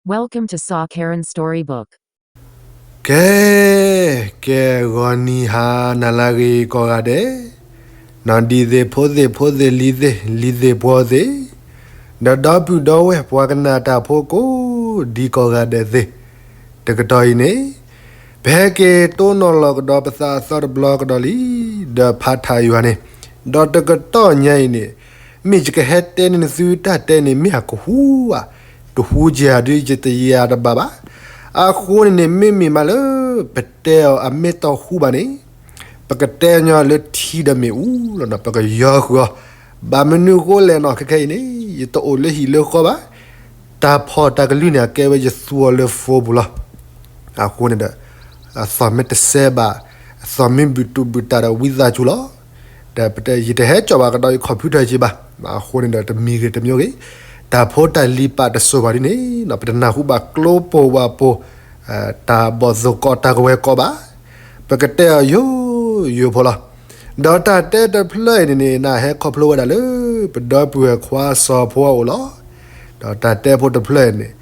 Welcome to Sa Karen Storybook. ကဲ, ကဲဂီၤနံၤဟါနၤလၢအဂ့ၤကိးဂၤဒဲး, နီၢ်ဒံးသ့ၣ်ဖိသ့ၣ်ဖိသ့ၣ်လံၤသ့ၣ်လံၤသ့ၣ်ပှီၤသ့ၣ်, ဒီးဒီပုၢ်ဒီဝဲၢ်ပှၤကနၣ်တၢ်ဖိကိးဒံကိးဂၤဒဲးသ့ၣ်, တကတီၢ်အံၤန့ၣ်, ပဟဲက့ၤတိၢ်နီၣ်လီၤကဒီးပသးအသီတဘျီကဒီးလံ, ဒီးဖးထးယွၤန့ၣ်, ဒီးတကတီၢ်ညါအံၤန့ၣ်, မ့ၢ်ယကဟဲတဲန့ၢ်နသုတၢ်တဲန့ၣ် မ့ၢ်အကဟူဧါ, တဟူက့ၤဧါဒုးယတယၤတဘၣ်ဘၣ်. အဃိန့ၣ်န့ၣ် မ့မ့ၢ်မးလၢ ပတဲအီၤအမ့ၢ်တဟူဘၣ်န့ၣ်, ပကတဲညီလၢထံဒီးမ့ၣ်အူလီၤနီၤ, ပကယီဃုာ်အီၤ, ဘၣ်မနုၤဃိလဲၣ်နီၤ ခဲခဲအံၤန့ၣ် ယတအိၣ်လၢဟံၣ်လၢဃီဘၣ်, တၢ်ဖီၣ်တၢ်ကလုၢ်န့ၣ် အကဲဝဲယသူအီၤလၢ phone ပူၤလီၤ. အဃိန့ၣ်ဒီး, အသီၣ်မ့ၢ်တစဲးဘၣ်, အသီၣ်မ့ၢ်ဘုၣ်တူၢ်ဘုၣ်တၢ်ဒီးဝံသးစူၤလီၤ. ဒီးယတဟဲကၠီၣ်ဘၣ်ကဒီးယ computer က့ဘၣ်, အဃိန့ၣ်ဒီးတမံၤဂ့ၤတမံၤဂ့ၤ, တၢ်ဖိတၢ်လံၤပာ်တစိၢ်ဘၣ်ဒ်န့ၣ်, ပတနၢ်ဟူဘၣ်ကျိပိၢ်ဝၣ်ပိၢ်, တၢ်ဘီၣ်သိၣ်ကီးတၢ်ကဝဲၤကီးဘၣ်, ပကတဲအီၤယိယိဖိလီၤ. ဒီးတၢ်တဲတဖျၢၣ်အံၤန့ၣ်န့ၣ် နဟဲခီဖျိဝဲဒၣ်လၢ ပဒီပုၢ်ဝဲၢ်ခွါစီၤဖိအအိၣ်လီၤ. ဒီးတၢ်တဲဖိတဖျၢၣ်အံၤန့ၣ်,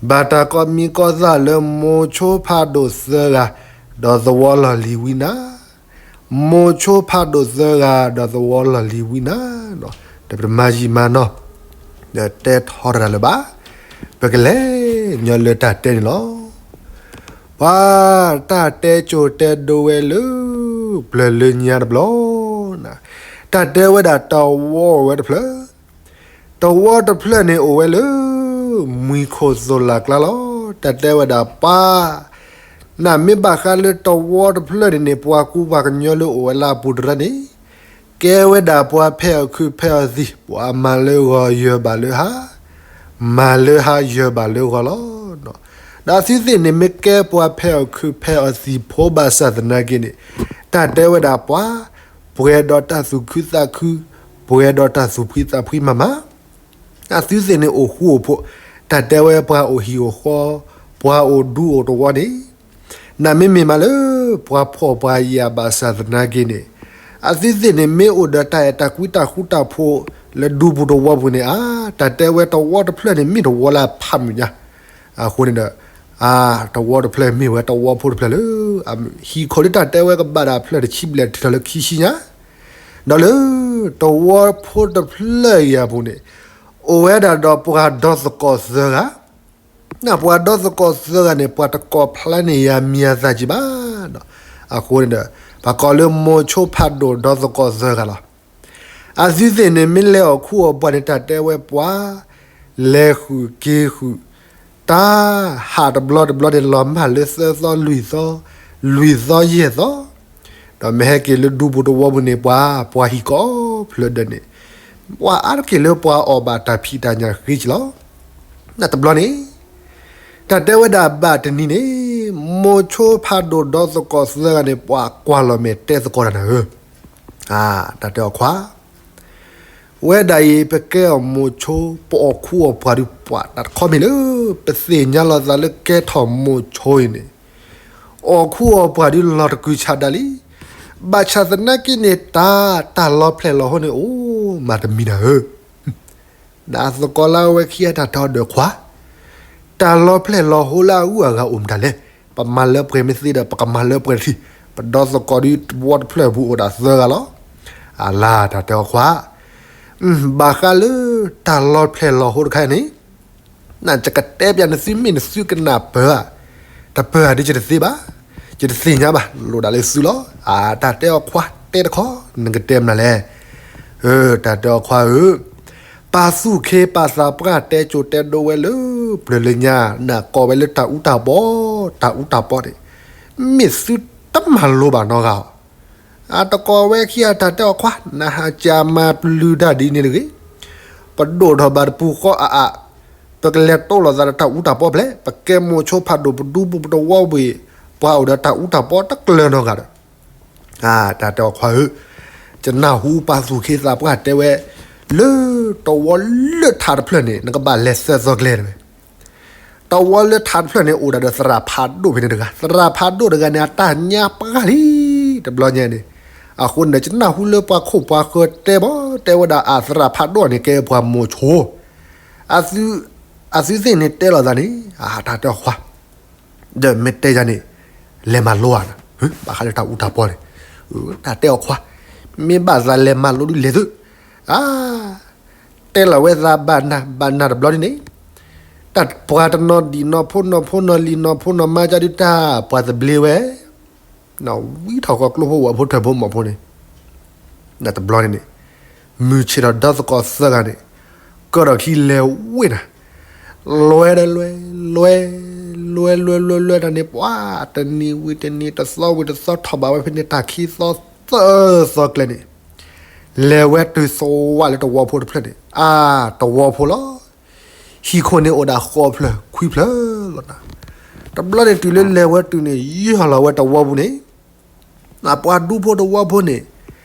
ဘၣ်တၢ်ကိးမံၤကိးသၣ်လၢမိၤဆိဖးဒိၣ်သၢဂၤ, ဒီးသဝီလီၢ်လံၤဝံနၤ, မိၤဆိဖးဒိၣ်သၢဂၤ ဒီးသဝီလီၢ်လံၤဝံနၤ, ဒီးပတမၤယံာ်မၤနီၢ်, ဒီးတဲထီတၢ်လၢၤဘၣ်, ပကလဲၤညီလၢတၢ်တဲန့ၣ်လီၤ. ပှၤတၢ်တဲကိၤတဲဒိဝဲလၢ ပျၢၤလၢညါတဘျီ, တၢ်တဲဝဲဒၣ်တဝီအိၣ်ဝဲတဖျၢၣ်, တဝီတဖျၢၣ်န့ၣ်အိၣ်ဝဲလၢ မှံခိၣ်သိၣ်လၢ်ကျါလီၤ. တၢ်တဲဝဲဒၣ်ပှၤ နမ့ၢ်ဘၣ်ဃးလၢတဝီတဖျၢၣ်န့ၣ်န့ၣ် ပှၤကူပှၤကညီလၢအိၣ်ဝဲလၢအပူၤတရၢန့ၣ်, ကဲဝဲဒၣ်ပှၤဖဲးအီၣ်ခုးဖဲးအီၣ်သံၣ်, ပှၤမၤလၢဂီၤယၢၤဘၣ်လၢဟါ, မၤလၢဟါယၢၤဘၣ်လၢဂီၤလီၤ. ဒီးအသုသ့ၣ်န့ၣ် မ့ၢ်ကဲပှၤဖဲးအီၣ်ခုးဖဲးအီၣ်သံၣ်ဖိဘၣ်ဆၣ်သနာ်က့န့ၣ်, တၢ်တဲဝဲဒၣ်ပှၤ ပှဲၤဒီးတၢ်သူၣ်ခုသးခု, ပှဲၤဒီးတၢ်သူၣ်ဖှံသးဖှံမးမး အသုသ့ၣ်န့ၣ်အိၣ်ဃူအိၣ်ဖိး, တၢ်တဲဝဲပှၤအိၣ်ဟံၣ်အိၣ်ဃီ, ပှၤအိၣ်ဒူအိၣ်တဝီန့ၣ်, နမ့မ့ၢ်မးလၢ ပှၤဖှီၣ်ပှၤယာ်ဘၣ်ဆၣ်သနာ်က့န့ၣ်, အသုသ့ၣ်န့ၣ်မ့ၢ်အိၣ်ဒီးတၢ်အဲၣ်တၢ်ကွံတၢ်ဃူတၢ်ဖိး လၢဒူပူၤတဝီပူၤန့ၣ်ဧါ, တၢ်တဲဝဲတဝီတဖျၢၣ်န့ၣ် မ့ၢ်တဝီလၢအဖးမုာ်ညါ, အဃိန့ၣ်ဒီး, တဝီတဖျၢၣ်မ့ၢ်ဝဲတဝီဖိတဖျၢၣ်လၢ ဟံၣ်ခိၣ်လၢတၢ်တဲဝဲကဘၣ်ဒၣ်ဖျၢၣ်တဆံဘျဲၣ်တုၤထီၣ်လၢခံဆံညါ, ဒီးလၢ တဝီဖိတဖျၢၣ်အံၤအပူၤန့ၣ်, အိၣ်ဝဲဒၣ်ဒီးပှၤဒီသကိးသၢဂၤ, ပှၤဒီသကိးသၢဂၤန့ၣ် ပှၤတကိးဖျါန့ၢ်ယၤမံၤအသၣ်က့ဘၣ်ဒီး, အဃိန့ၣ်ဒီး, ပှၤကိးလၢမိၤဆိဖးဒိၣ်ဒီသကိးသၢဂၤလီၤ. အသုသ့ၣ်န့ၣ်မ့ၢ်လဲၤအီၣ်ခူအီၣ်ပှၤန့ၣ် တၢ်တဲဝဲပှၤ လဲၤဃုာ်က့ၤဃုာ်, တၢ်ဟးတဘျီတဘျီန့ၣ် လီၤမၢ်လၢသၢသီလွံၢ်သီ, လွံၢ်သီယဲၢ်သီ, ဒီးမ့ၢ်ဟဲက့ၤလၢဒူပူၤတဝီပူၤန့ၣ် ပှၤ ပှၤဟံၣ်ကိးဖျၢၣ်ဒၢးန့ၣ်, ပှၤအါတက့ၢ်လၢပှၤအီၣ်ဘၣ်တၢ်ဖံးတၢ်ညၣ်ဃ့က့ၤလီၤ. တဘျီန့ၣ်, တၢ်တဲဝဲဒၣ်ဘၣ်တနံၤန့ၣ်, မိၤဆိဖးဒိၣ်ဒီသကိးသၢဂၤန့ၣ် ပှၤကွၢ်လီၤမဲာ်တဲသကိးတၢ်နၤဧၢ, တၢ်တဲအီၤခွါ ဝဲဒၣ်အံၤ ပကဲအီၤမိၤဆိ ပအီၣ်ခူအီၣ်ပှၤဒုးပှၤတၢ်တခီမ့ၢ်လၢ ပသ့ၣ်ညါလီၤသးလၢကဲထီၣ်မိၤဆိအံၤန့ၣ်, အီၣ်ခူအီၣ်ပှၤဒုးလီၤတကုၤဆးဒးလံ. ဘၣ်ဆၣ်သနာ်က့န့ၣ် တၢ်, တၢ်လီၤဖျဲၣ်လီၤဟိန့ၣ်အိၣ်မးတမံၤနၤဧၢ နသကိးလၢအဝဲခံဂၤတၢ်တဲအီၤဒီးခွါ, တၢ်လီၤဖျဲၣ်လီၤဟိလၢအဂုၤအဂၤအိၣ်မတၤလဲၣ်. ပမၤလၢပှဲၤမ့ၢ်သ့ဒီး ပကမၤလၢပှဲၤတထံၣ်, ပဒီသကိးဒုးတဝီတဖျၢၣ်အပူၤအိၣ်ဒၣ်သၢဂၤလီၤ. အလါတၢ်တဲအီၤခွါ, ဘၣ်ဃးလၢတၢ်လီၤဖျဲၣ်လီၤဟိတခါန့ၣ်, နကတဲပျးနသုမ့ၢ်နသုကနၣ်ပၢၤဧါ, တပၢၤဧါဒ်ယတသ့ဘၣ်, ယတသ့ၣ်ညါဘၣ်, လိၣ်ဒၣ်လၢသုလီၤ. အတၢ်တဲအီၤခွါတဲတခီ, နကတဲမနုၤလဲၣ်. တၢ်တဲအီၤခွါဧၢ, ပာ်သူၣ်ခ့ပာ်သးပှၢ်တဲကိၤတဲဒိဝဲလၢ ပျၢၤလၢညါ နကိးဝဲလၢတၢ်အူတၢ်ပီ, တၢ်အူတၢ်ပီန့ၣ်, မ့ၢ်သုတမၤလိဘၣ်နီတဂၤဧါ. အတကိးဝဲခံဂၤတၢ်တဲအီၤခွါ, နဟးကၢ်မၤပျုၤတၢ်ဒ်န့ၣ်တဂ့ၤ, ပဒိၣ်ထီၣ်ဘၣ်တပူၤဃီအအါ, ပကလဲၤတိလိာ်သးဒီးတၢ်အူတၢ်ပီဖျဲး, ပကဲမိၤဆိဖးဒိၣ်ပဒူပူၤပတဝီပူၤအံၤ, ပှၤအိၣ်ဒီးတၢ်အူတၢ်ပီတကျၢၤနီတဂၤဒီး တၢ်တဲအီၤခွါဧၢ, ယနၢ်ဟူပာ်သူၣ်ခ့သးပှၢ်တဲဝဲ, လၢတဝီလၢထးတဖျၢၣ်န့ၣ် နကဘၣ်လဲၤသၢသီကျဲတဝဲ. တဝီလၢထးတဖျၢၣ်န့ၣ် အိၣ်ဒၣ်ဒီးသရၣ်ဖးဒိၣ်ဖဲန့ၣ်တဂၤ, သရၣ်ဖးဒိၣ်တဂၤန့ၣ် အတၢ်ညါပှၢ်လံ, တဘျီညါန့ၣ်, အဃိန့ၣ်ဒီး ယနၢ်ဟူလၢပှၤခိၣ်ပှၤဃၢၤတဲဘၣ်, တဲဝဲဒၣ်အသရၣ်ဖးဒိၣ်န့ၣ် ကဲပှၤမိၤဆိ, အသု အသုသ့ၣ်န့ၣ်တဲလီၤသးန့ၣ် အတၢ်တဲအီၤခွါ, ဒီးမ့ၢ်တဲယၤန့ၣ် လဲၤမၤလိဧါ, ဘၣ်ဃးလၢတၢ်အူတၢ်ပီန့ၣ်, တၢ်တဲအီၤခွါ, မ့ၢ်ဘၣ်သးလဲၤမၤလိဒုးလဲၤသု, အ တဲလီၤဝဲသးဘၣ်နၤဘၣ်နၤတဘျီဒ်န့ၣ်, တၢ်ပှၤတနီၤဒံးနီၤဖိနီၤဖိနီၤလံၤနီၤဖိနီၤမါကဒုး တၢ်ပှၤသဘျ့ဝဲ ဝံထီၣ်ဃီကျိဖိဝဲဖိထၢဖိမီၤဖိန့ၣ်, တဘျီန့ၣ်န့ၣ်, မုၢ်ဆ့ၣ်ထီၣ်ဒီသကိးသၢဂၤန့ၣ် ကၢထီၣ်ချံလဲၤဝ့ၢ်နၤ, လွဲဒီးလွဲ, လွဲ, လွဲလွဲလွဲလွဲတၢ်န့ၣ် ပှၤတနံၤဝံၤတနံၤ တသီဝံၤတသီ ထီၣ်ဘၣ်ဝဲဖဲန့ၣ် တၢ်ခံသီသၢသီကျဲန့ၣ်, လဲၤဝဲတုၤသဝးလၢတဝီဖိတဖျၢၣ်န့ၣ် အါ တဝီဖိလီၤ. ဟံၣ်ခိၣ်န့ၣ်အိၣ်ဒၣ်ဃိးဖျၢၣ်ခွံဖျၢၣ်လီၤနၤ. တဘျီန့ၣ်တုၤလၢလဲၤဝဲတုၤန့ၣ် ယီၢ်လီၤဝဲတဝီပူၤန့ၣ်, အပှၤဒူဖိတဝီဖိန့ၣ်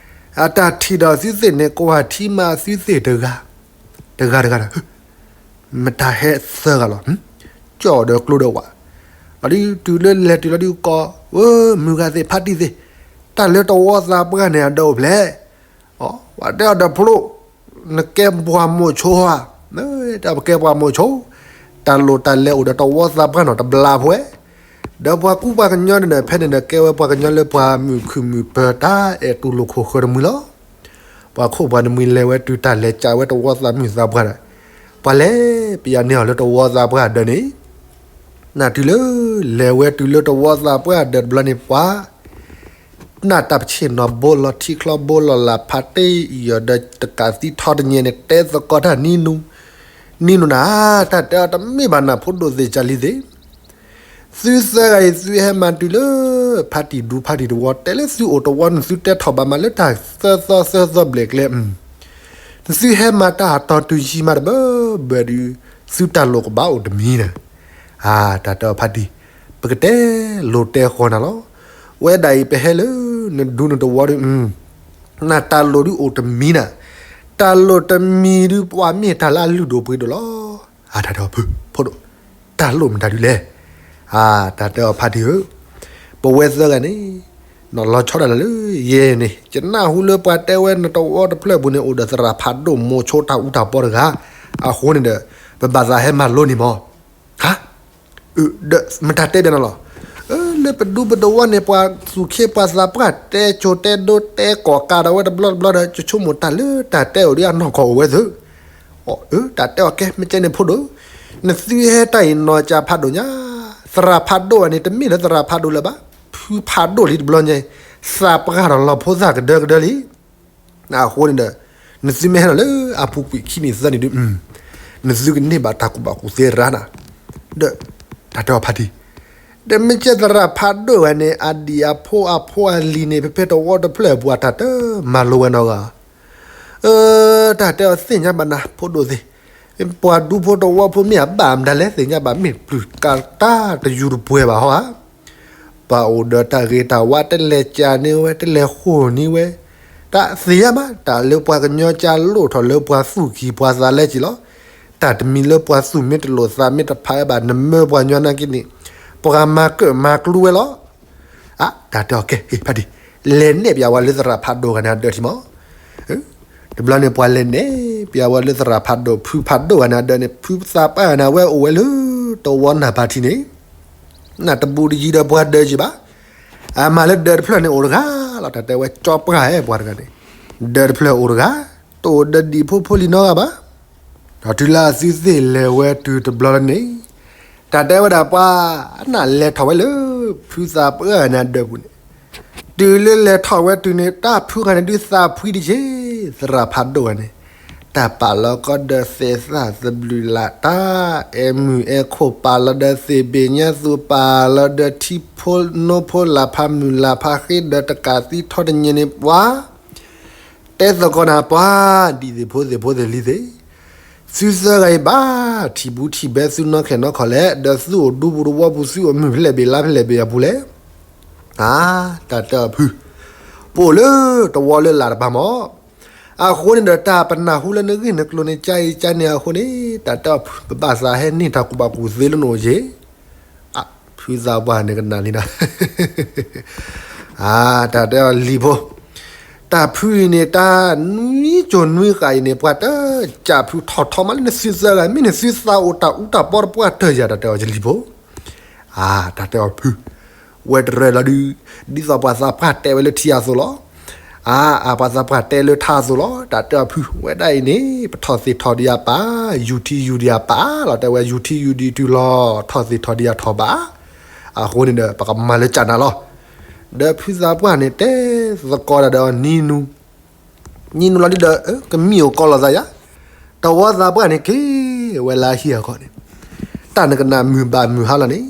အတၢ်ထံၣ်ဒီးသုသ့ၣ်န့ၣ် ကွၢ်ထံမးသုသ့ၣ်တဂၤ, တဂၤတဂၤဒီး မတၤဟဲသၢဂၤလီၤ, ကၠီၣ်ဒီးကျိဒီးဝး, တုၤလၢလဲၤတုၤလီၤဒုးကိး, ဝဲမုၢ်ဂၤသ့ၣ်ဖါတံၢ်သ့ၣ်, တၢ်လၢတဝီသးပှၢ်န့ၣ် အဒၢးအိၣ်ဖျဲၣ်, ပှၤတဲအီၤဒီးဖိဒိၣ်, နကဲပှၤမိၤဆိဧါ, တၢ်ပကဲပှၤမိၤဆိ, တၢ်လိၣ်တၢ်လဲၤအိၣ်ဒီးတဝီသးပှၢ်နီၤတဘျါဖဲ ဒီးပှၤကူပှၤကညီန့ၣ်ဒီး ဖဲန့ၣ်ဒီးကဲဝဲပှၤကညီလၢပှၤမုာ်ခုၣ်မုာ်ပၢၤ တၢ်အဲၣ်တူၢ်လိာ်ခိၣ်ဃၢၤတမုာ်လီၤ. ပှၤခိၣ်ပှၤနမံၤလဲၤဝဲတုၤတၢ်လဲၤကးဝဲတဝီသးမုာ်သးပှၢ်ဒီး, ပှၤလဲၤပယၤန့ၢ်အီၤလၢတဝီသးပှၢ်အဒၢးန့ၣ်, နတုၤလၢ လဲၤဝဲတုၤလၢတဝီသးပှၢ်အဒၢးတဘျီန့ၣ် ပှၤ နၢ်တၢ်ပဆ့ၣ်နီၤဘိလီၤထံချီဘိလီၤ လၢ်ဖးတ့ၢ်အံၤအီၤဒီးတကးသံထီတညဲန့ၣ် တဲသကိးတၢ်နံၤနူ, နံၤနူနၤ, တၢ်တဲအီၤတမ့ၢ်ဘၣ်နၤဖိဒိၣ်သ့ၣ်ကၢ်လံသ့ၣ်, သုသၢဂၤအံၤ သုဟဲမၤတုၤလၢ ဖါတံၢ်ဒူဖါတံၢ်တဝီ တဲလၢသုအိၣ်တဝီန့ၣ် သုတဲထီၣ်ဘၣ်မးလၢတၢ်သၢသီသၢသီဘျဲၣ်ကျဲ, သုဟဲမၤတၢ်ဟးတီၤတုၤယံၤမးတဘၢဘၢဒီး သုတၢ်လိၣ်ကဘၣ်အိၣ်တမံၤနၤ, အါ တၢ်တဲအီၤဖါတံၢ်, ပကတဲလိၤတဲဃီနၤလီၤ, ဝဲဒၣ်အံၤပဟဲလၢ နဒူနတဝီဒီး နတၢ်လိၣ်ဒုးအိၣ်တမံၤနၤ, တၢ်လိၣ်တမံၤဒုးပှၤမ့ၢ်တၢ်လၢအလုၢ်ဒိၣ်ပှ့ၤဒိၣ်လီၤ. အါ တၢ်တဲအီၤဖု, ဖိဒိၣ်, တၢ်လိၣ်မတၤဒုးလဲၣ်. အါ တၢ်တဲအီၤဖါတံၢ်ဧၢ, ပဝဲသၢဂၤန့ၣ် လီၤဆီဒၣ်တၢ်လၢယဲန့ၣ် ယနၢ်ဟူလၢပှၤတဲဝဲနတဝီတဖျၢၣ်ပူၤန့ၣ် အိၣ်ဒီးသရၣ်ဖးဒိၣ်မိၤဆိတၢ်အူတၢ်ပီတဂၤ, အဃိန့ၣ်ဒီး ပဘၣ်သးဟဲမၤလိန့ၣ်မီၤ. ဟါ, ဒီးမတၤတဲဘၣ်နၤလီၤ. လၢပဒူပတဝီန့ၣ် ပှၤသူၣ်ခ့ပှၤသးပှၢ်တဲကိၤတဲဒိတဲကိးကးဒီးဝဲတဘျီတဘျီဒီး ယဆိကမိၣ်တၢ်လၢတၢ်တဲအိၣ်ဒ်အနီၢ်ကီၢ်အိၣ်ဝဲသု. အၢ တၢ်တဲအီၤကဲ မ့ၢ်ကဲန့ၣ်ဖိဒိၣ်, နသုဟဲတၢ်အံၤနီၢ်ကၢ်ဖးဒိၣ်ညါ, သရၣ်ဖးဒိၣ်ဘၣ်န့ၣ် တမ့ၢ်လၢသရၣ်ဖးဒိၣ်လၢၤဘၣ်, ဖုဖးဒိၣ်လံတဘျီညါ, သးပှၢ်ဒီးလီၤဖိသၣ်ကဒၢကဒၢလံ. အဃိန့ၣ်ဒီး နသုမ့ၢ်ဟဲထီၣ်လၢအပူၤကွံာ်ခံနံၣ်သၢနံၣ်ဒုး နသုကန့ၢ်ဘၣ်တၢ်ကူၣ်ဘၣ်ကူၣ်သ့ရၣ်နၤ. ဒီး တၢ်တဲအီၤဖါတံၢ်, ဒီးမ့ၢ်ကဲသရၣ်ဖးဒိၣ်ဝဲန့ၣ် အဒံၣ်အဖိအဖိအလံၤန့ၣ် ဖဲဖဲတဝီတဖျၢၣ်အပူၤအတၢ်တမၤလိဝဲနီတဂၤ. အၢ တၢ်တဲအီၤသ့ၣ်ညါဘၣ်နၤ ဖိဒိၣ်သ့ၣ်, ပှၤဒူဖိတဝီဖိမ့ၢ်အဘၣ်မတၤလဲၣ် သ့ၣ်ညါဘၣ် မ့ၢ်ပျုၢ်ကးတၢ်တယူၤတပှဲၤဘၣ်ဟီဧါ. ပှၤအိၣ်ဒီးတၢ်ဂ့ၤတၢ်ဝါ တလဲၤကၢ်န့ၢ်ဝဲ တလဲၤဃိၢ်န့ၢ်ဝဲ, တၢ်သ့ၣ်ညါဘၣ် တၢ်လၢပှၤကညီကၢ်လိၣ်ထီၣ်လၢပှၤသူၣ်ကံၢ်ပှၤသးလဲက့ၤလီၤ. တၢ်တမံၤလၢပှၤသူၣ်မ့ၢ်တလိာ်သးမ့ၢ်တဖးဘၣ် နမၢပှၤကညီနာ်က့န့ၣ် ပှၤမၤကၢၣ်မၤကျူဝဲလီၤ. အါ တၢ်တဲအီၤကဲ ဖါတံၢ်, လဲၤနဲၣ်ပၠးဝဲလၢသရၣ်ဖးဒိၣ်ဂၤန့ၣ်အဒၢးထံမီၤ. တဘျီန့ၣ်ပှၤလဲၤနဲၣ်ပၠးဝဲလၢသရၣ်ဖးဒိၣ် ဖုဖးဒိၣ်ဂၤန့ၣ်အဒၢးန့ၣ် ဖုသးပှၢ်ဂၤန့ၣ် အဝဲအိၣ်ဝဲလၢတဝီနၢ်ပၤထံန့ၣ် နတဘူးတယံၤဒီးပှၤဒၢးယံၤဘၣ်. အမၤလၢဒၢးတဖျၢၣ်န့ၣ်အိၣ်တဂၤလီၤ တၢ်တဲဝဲကၠီပှၢ်ဟဲပှၤတဂၤန့ၣ် ဒၢးတဖျၢၣ်အိၣ်တဂၤ တအိၣ်ဒီးဒံၣ်ဖိဖိလံၤနီတဂၤဘၣ်. ဒီးတုၤလၢအသုသ့ၣ်လဲၤဝဲတုၤတဘျီလၢန့ၣ် တၢ်တဲဝဲဒၣ်ပှၤ အနၢ်လဲၤထီၣ်ဝဲလၢ ဖုသးပှၢ်ဂၤန့ၣ်အဒၢးပူၤန့ၣ် တုၤလၢလဲၤထီၣ်ဝဲတုၤန့ၣ် တၢ်ဖုဂၤန့ၣ်ဒုးသးဖှံတက့ၢ် သရၣ်ဖးဒိၣ်ဂၤန့ၣ် တၢ်ပာ်လီၤကီဒီးသဲးသၣ်သဘျုးလး တၢ်အဲၣ်မုၢ်အဲၣ်ခိၣ် ပာ်လီၤဒီးသ့ၣ်ဘ့ၣ်ညါသူ ပာ်လီၤဒီးထံဖိနိဖိ လၢ်ဖးမုၢ်လၢ်ဖးဃ့ဒီးတကးသံထီတညဲန့ၣ်ပှၤ တဲသကိးနၤပှၤ ဒ်သ့ၣ်ဖိသ့ၣ်ဖိသ့ၣ်လံၤသ့ၣ် သုသၢဂၤအံၤဘၣ် ထံၣ်ဘူးထံၣ်ဘဲသုနီၢ်ခဲနီၢ်ခီလဲၣ် ဒီးသုအိၣ်ဒူပူၤတဝီပူၤ သုအိၣ်မုၢ်ဖဲလဲၣ်ဘ့ၣ်လါဖဲလဲၣ်ဘ့ၣ်အပူၤလဲၣ်. အါ တၢ်တဲအီၤဖု ပအိၣ်လၢတဝီလၢလၢ်တပၤမီၢ်. အဃိန့ၣ်ဒီးတၢ်ပနၢ်ဟူလၢနဂ့ၢ်နကျိၤန့ၣ် ကါအံၤကါန့ၣ်အဃိန့ၣ် တၢ်တဲအီၤဖု ပဘၣ်သးဟဲန့ၢ်တၢ်ကူၣ်ဘၣ်ကူၣ်သ့လၢနအိၣ်က့ၤ ဖုသးပှၢ်န့ၣ်ကနၣ်လံဒီး အါ တၢ်တဲအီၤလံၤဖိ တၢ်ဖုအံၤန့ၣ် တၢ်နွံကၠိၤနွံဃာ်အံၤန့ၣ် ပှၤတကးဖုထီၣ်ထီမးလၢနသုသၢဂၤ မ့ၢ်နသုသးအိၣ်တၢ်အူတၢ်ပီတပှၢ်တၢၢ်ယၤ တၢ်တဲအီၤယလံၤဖိ. အါ တၢ်တဲအီၤဖု, ဝဲတရၢလီၤဒုး, ဒ်သိးပှၤသးပှၢ်တဲဝဲလၢထံအသိးလီၤ. အါ အါ ပှၤသးပှၢ်တဲလၢထါအသိးလီၤ. တၢ်တဲအီၤဖု ဝဲဒၣ်အံၤန့ၣ် ပထီၣ်သ့ၣ်ထီၣ်ဒံးယၤပာ်, ယူၤထံယူၤဒံးယၤပာ်လီၤ. တဲဝဲယူၤထံယူၤဒံးတုၤလီၤ ထီၣ်သ့ၣ်ထီၣ်ဒံးယၤထီၣ်ဘး, အဃိန့ၣ်ဒီး ပကမၤလၢကၢ်နၤလီၤ. ဒီးဖုသးပှၢ်န့ၣ် တဲသကိးတၢ်ဒီးနံၤနူၤ နံၤနူၤလီၤဒုးဒီး ကမံအိၣ်ကီးလိာ်သးယၤ, တဝီသးပှၢ်န့ၣ်က့ၤဝဲလၢဟံၣ်အဂီၢ်န့ၣ်, တၢ်နကနၣ်မုာ်ဘၣ်မုာ်ဟါလီၤန့ၣ်,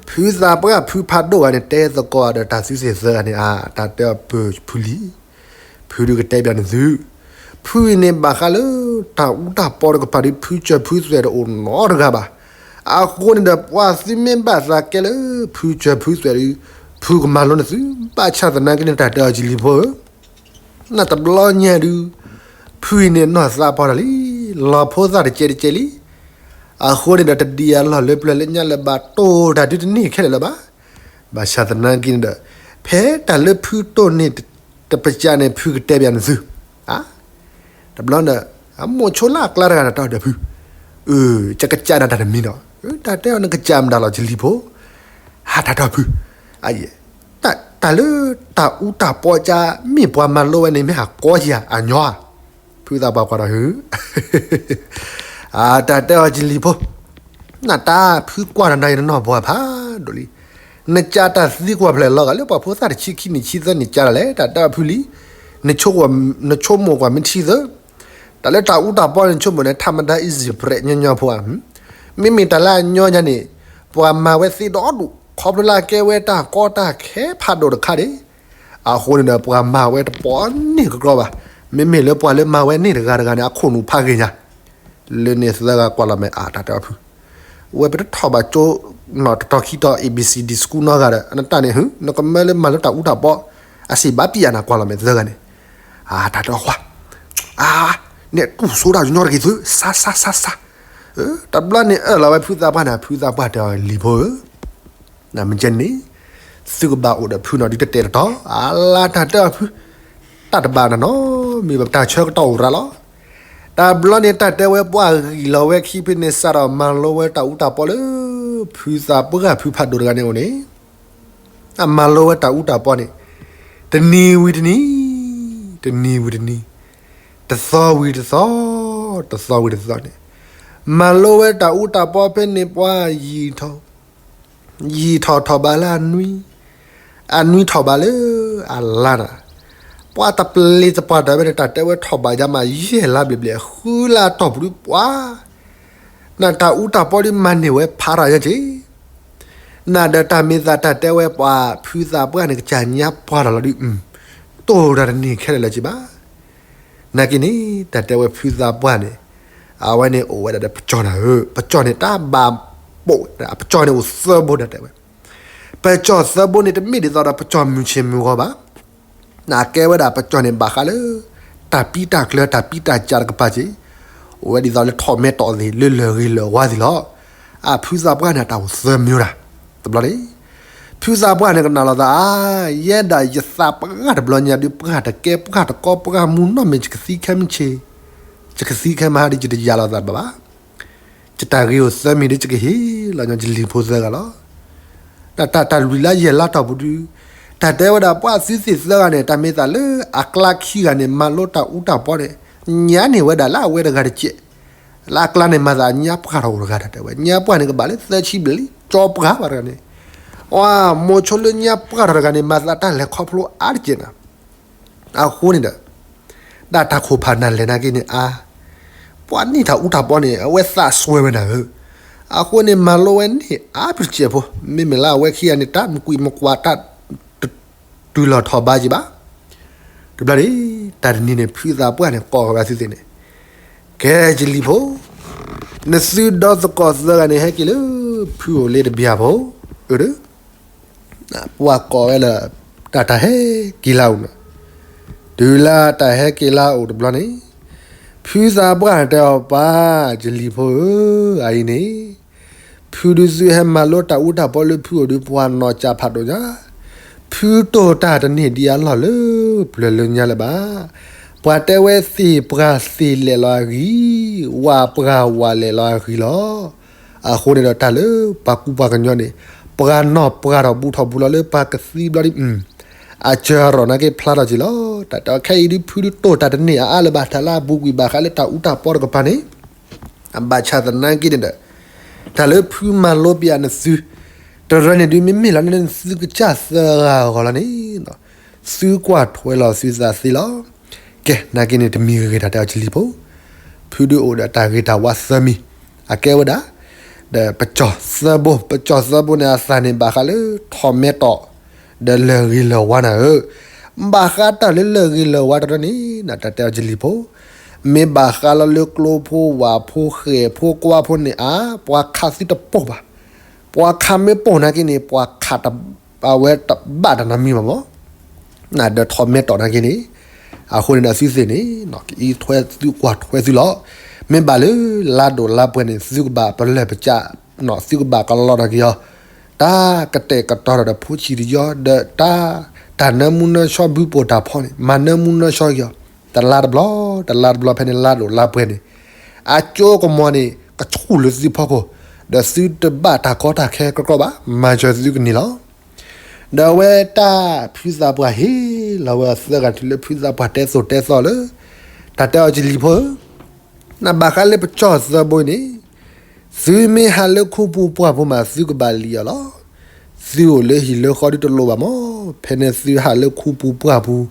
ဖုသးပှၢ်ဖုဖးဒိၣ်ဂၤန့ၣ် တဲသကိးဒီးတၢ်သုသ့ၣ်သၢဂၤန့ၣ် အါ တၢ်တဲအီၤပၢၢ်ဖုလံ, ဖုဒုးကတဲဘၣ်နသု, ဖုအံၤန့ၣ်ဘၣ်ဃးလၢ တၢ်အူတၢ်ပီတကပၤဒီး ဖုစၢၤဖုသွဲၣ်တအိၣ်နီတဂၤဘၣ်. အဃိန့ၣ်ဒီး ပှၤသုမ့ၢ်ဘၣ်သးကဲလၢ ဖုစၢၤဖုသွဲၣ်ဒီး ဖုကမၤလိနသု, ဘၣ်ဆၣ်သနာ်က့န့ၣ် တၢ်တဲအီၤယလံၤဖိဧၢ နတဘျီညါဒုး, ဖုအံၤန့ၣ်နီၢ်သးပှၢ်တၢ်လံ, လီၤဖိသၣ်တကဲးတကဲးလံ. အဃိန့ၣ်ဒီး တဒံးအလီၢ်လၢပျၢၤလၢညါလၢၤဘၣ် တိၢ်တၢ်ဒုးတန့ၢ်ခဲလၢာ်လၢၤဘၣ်. ဘၣ်ဆၣ်သနာ်က့န့ၣ်ဒီး ဖဲတၢ်လၢဖုတိၢ်န့ၢ်တပစၢန့ၣ် ဖုကတဲဘၣ်နသု, တဘျီန့ၣ် အမိၢ်ဆိလၢအကျါတဂၤတၢ်တဲအီၤဒီးဖု, အၢ ယကစၢ်နၤတၢ်တမံၤဒီး, တၢ်တဲအီၤနကစၢ်မတၤလီၤယလံၤဖိ, ဟးတၢ်တဲအီၤဖု, တၢ်လၢတၢ်အူတၢ်ပီကါ မ့ၢ်ပှၤမၤလိဝဲန့ၣ် မ့ၢ်ဟးကီယၤအညီဧါ, ဖုသးပှၢ်ကွၢ်ဒီးဟု, အတၢ်တဲအီၤယလံၤဖိ, နတၢ်ဖုကွၢ်ဒီးနၤအံၤနနီၢ်ဘီဖးဒိၣ်လံ, နကးတၢ်သံကွၢ်ဖျဲၣ်လီၤဂာ်လၢပှၤဖိသၣ်တဆံခံနံၣ်ဆံသၢနံၣ်ကးလီၤလဲၣ် တၢ်တဲအီၤဖုလံ, နဆိကမိၣ်ကွၢ်မ့ၢ်ထံသၢ, တၢ်လၢတၢ်အူတၢ်ပီန့ၣ် နဆိကမိၣ်န့ၣ် ထးမတၤ easy bread ညီညီဖိဧါ, မ့မ့ၢ်တၢ်လၢအညီညါန့ၣ် ပှၤမၤဝဲသ့ဒီဒူၣ် ခီဖျိလၢအကဲဝဲတၢ်ကီတၢ်ခဲဖးဒိၣ်တခါန့ၣ်, အဃိန့ၣ်ဒီး ပှၤမၤဝဲတပိာ်န့ၢ်ကကြီဘၣ်, မ့မ့ၢ်လၢပှၤလၢမၤဝဲန့ၢ်တဂၤတဂၤန့ၣ် အခိၣ်နူာ်ဖးဂ့ၤညါ လၢန့ၣ်သၢဂၤကွၢ်လီၤမဲာ် အါ တၢ်တဲအီၤဖု, ဝဲပတထီၣ်ဘၣ်ကၠိ နီၢ်တတီၤခံတီၤ A B C D school နီတဂၤဒီး နတၢ်န့ၣ်ဟု နကမၢလၢမၤလၢတၢ်အူတၢ်ပီ အစံးဘၣ်ပံယၤနၤကွၢ်လီၤမဲာ်သၢဂၤန့ၣ်, အါ တၢ်တဲအီၤခွါ, အါ နဲတူၢ်စိတၢ်ညီတဂ့ၤသု စါစါစါစါ, တဘျီန့ၣ်အၢၣ်လီၤဝဲဖုသးပှၢ်န့ၣ် ဖုသးပှၢ်တဲအီၤလံၤဖိဧၢ နမ့ၢ်ကဲန့ၣ် သုကဘၣ်အိၣ်ဒီးဖုနီၤဒုးတတဲာ်တတီၤ အလါတၢ်တဲအီၤဖု, တၢ်တဘၣ်နနီၤ မ့ၢ်ဘၣ်တၢ်ဆၢကတီၢ်အိၣ်ရၤလီၤ. တဘျီန့ၣ်တၢ်တဲဝဲပှၤဂံၢ်လီၤဝဲခံဖဲန့ၣ် စးထီၣ်မၤလိဝဲတၢ်အူတၢ်ပီလၢ ဖုသးပှၢ်ဖုဖးဒိၣ်တဂၤန့ၣ်အိၣ်န့ၣ် အမၤလိဝဲတၢ်အူတၢ်ပီန့ၣ် တနံၤဝံၤတနံၤ, တနံၤဝံၤတနံၤ, တသီဝံၤတသီ, တသီဝံၤတသီန့ၣ်, မၤလိဝဲတၢ်အူတၢ်ပီဖဲန့ၣ် ပှၤယံာ်ထီၣ်, ယံာ်ထီၣ်ထီၣ်ဘးလၢအနွံ, အနွံထီၣ်ဘးလၢအလါနၤ, ပှၤတပျ့ၤတပှၢ်တၢ်ဝဲန့ၣ် တၢ်တဲဝဲထီၣ်ဘးယါမး ယဲၢ်လါဘျဲၣ်ဘျဲၣ် ဃုလါတီၢ်ပူၤဒုးပှၤ နတၢ်အူတၢ်ပီဒုးမၤန့ၢ်ဝဲဖးတၢ်ယဲၢ်က့ၤ, နဒီးတၢ်မ့ၢ်သးတၢ်တဲဝဲပှၤဖုသးပှၢ်န့ၣ် ကစၢ်ညါပှၢ်တၢ်လီၤဒုး, တိၢ်တၢ်တန့ၢ်ခဲလၢာ်လၢၤက့ၤဘၣ်. နာ်က့န့ၣ် တၢ်တဲဝဲဖုသးပှၢ်န့ၣ် အဝဲန့ၣ်အိၣ်ဝဲဒၣ်ဒီးပကၠီၣ်နၤဧၢ, ပကၠီၣ်န့ၣ်တၢ်ဘၣ်ပိာ်, ပကၠီၣ်န့ၣ်အိၣ်သၢဘိ တၢ်တဲဝဲ, ပကၠီၣ်သၢဘိန့ၣ် တမ့ၢ်ဒ်သိးဒီးပကၠီၣ်မုၢ်ဆ့ၣ်မုၢ်ဂီၤဘၣ် နကဲဝဲဒၣ်ပကၠီၣ်န့ၣ်ဘၣ်ဃးလၢ တၢ်ပံတၢ်ကျၢၤ တၢ်ပံတၢ်ကၢ်တကပၤက့ၤ, အိၣ်ဝဲဒ်သိးလၢထီၣ်မဲာ်တီၢ်သ့ၣ် လၢလၢၢ်ဂ့ၤလၢၢ်ဝါသ့ၣ်လီၤ. အဖုသးပှၢ်န့ၣ် တၢ်အိၣ်သၢမံၤဒၣ်, တဘျီန့ၣ် ဖုသးပှၢ်န့ၣ်ကနၣ်လီၤသး အါ ယဲဒၣ်ယသးပှၢ်တဘျီညါဒုး ပှၢ်တကဲ ပှၢ်တကီ ပှၢ်မူနီၢ်မ့ၢ် ယကသံခဲမုၢ်ဆ့ၣ်, ယကသံခဲမုၢ်ဟါဒီး ယတယၤလီၤသးတဘၣ်ဘၣ် ယတၢ်ဂ့ၤအိၣ်သၢမံၤဒီး ယကဟ့ၣ်လီၤညီယလံၤဖိသၢဂၤလီၤ. တၢ်တၢ်လွံၢ်လါယဲၢ်လါတီၢ်ပူၤဒုး တၢ်တဲဝဲဒၣ်ပှၤသုသ့ၣ်သၢဂၤန့ၣ် တၢ်မ့ၢ်သးလၢအကျါခံဂၤန့ၣ် မၤလိတၢ်အူတၢ်ပီန့ၣ် ညါန့ၢ်ဝဲဒၣ်လၢအဝဲတဂၤတကဲး, လၢအကျါန့ၣ် မၤသးညါပှၢ်ထီၣ်အိၣ်တဂၤ တၢ်တဲဝဲ ညါပှၢ်န့ၣ် ကဘၣ်လၢသၢဆံဘျဲၣ်လံ ကၠီပှၢ်ဘၣ်တဂၤန့ၣ်, အမိၢ်ဆိလၢညါပှၢ်ထီၣ်တဂၤန့ၣ် မၤသးတၢ်လဲၤခီဖျိအါတကဲးနၤ အဃိန့ၣ်ဒီး ဒၣ်တၢ်ခိၣ်ဖးနၢ်လဲၣ်နာ်က့န့ၣ် အါ ပှၤန့ၢ်တၢ်အူတၢ်ပီန့ၣ် အဝဲသးစွဲဝဲနၤဧၢ, အဃိန့ၣ် မၤလိဝဲန့ၢ်အါပတစဲးဖိ, မ့မ့ၢ်လၢအဝဲခံဂၤန့ၣ် တၢ်မကွံာ်မကွၢ်တၢ် တတုၤလီၤထီၣ်ဘးက့ၤဘၣ်. တဘျီန့ၣ် တၢ်တနံၤန့ၣ် ဖုသးပှၢ်န့ၣ် ကိးဝဲသုသ့ၣ်န့ၣ်, ကဲယလံၤဖိ, နသုဒီသကိးသၢဂၤန့ၣ် ဟဲက့ၤလၢ ဖုအိၣ်လၢတဘျီဖိ, အၢ ပှၤကိးဝဲလၢ တၢ်တၢ်ဟဲက့ၤလၢအအိၣ်န့ၣ်, တုၤလၢတၢ်ဟဲက့ၤလၢအအိၣ်တဘျီန့ၣ်, ဖုသးပှၢ်တဲအီၤ ပၢ် ယလံၤဖိဧၢ, အအံၤန့ၣ် ဖုဒုးသုဟဲမၤလိတၢ်အူတၢ်ပီလၢဖုအိၣ်ဒုး ပှၤနီၢ်ကၠၢ်ဖးဒိၣ်ညါ, ဖုတိၢ်တၢ်တန့ၢ်ဒံးအလီၢ်လၢပျၢၤလၢညါလၢၤဘၣ်. ပှၤတဲဝဲသ့ၣ်ပှၢ်သ့ၣ်လဲၣ်လီၤအဂံၢ်, ဝၣ်ပှၢ်ဝၣ်လဲၣ်လီၤအဂံၢ်လီၤ. အဃိန့ၣ်ဒီးတၢ်လၢပှၤကူပှၤကညီန့ၣ်, ပှၤနီၢ်ပှၤထီၣ်ဘူးထီၣ်ဘူးလီၤလၢပှၤကသံဘျီဒ်, အစၢၤအရီၣ်နာ်က့ဖျါထီၣ်က့ၤလီၤ. တၢ်ခဲအံၤဒ်ဖုဒ်တိၢ်တၢ်တန့ၢ်အါအါလၢၤဘၣ် တၢ်လၢအဘူးကွံာ်ဘၣ်ဃးလၢတၢ်အူတၢ်ပီတကပၤန့ၣ် အဘၣ်ဆၣ်သနာ်က့န့ၣ်ဒီး, တၢ်လၢဖုမၤလိပယၤနသု, တရၢန့ၣ်ဒုးမ့မ့ၢ်လီၤန့ၣ် နသုကစၢ်သၢဂၤဂီၢ်လီၤန့ၣ်, သုကွၢ်ထွဲလီၤသုသးသ့လီၤ. ကဲ နာ်က့န့ၣ် တမံၤဂ့ၤတၢ်တဲအီၤကလံၤဖိ, ဖုဒုးအိၣ်ဒီးတၢ်ဂ့ၤတၢ်ဝါသၢမံၤ, အကဲဝဲဒၣ် ဒီးပကၠီၤသၢဘိ, ပကၠီၤသၢဘိန့ၣ် အသးန့ၣ်ဘၣ်ဃးလၢထီၣ်မဲာ်တီၢ်, ဒီးလၢၢ်ဂ့ၤလၢၢ်ဝါနၤဧၢ, ဘၣ်ဃးတၢ်လၢလၢၢ်ဂ့ၤလၢၢ်ဝါတရၢန့ၣ် တၢ်တဲအီၤကလံၤဖိ, မ့ၢ်ဘၣ်ဃးလီၤလၢကျိဖိဝၣ်ဖိဃဲၣ်ဖိကွါဖိန့ၣ်အါ, ပှၤခးသုတပိာ်ဘၣ်. ပှၤခးမ့ၢ်ပိာ်နာ်က့န့ၣ် ပှၤခးတ, အဝဲတဘၣ်တၢ်နီတမံၤဘၣ်မး ဒီးထီၣ်မဲာ်တီၢ်နာ်က့န့ၣ်, အဃိန့ၣ်ဒီးသုသ့ၣ်န့ၣ် ကအံးထွဲသုကွၢ်ထွဲသုလီၤ. မ့ၢ်ဘၣ်လၢလါဒိၣ်လါပှဲၤန့ၣ် သုကဘၣ်ပလၢၢ်ပကး, သုကဘၣ်ကလီထီၣ်က့ၤအီၤ, တၢ်ကတဲာ်ကတီၤထီၣ်ဒီးဖိဆံးတယီဒီးတၢ်, တၢ်နၢမူနၢဆှီဘုပိာ်တၢ်ဖီန့ၣ် မၤနၢမူနၢဆှီက့ၤအီၤ, တလါတဘျီ, တလါတဘျီဖဲန့ၣ်လါဒိၣ်လါပှဲၤန့ၣ်, အကၠိကမီၤန့ၣ် ကဆူၣ်လၢသုဖီခိၣ်, ဒီးသုတဘၣ်တၢ်ကီတၢ်ခဲကီကီဘၣ်, မၤစၢၤသုကန့ၢ်လီၤ. ဒီးအဝဲတၢ်ဖုသးပှၢ်ဟ့ၣ်လီၤဝဲအသၢဂၤတုၤလၢဖုသးပှၢ်တဲသိၣ်တဲသီလၢ, တၢ်တဲအီၤကလံၤဖိဧၢ, နဘၣ်ဃးလၢပကၠီၤသၢဘိအံၤန့ၣ်, သုမ့ၢ်ဟးလၢခူပူၤပှၢ်ပူၤမး သုကဘၣ်လံၣ်အီၤလီၤ. သုအိၣ်လၢဟံၣ်လၢဃီဒ်တလိၣ်ဘၣ်မး, ဖဲန့ၣ်သုဟးလၢခူပူၤပှၢ်ပူၤ,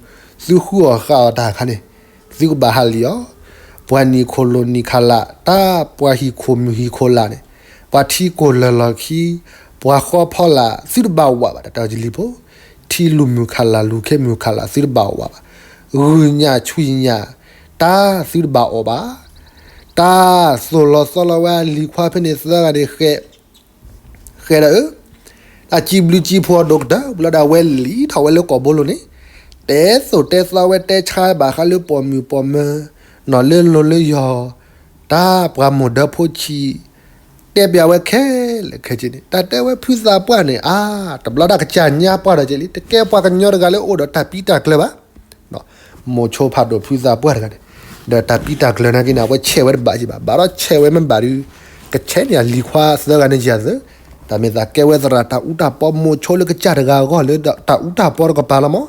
သုဃုအီၣ်ဃုအီတၢ်အခါန့ၣ်, သုကဘၣ်ဟးလံၣ်အီၤ. ပှၤနံၣ်ခိၣ်လိၣ်နံၣ်ခးလး, တၢ်ပှၤဟံၣ်ခိၣ်မုၣ်ဟံၣ်ခိၣ်လးန့ၣ်, ပှၤထံကိၢ်လၢာ်လီၢ်ခံ, ပှၤဃီဖီလာ် သုတဘၣ်ဝးဘၣ် တၢ်တဲအီၤကလံၤဖိ, ထံလူၤမုၢ်ခးလး လူၤခ့မုၢ်ခးလး သုတဘၣ်ဝးဘၣ်. ဂုာ်ညၣ်ဆွံညၣ်, တၢ်သုတဘၣ်အီၣ်ဘၣ်. တၢ်သိၣ်လီၤသီလီၤဝဲအလံၤခွါဖဲန့ၣ်သၢဂၤန့ၣ်ဃဲ, ဃဲဒီးအ, တၢ်စံးဘျုးစံးဖှိၣ်အီၤဒိၣ်ကတၢၢ် ဘျီဒီးအဝဲလံၣ်ထီၣ်ဝဲလၢကီၢ်ဘိလိၤန့ၣ်, တဲသိၣ်တဲသီဝဲတဲဆါဘၣ်ဃးလၢပိာ်မုၣ်ပိာ်မၢၤ, နီၢ်လၢလိၤလၢယီၤ, တၢ်ပှၤမိၢ်ဒၢဖိဆံး, တဲပျးဝဲခဲလၢာ်ခဲဆ့န့ၣ် တၢ်တဲဝဲဖုသးပှၢ်န့ၣ် အါ, တဘျီတၢ်ကစၢ်ညါပှၢ်ဒီးက့လံ တကဲပှၤကညီတဂၤလၢအိၣ်ဒီးတၢ်ပံးတၢ်ကျၢၤဘၣ် မိၤဆိဖးဒိၣ်ဖုသးပှၢ်တဂၤန့ၣ်, ဒီးတၢ်ပံးတၢ်ကျၢၤနာ်က့န့ၣ် အဝဲဆဲးဝဲတဘၣ်က့ဘၣ်, ဘၣ်ဒီးဆဲးဝဲမ့ၢ်ဘၣ်ဒုး, ကဆဲးန့ၢ်အလံၤခွါသၢဂၤန့ၣ်ယၤသၢ, တၢ်မ့ၢ်သးကဲဝဲသရၣ်တၢ်အူတၢ်ပီ မိၤဆိလၢကစၢ်တဂၤအဂီၢ်လၢတၢ်အူတၢ်ပီတကပၤလီၤမး,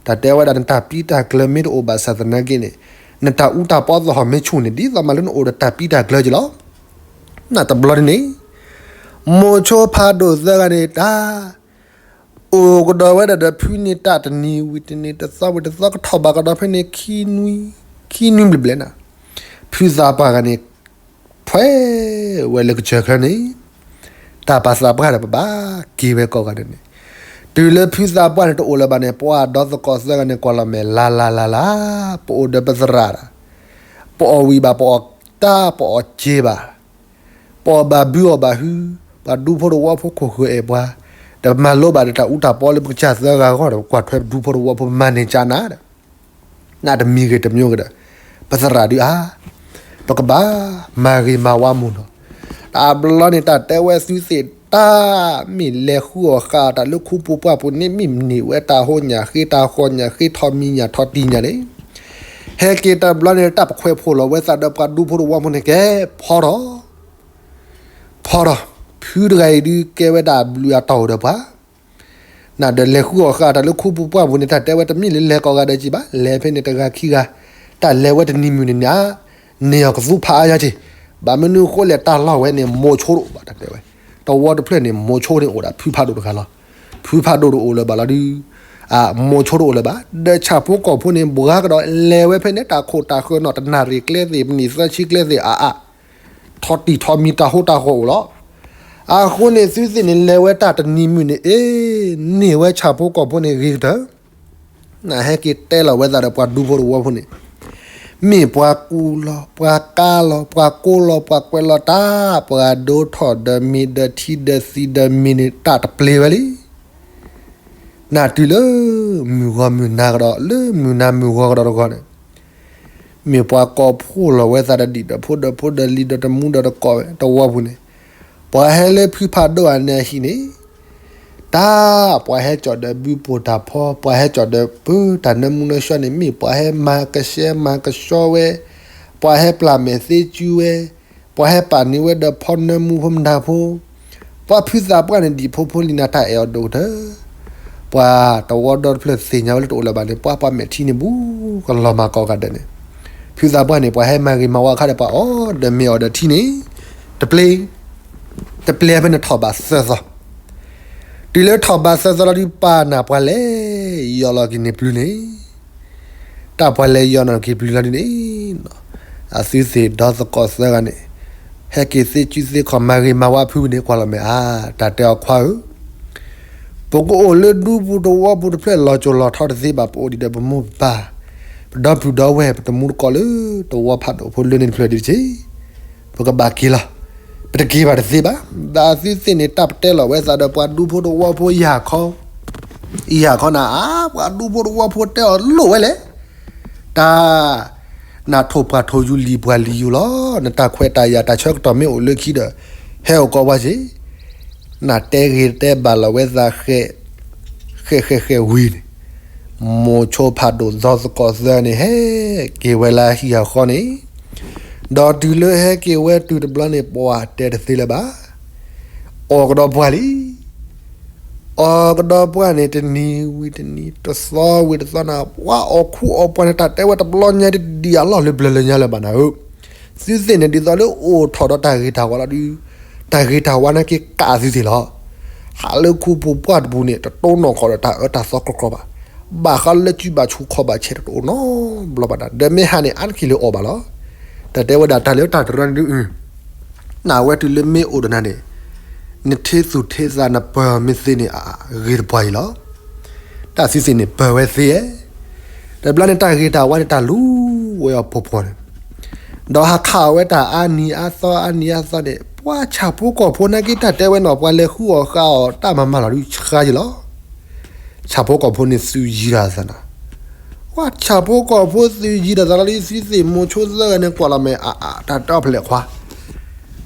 တၢ်တဲဝဲဒၣ်နတၢ်ပံးတၢ်ကျၢၤမ့ၢ်တအိၣ်ဘၣ်ဆၣ်သနာ်က့န့ၣ်, နတၢ်အူတၢ်ပီသဟီၣ်မ့ၢ်ဆူၣ်န့ၣ် ဒ်သိးမးလၢနအိၣ်ဒီးတၢ်ပံးတၢ်ကျၢၤက့လီၤ. နတဘျီဒ်န့ၣ်, မိၤဆိဖးဒိၣ်သၢဂၤန့ၣ်တၢ် အိၣ်ကဒီးဝဲဒၣ်ဒီးဖုန့ၣ် တၢ်တနံၤဝံၤတနံၤ တသီဝံၤတသီ ကထီၣ်ဘးကဒီးဖဲန့ၣ် ခံနွံ, ခံနွံဘျဲၣ်ဘျဲၣ်နၤ, ဖုသးပှၢ်ဂၤန့ၣ်, ထွဲဝဲလၢကစၢၢ်ချၢန့ၣ်, တၢ်ပာ်သးပှၢ်ဒီးပဘၣ်က့ၤဝဲကိးဂၤဒဲးန့ၣ်, တုၤလၢဖုသးပှၢ်န့ၣ်တအိၣ်လၢၤဘၣ်န့ၣ် ပှၤဒီသကိးသၢဂၤန့ၣ် ကွၢ်လီၤမဲာ်လါလါလါလါ, ပအိၣ်ဒီးပသရၣ်ဒီး, ပအီၣ်ဝံၣ်ဘၣ် ပအီၣ်တၢ်ပအီၣ်စ့ဘၣ် ပအီၣ်ဘၣ်ဘုအီၣ်ဘၣ်ဟု, ပှၤဒူဖိတဝီဖိခိၣ်ဃၢၤအဲၣ်ပှၤ, ဒီးမၤလိဘၣ်ဒီးတၢ်အူတၢ်ပီလၢပကစၢ်သၢဂၤအဂီၢ်ဒီး ပကွၢ်ထွဲပဒူဖိတဝီဖိ ပမၤန့ၢ်ကနၤဒီး, နတမံၤဂ့ၤတမံၤဂ့ၤဒီး, ပသရၣ်ဒုးအါ, ပကဘၣ်မၤဂ့ၤမၤဝါမူနီၤ, တဘျီန့ၣ် တၢ်တဲဝဲသုသ့ၣ်တၢ်, မ့ၢ်လဲၤဃုအီၣ်ဃာ်အီၣ်တၢ်လၢခူပူၤပှၢ်ပူၤန့ၣ် မ့ၢ်န့ၢ်ဝဲတၢ်ဟိညၣ်ဃ့ တၢ်ဃီညၣ်ဃ့ ထီၣ်မံၤညၣ်ထီၣ်တံၢ်ညၣ်န့ၣ် ဟဲက့ၤတဘျီန့ၣ် တၢ်ပခွဲးဖိၣ်လီၤဝဲသးဒီးပှၤဒူဖိတဝီဖိန့ၣ် ကဲဖီထီၣ်, ဖီထီၣ်, ဖုတဂၤအံၤဒုးကဲဝဲဒၣ်အဘျုးအတီၢ်အိၣ်ဒီးပှၤ, နဒီးလဲၤဃုအီၣ်ဃာ်တၢ်လၢခူပူၤပှၢ်ပူၤန့ၣ် တၢ်တဲဝဲတမ့ၢ်လၢလဲၤကိးဂၤဒဲးက့ဘၣ်, လဲၤဖဲန့ၣ်တဂၤခံဂၤ, တၢ်လဲၤဝဲတနံၤမုၢ်န့ၣ်န့ၣ်, န့ၢ်အီၤကသူဖးအါညါက့, ဘၣ်မနုၤဃိလဲၣ် တၢ်လီၢ်ဝဲန့ၣ် မိၤဆိတအိၣ်ဘၣ် တၢ်တဲဝဲ, တဝီတဖျၢၣ်န့ၣ် မိၤဆိန့ၣ်အိၣ်ဒၣ်ဖုဖးဒိၣ်တဂၤလီၤ, ဖုဖးဒိၣ်တအိၣ်လၢၤဘၣ်လီၤဒုး အမိၤဆိတအိၣ်လၢၤဘၣ်, ဒီးဆၣ်ဖိကီၢ်ဖိန့ၣ် ဘှါကဒီးလဲၤဝဲဖဲန့ၣ် တၢ်ခိၣ်တၢ်ဃၢၤနီၢ်တနၣ်ရံၣ်ကျဲသ့ၣ် မံးနံးသၢဆံကျဲသ့ၣ်အါအါ, ထီၣ်တံၢ်ထီၣ်မံၤတၢ်ဟိတၢ်ဃီအိၣ်လီၤ. အဃိန့ၣ် သုသ့ၣ်န့ၣ်လဲၤဝဲတၢ်တနံၤမုၢ်န့ၣ် အ့, န့ၢ်ဝဲဆၣ်ဖိကီၢ်ဖိန့ၣ်ဂ့ၤကတၢၢ် နဟဲက့ၤတဲလီၤဝဲသးဒီးပှၤဒူဖိတဝီဖိန့ၣ်, မ့ၢ်ပှၤကူလီၤ ပှၤကါလီၤ ပှၤကိးလီၤ ပှၤကွဲးလီၤတၢ်, ပှၤဒိးထီၣ်ဒီးမ့ၤဒီးထံဒီးသံဒီးမ့ၤန့ၣ် တၢ်တပျ့ၤဝဲလံ. နတုၤလၢမုၢ်ဂီၤမုၢ်နၤကဒီး လၢမုၢ်နၤမုၢ်ဂီၤကဒီးတဂီၤန့ၣ်, မ့ၢ်ပှၤကိးဖှိၣ်လီၤဝဲသးဒီးဒံၣ်ဒီးဖိဒီးဖိဒီးလံၤဒီးတမူဒီးတကိးတဝီပူၤန့ၣ်, ပှၤဟဲလၢဖုဖးဒိၣ်အန့ၣ်အဟံၣ်န့ၣ်, တၢ်ပှၤဟဲကၠီၣ်ဒီးဘုပိာ်တၢ်ဖီ, ပှၤဟဲကၠီၣ်ဒီးပၢတၢ်နၢမူနၢဆှီန့ၣ် မ့ၢ်ပှၤဟဲမၤကဆှဲမၤကဆှီဝဲ, ပှၤဟဲပျၢ်မဲာ်သ့ကၠူဝဲ, ပှၤဟဲပာ်န့ၢ်ဝဲဒီးဖီနၢမူဖိမတၤဖိ, ပှၤဖုသးပှၢ်န့ၣ်ဒံးဖိဖိလံၤနၤ တၢ်အဲၣ်အီၤဒိၣ်ကတၢၢ်. ပှၤတဝီဒီတဖျၢၣ်သ့ၣ်ညါဝဲလၢတအိၣ်လၢၤဘၣ်န့ၣ် ပှၤပှၤမဲာ်ထံန့ၣ်ဘူးကလီၤမၤကိးဂၤဒဲးန့ၣ်, ဖုသးပှၢ်န့ၣ် ပှၤဟဲမၤဂ့ၤမၤဝါအခါဒီး ပှၤအီၣ်ဒီးမ့ၤအီၣ်ဒီးထံန့ၣ် တပျ့ၤ, တပျ့ၤဖဲန့ၣ်ထီၣ်ဘးသၢသီ, တုၤလၢထီၣ်ဘးသၢသီလီၤဒုး ပာ်နၢ်ပှၤလဲၤယီၢ်လီၤက့ၤန့ၢ်ပျုၤန့ၣ်, တၢ်ပှၤလဲၤယီၢ်လီၤက့ၤပျုၤလီၤဒုးန့ၣ်, အသုသ့ၣ်ဒီသကိးသၢဂၤန့ၣ် ဟဲက့ၤသ့ကၠူသ့ခီၣ် မၤဂ့ၤမၤဝါဖုန့ၣ် ကွၢ်လီၤမဲာ်အါ, တၢ်တဲအီၤခွါဧၢ, ပကအိၣ်လၢဒူပူၤတဝီပူၤတဖျၢၣ် လီၤစိၤလီၤထီတသ့ဘၣ်, ပအိၣ်ဒံးဒီးပမိၢ်ပပၢ်, ပဒီပုၢ်ဒီဝဲၢ် ပတမူတကိးလၢတဝီဖးဒိၣ်ဖိလၢန့ၣ်တဖျၢၣ်ဒံးတက့ၢ်. ပကဘၣ်က့ၤလီၤ, ပတက့ၤဘၣ်တသ့ဘၣ်. ဒီးအသုသ့ၣ်န့ၣ်တၢ်ပတဲလီၤဝဲသးဒီးပှၤဒူဖိတဝီဖိယၢ်ခီ, ယၢ်ခီနၤဧါ, ပှၤဒူဖိတဝီဖိတဲအီၤလိၣ်ဝဲလဲၣ် တၢ်, နၢ်ထိၣ်ပှၢ်ထိၣ်ယူၤလံၤပှၢ်လံၤယူၤလီၤ, နတၢ်ခွဲးတၢ်ယာ်တၢ်ဆၢကတီၢ်မ့ၢ်အိၣ်လၢခံဒီး ဟဲအိၣ်ကိးပှၤက့ၤ, နတဲဂ့ၤတဲဘၣ်လီၤဝဲသးဃဲး, ဃဲးဃဲးဃဲးဝံၤန့ၣ်, မိၤဆိဖးဒိၣ်ဒီသကိးသၢန့ၣ် ဟဲက့ၤဝဲလၢဟံၣ်ဃီန့ၣ်, ဒီးတုၤလၢဟဲက့ၤဝဲတုၤတဘျီန့ၣ် ပှၤတဲတသ့လၢၤဘၣ်. အီၣ်ကဒီးပှၢ်လံ အီၣ်ကဒီးပှၢ်န့ၣ် တနံၤဝံၤတနံၤ တသီဝံၤတသီနၤ, ပှၤအီၣ်ခူအီၣ်ပှၢ်န့ၣ် တၢ်တဲဝဲတဘျီညါတဒံးအလီၢ်လၢပျၢၤလၢညါလၢၤဘၣ်နၤဧၢ, သုသ့ၣ်န့ၣ် ဒ်သိးလၢအိၣ်ထီၣ်ဒီးတၢ်ဂ့ၤတၢ်ဝါလီၤဒုး, တၢ်ဂ့ၤတၢ်ဝါနာ်က့ကးသုသ့ၣ်လီၤ. ဟးလၢခူပူၤပှၢ်တပူၤန့ၣ် တတိၢ်နီၣ်ဃီဒီးတၢ်အၢတၢ်သီကြီကြီဘၣ်. ဘၣ်ဃးလၢစုဘၣ်ဆူခီၣ်ဘၣ်ဆဲးတအိၣ်နီတဘျီဘၣ်နၤ, ဒီးမ့ၢ်ဟးန့ၣ် အါတက့ၢ်လၢအီၣ်ဘၣ်လီၤ. တၢ်တဲဝဲဒၣ်တၢ်လၢတၢ်တရၢန့ၣ်ဒုး နဝဲတုၤလၢမ့ၢ်အိၣ်ဒီးနၤန့ၣ်, နထ့သူၣ်ထ့သးနပၢၤမ့ၢ်သ့န့ၣ် အဂ့ၤတပှၢ်အံၤလီၤ. တၢ်သုသ့ၣ်န့ၣ်ပၢၤဝဲသ့ဧါ. တဘျီန့ၣ်တၢ်ဂ့ၤတၢ်ဝါန့ၣ် တၢ်လူၤဝဲအီၤဖှီၣ်ဖှီၣ်န့ၣ်, ဒီးဟးခးအီၤဝဲတၢ်အါနံၤအါသီအါနံၤအါသီန့ၣ် ပှၤဆၣ်ဖိကီၢ်ဖိနာ်က့တၢ်တဲဝဲနီၤ ပှၤလဲၤဃုအီၣ်ဃုအီၣ်တၢ်မၤမၤလီၤဒုးဆှါယံၤလီၤ. ဆၣ်ဖိကီၢ်ဖိန့ၣ်သုးယံၤတၢ်သးနၤ, ပှၤဆၣ်ဖိကီၢ်ဖိသုးယံၤတၢ်သးလီၤဒုး သုသ့ၣ်မိၤဆိသၢဂၤန့ၣ် ကွၢ်လီၤမဲာ်အါအါ တၢ်တဲအီၤဖဲလဲၣ်ခွါ,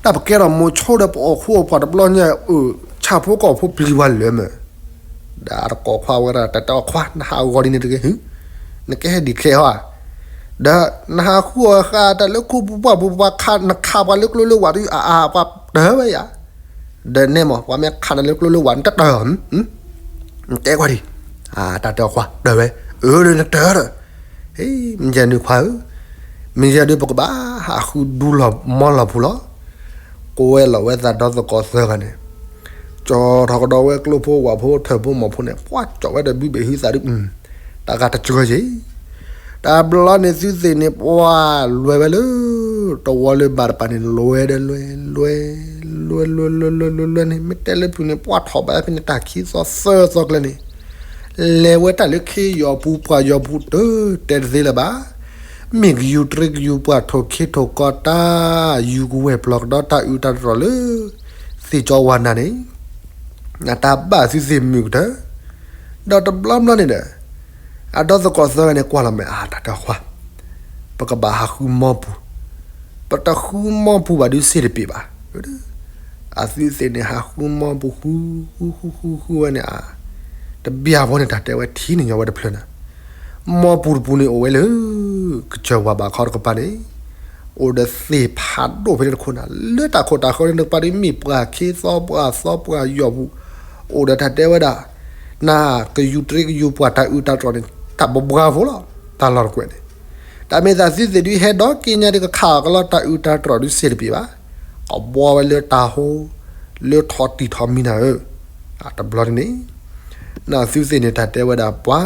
တၢ်ပကဲထီၣ်မိၤဆိဒီးပအီၣ်ခူအီၣ်ပှၢ်တဘျီညါအၢ, ဆၣ်ဖိကီၢ်ဖိပျံၤပှၤလၢာ်မ့ၢ်, ဒီးတကိးခွါဝဲဒၣ် တၢ်တဲအီၤခွါ နဟးဂီၤဒ်န့ၣ်တဂ့ၤ, နကဟဲဒံးချဲဟီဧါ, ဒီးနဟးဃုအီၣ်ဃာ်တၢ်လၢခူပူၤပှၢ်ပူၤ ပှၤခးနခးပှၤလၢကျိလၢဝၢ်ဒုး အါအါ ပှၤတၢၤဝဲယၤ, ဒီးနဲမ့ၢ် ပှၤမ့ၢ်ခးနၤလၢကျိလၢဝၢ် နတတၢၤဧါ, နတဲကွၢ်ဒံး, တၢ်တဲအီၤခွါ တၢၤဝဲ, အၢ နတၢၤဒီး, မ့ၢ်ယဲန့ၣ်ခွါဧၢ, မ့ၢ်ယဲဒုး ပကဘၣ်ဟးဃုဒူလီၤမီလီၤပူၤလီၤ. ကွဲလီၤဝဲသးဒီသကိးသၢဂၤန့ၣ်, ကၠီထီၣ်ကဒီးဝဲကျိဖိဝၣ်ဖိထၢၣ်ဖိမီၢ်ဖိန့ၣ် ပှၤကၠီၣ်ဝဲဒီးဘုဘ့ၣ်ဟုသးဒုး, တၢ်ဂၤတစှၤက့ၤ, တဘျီန့ၣ်သုသ့ၣ်န့ၣ် ပှၤလွဲၢ်ဝဲလၢ တဝီလၢဘၣ်တပၤန့ၣ် လွဲၢ်ဒီးလွဲၢ်, လွဲၢ်, လွဲၢ်လွဲၢ်လွဲၢ်လွဲၢ်လွဲၢ်န့ၣ် မ့ၢ်တဲလၢပျုၤန့ၣ် ပှၤထီၣ်ဘၣ်ဖဲန့ၣ် တၢ်ခံသီသၢသီကျဲန့ၣ် လဲၤဝဲတၢ်လၢခ့ယီၤပူၤပှၢ်ယီၤပူၤတၢ် တဲတသ့လၢၤဘၣ်. မ့ၢ်ကယူၤတရံးကယူၤပှၢ်ထိၣ်ခ့ထိၣ်ကီတၢ် ယူၤကဝဲၢ်ပျီၢ်ကဒီးတၢ်အုးတၢ်တြီၣ်လၢ သ့ၣ်ကၠီဝါနၤန့ၣ် နတၢ်ဘၣ်သုသ့ၣ်မုာ်ကတၢၢ်, ဒီးတဘျီဘျီန့ၣ်ဒီး အဒီသကိးသၢဂၤန့ၣ် ကွၢ်လီၤမဲာ်အါ တၢ်တဲခွါ, ပကဘၣ်ဟးဃုမီပူၤ, ပတဃုမီပူၤဘၣ်ဒုးစ့ၢ်တပ့ၤဘၣ်. အသုသ့ၣ်န့ၣ် ဟးဃုမီပူၤဃု ဃုဃုဃုဃုဝဲန့ၣ်အါ, တဘျီဖိန့ၣ် တၢ်တဲဝဲထံၣ်န့ၣ်ညီဝဲတဖျၢၣ်နၤ, မီပူၤတပူၤန့ၣ်အိၣ်ဝဲလၢ ကစၢၢ်ဝါဘၣ်ခီတကပၤန့ၣ် အိၣ်ဒီးသ့ၣ်ဖးဒိၣ်ဖဲန့ၣ်တခိၣ်နၤ, လၢတၢ်ခိၣ်တၢ်ဃၢန့ၣ်တကပၤဒုး မ့ၢ်ပှၤခ့သီပှၢ်သီပှၢ်ယီၤပူၤ, အိၣ်ဒီးတၢ်တဲဝဲဒၣ် နကယူၤတရံးကယူၤပှၢ်တၢ်အုးတၢ်တြီၣ်န့ၣ် တၢ်ဘဘှါဖိလီၤ. တၢ်လီၢ်တကွဲးန့ၣ် တၢ်မ့ၢ်သးသုသ့ၣ်ဒုး ဟဲဒီးက့ညါဒုး ကခးအီၤကလီတၢ်အုးတၢ်တြီၣ်ဒုးစ့ၢ်တပ့ၤဘၣ်. ကဘှီဝဲလၢတၢ်ဟိ လၢထီၣ်တံၢ်ထီၣ်မံၤနၤဧၢ, တဘျီန့ၣ် နသုသ့ၣ်န့ၣ် တၢ်တဲဝဲဒၣ်ပှၤ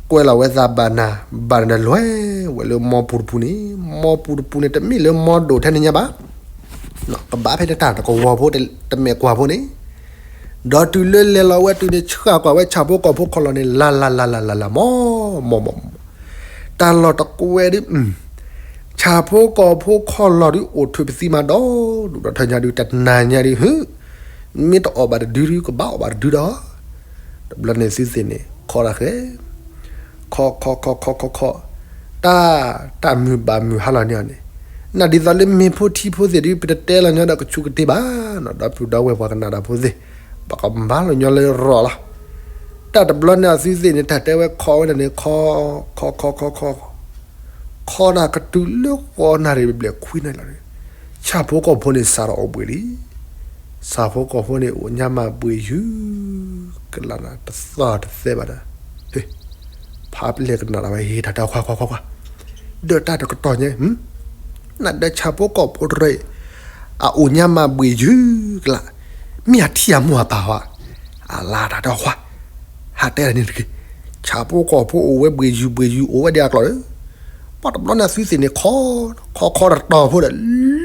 ကွဲလီၤဝဲသးဘၣ်နၤ ဘၣ်နၤဒီးလွဲၢ်ဝဲလၢမီပူၤတပူၤန့ၣ်, မီပူၤတပူၤန့ၣ် တမ့ၢ်လၢမီဒိၣ်ထဲန့ၣ်ညါဘၣ်. ကဘၣ်ဖဲန့ၣ်တၢ်တကဝီၤဖိ တမဲာ်ကွၢ်ဖိန့ၣ်, ဒီးတုၤလၢလဲၤလီၤဝဲတုၤန့ၣ် ဆှၣ်ကွၢ်ဝဲဆၣ်ဖိကီၢ်ဖိခီၣ်လီၢ်န့ၣ် လၢ်လၢ်လၢ်လၢ်လၢ်လၢ် မီမီမီမီ, တၢ်လီၢ်တကွဲးဒုး ဆၣ်ဖိကီၢ်ဖိခီၣ်လီၢ်ဒုး အိၣ်ထုးပသံမးဒီး ဒူၣ်ဒီးထၢညါဒုး တနၤညါဒုး ဟု မ့ၢ်တအီၣ်ဘၣ်တဒုဒုး ကဘၣ်အီၣ်ဘၣ်တဒုဒီး, တဘျီန့ၣ်သုသ့ၣ်န့ၣ် ခီတၢ်ဃဲ ခီခီခီခီခီခီ, တၢ် တၢ်မုာ်ဘၣ်မုာ်ဟါလီၤန့ၢ်အီၤန့ၣ်, နဒ်သိးလၢမ့ၢ်ဖိထံဖိသ့ၣ်ဒုး ပတတဲလီၤညီဒီးကဆူးကတ့ၢ်ဘၣ်နီၤ, ဒီပုၢ်ဒီဝဲၢ်ပှၤကနၣ်တၢ်ဖိသ့ၣ်, ပကမၤလီၤညီလၢရီၤလီၤ. တၢ်တဘျီန့ၣ်အသုသ့ၣ်န့ၣ် တၢ်တဲဝဲခီဝဲဒၣ်န့ၣ် ခီ, ခီခီခီခီ, ခီဒၣ်ကတုၤလၢဃီနၣ်ရံၣ်ဘျဲၣ်ခွံနၣ်ရံၣ်လီၤန့ၣ်, ဆၣ်ဖိကီၢ်ဖိန့ၣ်စးထီၣ်အိၣ်ဘှံးလံ. ဆၣ်ဖိကီၢ်ဖိန့ၣ်အိၣ်ညါမၤဘှံးယုၤကလးနၤ တသီၣ်တသဲဘၣ်ဒီး, ဖးပလဲၤကနၣ်ဒၣ်ဝဲ ဟ့ၣ်တၢ်တဲခွါခွါခွါခွါ, ဒီးတၢ်တကတီၢ်ညါ နဒီးဆၣ်ဖိကီၢ်ဖိတရၢအံၤ အအိၣ်ညါမၤဘှံးယုၤကလး, မ့ၢ်အထံၣ်အမိၢ်အပၢ်ဧါ, အလါတၢ်တဲခွါ, ဟးတဲဒၣ်န့ၣ်တဂ့ၤ, ဆၣ်ဖိကီၢ်ဖိအိၣ်ဝဲဘှံးယုၤဘှံးယုၤအိၣ်ဝဲဒ်အကျိၤဒီး, ပှၤတဘျီန့ၣ်အသုသ့ၣ်န့ၣ်ခီ, ခီခီတတီၤဖိဒီး,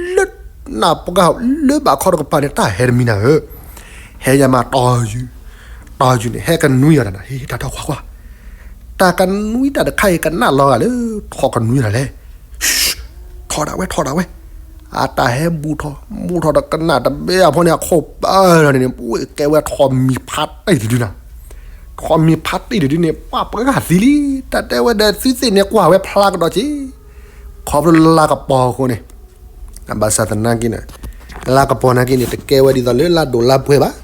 လၢနၢ်ပှၢ်လၢဘၣ်ခီတကပၤန့ၣ် တၢ်ဟဲတမံၤနၤဧၢ, ဟဲယၤမၤတီၤယုၤ, တီၤယုၤန့ၣ် ဟဲကနွံအီၤတၢ်နၤ ဟ့ၣ်တၢ်တဲခွါခွါ တၢ်ကနွံတၢ်တခါအံၤကနၣ်လီၤဂာ်လၢ ထီၣ်ကနွံတၢ်လဲၣ်. ထီၣ်ဒၣ်ဝဲ ထီၣ်ဒၣ်ဝဲ, အတၢ်ဟဲဘူးထီၣ်, ဘူးထီၣ်ဒီးကနၣ်တဘဲအဖီန့ၣ် အခိၣ်ပၢ်လီၤန့ၣ်န့ၣ် ပှ့ၤကဲဝဲထီၣ်မံၤဖးတံၢ်တဒုနၤ, ထီၣ်မံၤဖးတံၢ်တဒုန့ၣ် ပှၤပှၤဂၤသံလံ, တၢ်တဲဝဲဒီးသုသ့ၣ်န့ၣ်ကွၢ်ဝဲဖျါကဒီးက့ၤ, ခီဖျိလါကပီၤအဃိန့ၣ် ဘၣ်ဆၣ်သနာ်က့န့ၣ်, လါကပီၤနာ်က့န့ၣ် တကဲဝဲဒ်သိးလၢလါဒိၣ်လါပှဲၤဘၣ်.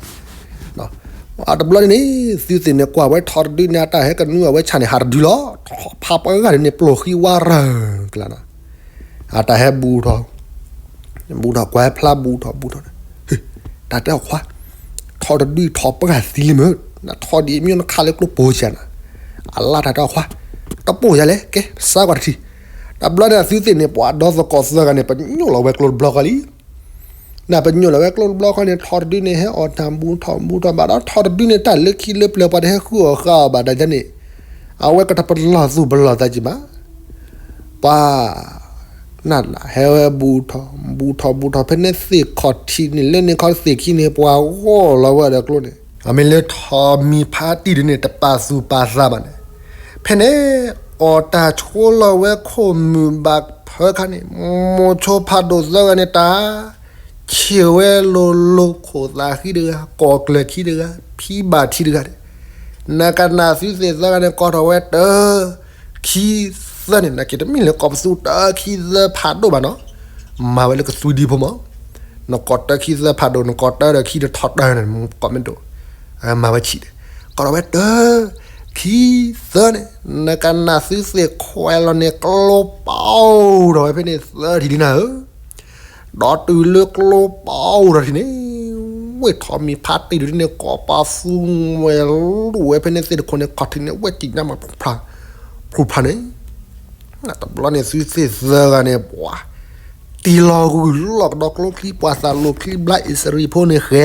အတဘျီန့ၣ်န့ၣ် သုသ့ၣ်န့ၣ်ကွၢ်ဝဲထီၣ်တဒုန့ၣ် အတၢ်ဟဲကနွံအဝဲဆၣ်န့ၣ် ဟးတဒုလီၤ. ထီၣ်ဖးပှၤဂၤန့ၣ်န့ၣ် ပျိၢ်ဃံဝါရၢၢ်ကလးနၤ, အတၢ်ဟဲဘူးထီၣ်, ဘူးထီၣ်ကွၢ်ဖျါဘူးထီၣ်ဘူးထီၣ်န့ၣ်, တၢ်တဲအီၤခွါ, ထီၣ်တဒုထီၣ်ပှၤဂၤသံလံမ့ၢ်, နထီၣ်ဒ်အမ့ၢ်နခးလၢကျိပိၤဆၣ်နၤ, အလါတၢ်တဲအီၤခွါ, တပိၢ်ယၤလဲၣ် ကဲ စါကွၢ်တထံၣ်. တဘျီန့ၣ်အသုသ့ၣ်န့ၣ် ပှၤဒီသကိးသၢဂၤန့ၣ် ပညိၣ်လီၤဝဲကျိတဘျီဃီလံ. နပညိၣ်လီၤဝဲကျိတဘျီဃီန့ၣ် ထီၣ်တဒုန့ၣ် ဟဲအီၣ်တၢ်ဘူးထီၣ်ဘူးထီၣ်ဘၣ်ဒီး ထီၣ်တဒုန့ၣ် တၢ်လၢခံလၢပျၢၤပှၤတဟဲဃုအီၣ်ဃုအီဘၣ်တၢ်န့ၣ်, အဝဲကတပလီၢ်သူၣ်ပလီၢ်သးကံၤဘၣ်. ပှၤ နဟဲဝဲဘူးထီၣ် ဘူးထီၣ်ဘူးထီၣ် ဖဲန့ၣ်သ့ၣ်ခီၣ်ထံးန့ၣ် လၢန့ၣ်ခီသ့ၣ်ခံန့ၣ် ပှၤဂီၢ်လီၤဝဲဒီးကျိန့ၣ် အမ့ၢ်လၢထီၣ်မံၤဖးတံၢ်ဒုန့ၣ် တပာ်သူၣ်ပာ်သးဘၣ်န့ၣ်, ဖဲန့ၣ် အီၣ်တၢ်ဆိလီၤဝဲခိၣ်မုၢ်ဘၣ်ဖၢခါန့ၣ် မိၤဆိဖးဒိၣ်သၢဂၤန့ၣ် တၢ်ဆံးဝဲလိၤလိၤ ခိၣ်သးဃံတဂၤ ကီၢ်ကျၢၢ်ခံတဂၤ ဖံဘၣ်ထံတဂၤန့ၣ်, နကနၣ်သုသ့ၣ်သၢဂၤန့ၣ် ကိးထီၣ်ဝဲတၢ ခံ သၢန့ၣ် နက့ၤတမ့ၢ်လၢကိးပသူတၢ ခံ သၢ ဖးဒိၣ်ဘၣ်နီၤ, မၤဝဲလၢကသွံဒံဖိမး, နကိးတၢ ခံ သၢ ဖးဒိၣ် နကိးတၢဒီးခံဒီးထီၣ်တၢန့ၣ် ကိးမ့ၢ်ဒိၣ်, မၤဝဲဆံးန့ၣ်, ကိးထီၣ်ဝဲတၢ ခံ သၢန့ၣ် နကနၣ်သုသ့ၣ်ခွဲးလီၤန့ၣ် ကျိပီထီၣ်ဝဲဖဲန့ၣ် သၢထံၣ်လံနၤဧၢ ဒီးတုၤလၢကျိပီထီၣ်ထံၣ်န့ၣ်, ဝဲထီၣ်မံၤဖးတံၢ်တဒုန့ၣ် ကိးပသူဝဲလူၤဝဲဖဲန့ၣ်သ့ၣ်တခိၣ်န့ၣ် ခီၣ်ထံးန့ၣ် ဝဲကံၣ်ညါမး ဖျိဖျါန့ၣ်, တဘျီန့ၣ်သုသ့ၣ်သၢဂၤန့ၣ် ပှၤ တံၢ်လီၤဂုၢ်လီၢ်ကဒီးကျိချံ ပှၤသးလိၤချံဘျါအံၣ်စရ့ၣ်ဖိန့ၣ် ဃဲ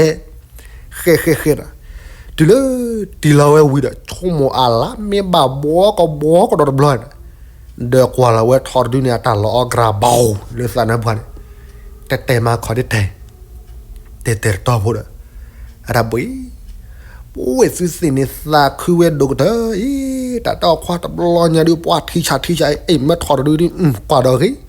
ဃဲဃဲဃဲဒီး, တုၤလၢ တံၢ်လီၤဝဲဝံၤဒီး ဆိကမိၣ်အလါမ့ၢ်ဘၣ်ဘှီကဘှီကဒီးတဘျီန့ၣ်, ဒီးကွၢ်လီၤဝဲထီၣ်တဒုန့ၣ် အတၢ်လီၤအီၣ်ကြၢးဘီလၢသးနါပှၢ်န့ၣ်, တဲတဲမၤခီဒ်တဲ, တဲတဲတတီဖိဒီး, အတၢ်ဘှံး ပဝဲသုသ့ၣ်န့ၣ်သးခုဝဲဒိၣ်ကတၢၢ်အံၤ တၢ်တဲအီၤခွါတဘျီညါဒုး ပှၤထံဆးထံဆးအံၤ မ့ၢ်ထီၣ်တဒုဒုး ကွၢ်ဒီးဂ့ၤ,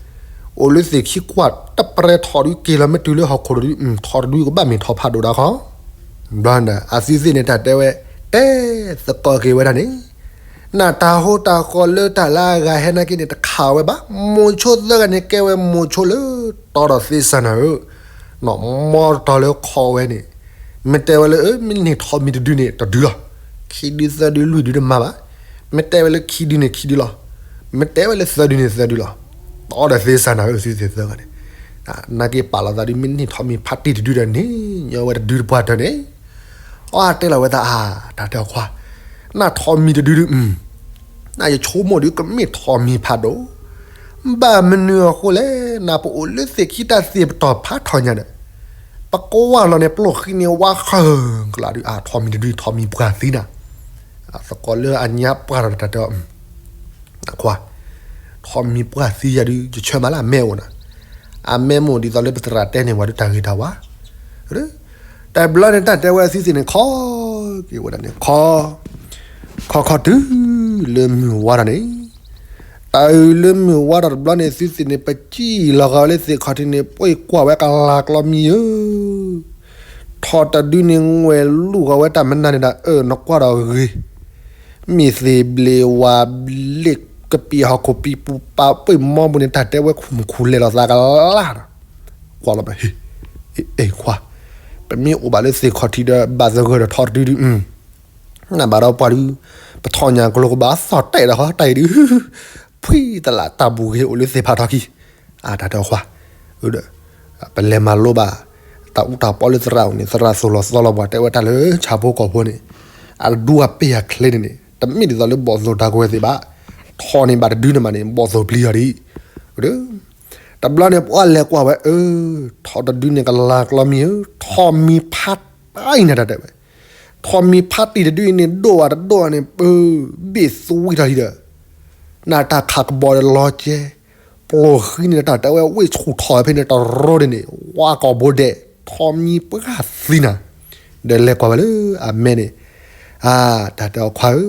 အိၣ်လၢသ့ၣ်ခံကွၢ် တပရဲထီၣ်ဒုး က့ၤလီၤမ့ၢ်တုၤလၢဟီၣ်ခိၣ်တဒုး ထီၣ်တဒုကဘၣ်မ့ၢ်ထီၣ်ဖးဒိၣ်ဒၣ်ခီ, ဘျီဒီး အသုသ့ၣ်န့ၣ်တၢ်တဲဝဲ, တဲသကိးက့ၤဝဲဒၣ်န့ၣ်, နတၢ်ဟိတၢ်ဃီလၢတၢ်လၢအဂၤဟဲနာ်က့န့ၣ် တခးဝဲဘၣ်, မိၤဆိသၢဂၤန့ၣ် ကဲဝဲမိၤဆိလၢတီဒီးသ့စၢ်နၤဧၢ, နီၢ်မီတီၤလၢခီဝဲန့ၣ်, မ့ၢ်တဲဝဲလၢ မ့ၢ်န့ၢ်ထီၣ်မံၤတဒုန့ၣ် တဒုလီၤ, ခံဒုသၢဒုလွံၢ်ဒုတမၤဘၣ်, မ့ၢ်တဲဝဲလၢခံဒုန့ၣ်ခံဒုလီၤ, မ့ၢ်တဲဝဲလၢသၢဒုန့ၣ်သၢဒုလီၤ, တီဒီးသ့စၢ်နၤဧၢ သုသ့ၣ်သၢဂၤန့ၣ်, နာ်က့ပာ်လီၤသးဒုး မ့ၢ်န့ၢ်ထီၣ်မံၤဖးတံၢ်တဒုဒီးန့ၣ် ညီဝဲတဒုတပှၢ်တၢၢ်န့ၣ် အတဲလီၤဝဲသးအါ, တၢ်တဲအီၤခွါ, နထီၣ်မံၤတဒုဒုး, နယဆိကမိၣ်ဒုးကမ့ၢ်ထီၣ်မံၤဖးဒိၣ်, ဘၣ်မနုၤအဃိလဲၣ်, နပအိၣ်လၢသ့ၣ်ခံတၢ်သ့ၣ်ပတီၢ်ဖးထီၣ်ညါဒီး, ပကဝၢ်လီၤန့ၣ် ပျိၢ်ဃံန့ၣ်ဝါဃၢၤကလးဒုး အထီၣ်မံၤတဒု ထီၣ်မံၤပှၢ်သံနၤ, သကိးလၢအညါပှၢ်ထီၣ်တၢ်တဲအီၤ ခွါ, ထီၣ်မံၤပှၢ်သံယၤဒုး ယဆၢမးလၢအမဲအိၣ်နၤ, အမဲမ့ၢ်အိၣ်ဒ်သိးလၢပသရၣ်တဲန့ၢ်ဝဲဒုးတၢ်ဂ့ၤတၢ်ဝါ, တၢ်ဘျီန့ၣ်တၢ်တဲဝဲသုသ့ၣ်န့ၣ် ခီက့ၤဝဲဒၣ်န့ၣ် ခီ, ခီခီတုၤလၢမုၢ်ဝါထီၣ်န့ၣ်, တၢ်အုၣ်လၢမုၢ်ဝါထီၣ်တဘျီန့ၣ် သုသ့ၣ်န့ၣ် ပစံၣ်လီၤဃာ်ဝဲလၢသ့ၣ်ခီၣ်ထံးန့ၣ် ပှ့ၤကွၢ်ဝဲကလၤကျီမံၤဧၢ ထီၣ်တဒုန့ၣ် ငွဲၣ်လူၢ်ဃီၤဝဲတၢ်မနုၤန့ၣ်ဒီး အၢ နကွၢ်ဒီးဂ့ၤ, မ့ၢ်သ့ၣ်ဘျ့ၣ်ဝါဘျ့ၣ်ကပံာ်ဟီၣ်ခိၣ်ပံာ်ပူၤပာ်ပှ့ၤမီပူၤန့ၣ် တၢ်တဲဝဲခူၣ်မူခူၣ်လဲၤလီၤသးကလၤဒီး, ကွၢ်လီၤဘၣ်ဟ့ၣ်, အ့ၣ်ခွါ, ပမ့ၢ်အိၣ်ဘၣ်လၢသ့ၣ်ခီၣ်ထံးဒီး ဘၣ်သဂၢၢ်ဒီးထီတဒုဒု, နဘၣ်ဒီးပှၤဒု, ပထီၣ်ညၣ်ကျိၤကဘၣ်သီၣ်တဲာ်ဒီးဃီတဲာ်ဒု, ဖှံတလးတၢ်ဘူၣ်ဂ့ၤအိၣ်လၢသ့ၣ်ဖးထီခံ, အတၢ်တဲအီၤခွါ, ပလဲၤမၤလိဘၣ် တၢ်အူတၢ်ပီလၢသရၣ်အိၣ်န့ၣ် သရၣ်သိၣ်လီၤသီလီၤပှၤတဲဝဲတၢ်လၢဆၣ်ဖိကီၢ်ဖိန့ၣ်, အဒူအပ့ၢ်အချ့န့ၣ်န့ၣ် တမ့ၢ်ဒ်သိးလၢဘီၣ်သိၣ်တၢ်ကဝဲၤသ့ၣ်ဘၣ်, ထီၣ်န့ၣ်ဘၣ်တဒုန့ၣ်မးန့ၣ် ဘီၣ်သိၣ်ပျံၤအီၤဒ် တဘျီန့ၣ် ပှၤလဲၤကွၢ်ဝဲအၢ, ထီတဒုန့ၣ်ကလၤကျီမံၤဧၢ, ထီမံၤဖးတံၢ်နၤတၢ်တဲဝဲ, ထီမံၤဖးတံၢ်တဒုအံၤန့ၣ် ဒိၣ်ဝဲတဒိၣ်န့ၣ် ပဘ့ၣ်သဝံထီၣ်လံဒီး နတၢ်ခးကဘီဒီးလီၤကဲ, ပျိၢ်ဃံန့ၣ်တၢ်တဲဝဲဝ့ၢ်ဆူၣ်ထီၣ်ဖဲန့ၣ်တရီဒီးန့ၣ် ဝါကီၢ်ဘိဒဲး ထီမံၤပှၢ်သံနၤ, ဒီးလဲၤကွၢ်ဝဲလၢအမဲန့ၣ်, အါ, တၢ်တဲအီၤခွါဧၢ,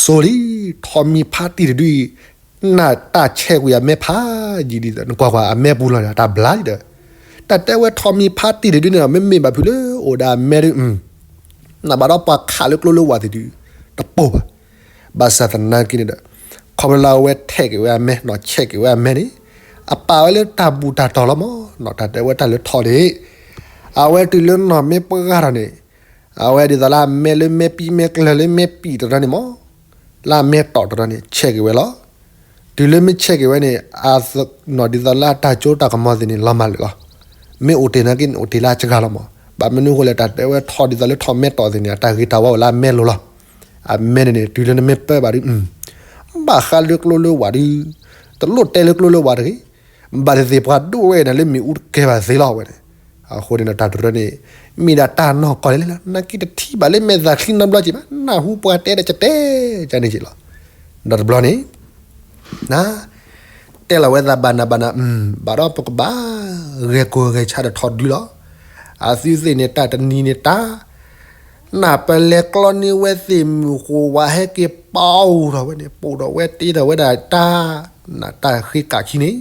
စိၤလံ, ထီမံၤဖးတံၢ်တဒုအံၤ နတၢ်ဆဲးကွံာ်အမဲဖးယံာ်ဒ်သိး နကွၢ်ကွၢ်အမဲပူၤလီၤန့ၣ် အတၢ်ဘျါလံဒီး, တၢ်တဲဝဲထီမံၤဖးတံၢ်တဒုန့ၣ် မ့မ့ၢ်ဘၣ်ဖုးလၢအိၣ်ဒီးအမဲဒု, နဘၣ်ဒီးပှၤခးလၢကျိလၢဝၢ်သ့ၣ်ဒု, တပိၢ်ဘၣ်, ဘၣ်ဆၣ်သနာ်က့န့ၣ်ဒီး, ခီဖျိလၢအဝဲထဲးက့ၤဝဲအမဲ နီၢ်ဆဲးက့ၤဝဲအမဲန့ၣ်, အပာ်ဝဲလၢတၢ်ဘူၣ်တၢ်တီၤလီၤမး နီၢ်တၢ်တဲဝဲတၢ်လၢထီန့ၣ်, အဝဲတုၤလၢနီၢ်မ့ၢ်ပှၢ်ထီၣ်န့ၣ် အဝဲဒ်သိးလၢအမဲလၢမဲပံမဲကျၢၤလၢမဲပံတရီန့ၣ်မး, လၢအမဲတီၢ်တရီန့ၣ် ဆဲးက့ၤဝဲလီၤ. တုၤလၢမ့ၢ်ဆဲးက့ၤဝဲန့ၣ် အနီၢ်ဒ်သိးလၢအတၢ်ကၠိတၢ်ကမီၤသ့ၣ်န့ၣ် လီၤမၢ်လၢာ်လီၤ. မ့ၢ်အိၣ်တ့ၢ်နာ်က့န့ၣ် အိၣ်တ့ၢ်လၢအစှၤလီၤမး. ဘၣ်မနုၤအဃိလဲၣ် တၢ်တဲဝဲထီဒ်သိးလၢထီၣ်မဲတီၢ်သ့ၣ်န့ၣ် အတၢ်ဂ့ၤတၢ်ဝါအိၣ်လၢအမဲလိၤလီၤ. အမဲန့ၣ်န့ၣ် တုၤလၢနမ့ၢ်ပၢဘၣ်ဒု ဘၣ်ဃးလၢကျိလၢဝၢ်ဒု တလိၣ်တဲလၢကျိလၢဝၢ်တဂ့ၤ. ဘၣ်သ့ၣ်သ့ၣ်ပှၤဒိၣ်ဝဲန့ၣ်လၢမ့ၣ်အူတကဲဘၣ်သ့လီၤဝဲန့ၣ်. အဃိန့ၣ်ဒီးတၢ်တရၢန့ၣ် မ့ၢ်ဒၣ်တၢ်နီၢ်ကီၢ်လံလီၤ. နာ်က့တထံၣ်ဘၣ်လၢမဲာ်သၣ်ချံနီတဘျီက့ၤဘၣ်. နၢ်ဟူပှၤတဲဒီးကတဲကန့ၣ်က့ၤလီၤ. ဒီးတဘျီန့ၣ် န တဲလီၤဝဲသးဘၣ်နၤဘၣ်နၤ ဘၣ်ဒီးပကဘၣ် ဂဲၤကိၢ်ဂဲၤဆးဒီးထီၣ်ဒုလီၤ. အသုသ့ၣ်န့ၣ်တၢ်တနံၤန့ၣ်တၢ် နပလဲၤကျီန့ၢ်ဝဲသ့ၣ်မုၢ်ဃိဝါဟဲက့ၤပာ်အိၣ်ထီၣ်ဝဲန့ၣ် ပိာ်ထီၣ်ဝဲတ့ထီၣ်ဝဲဒၣ်တၢ် နတၢ်ဃ့ကးခံန့ၣ်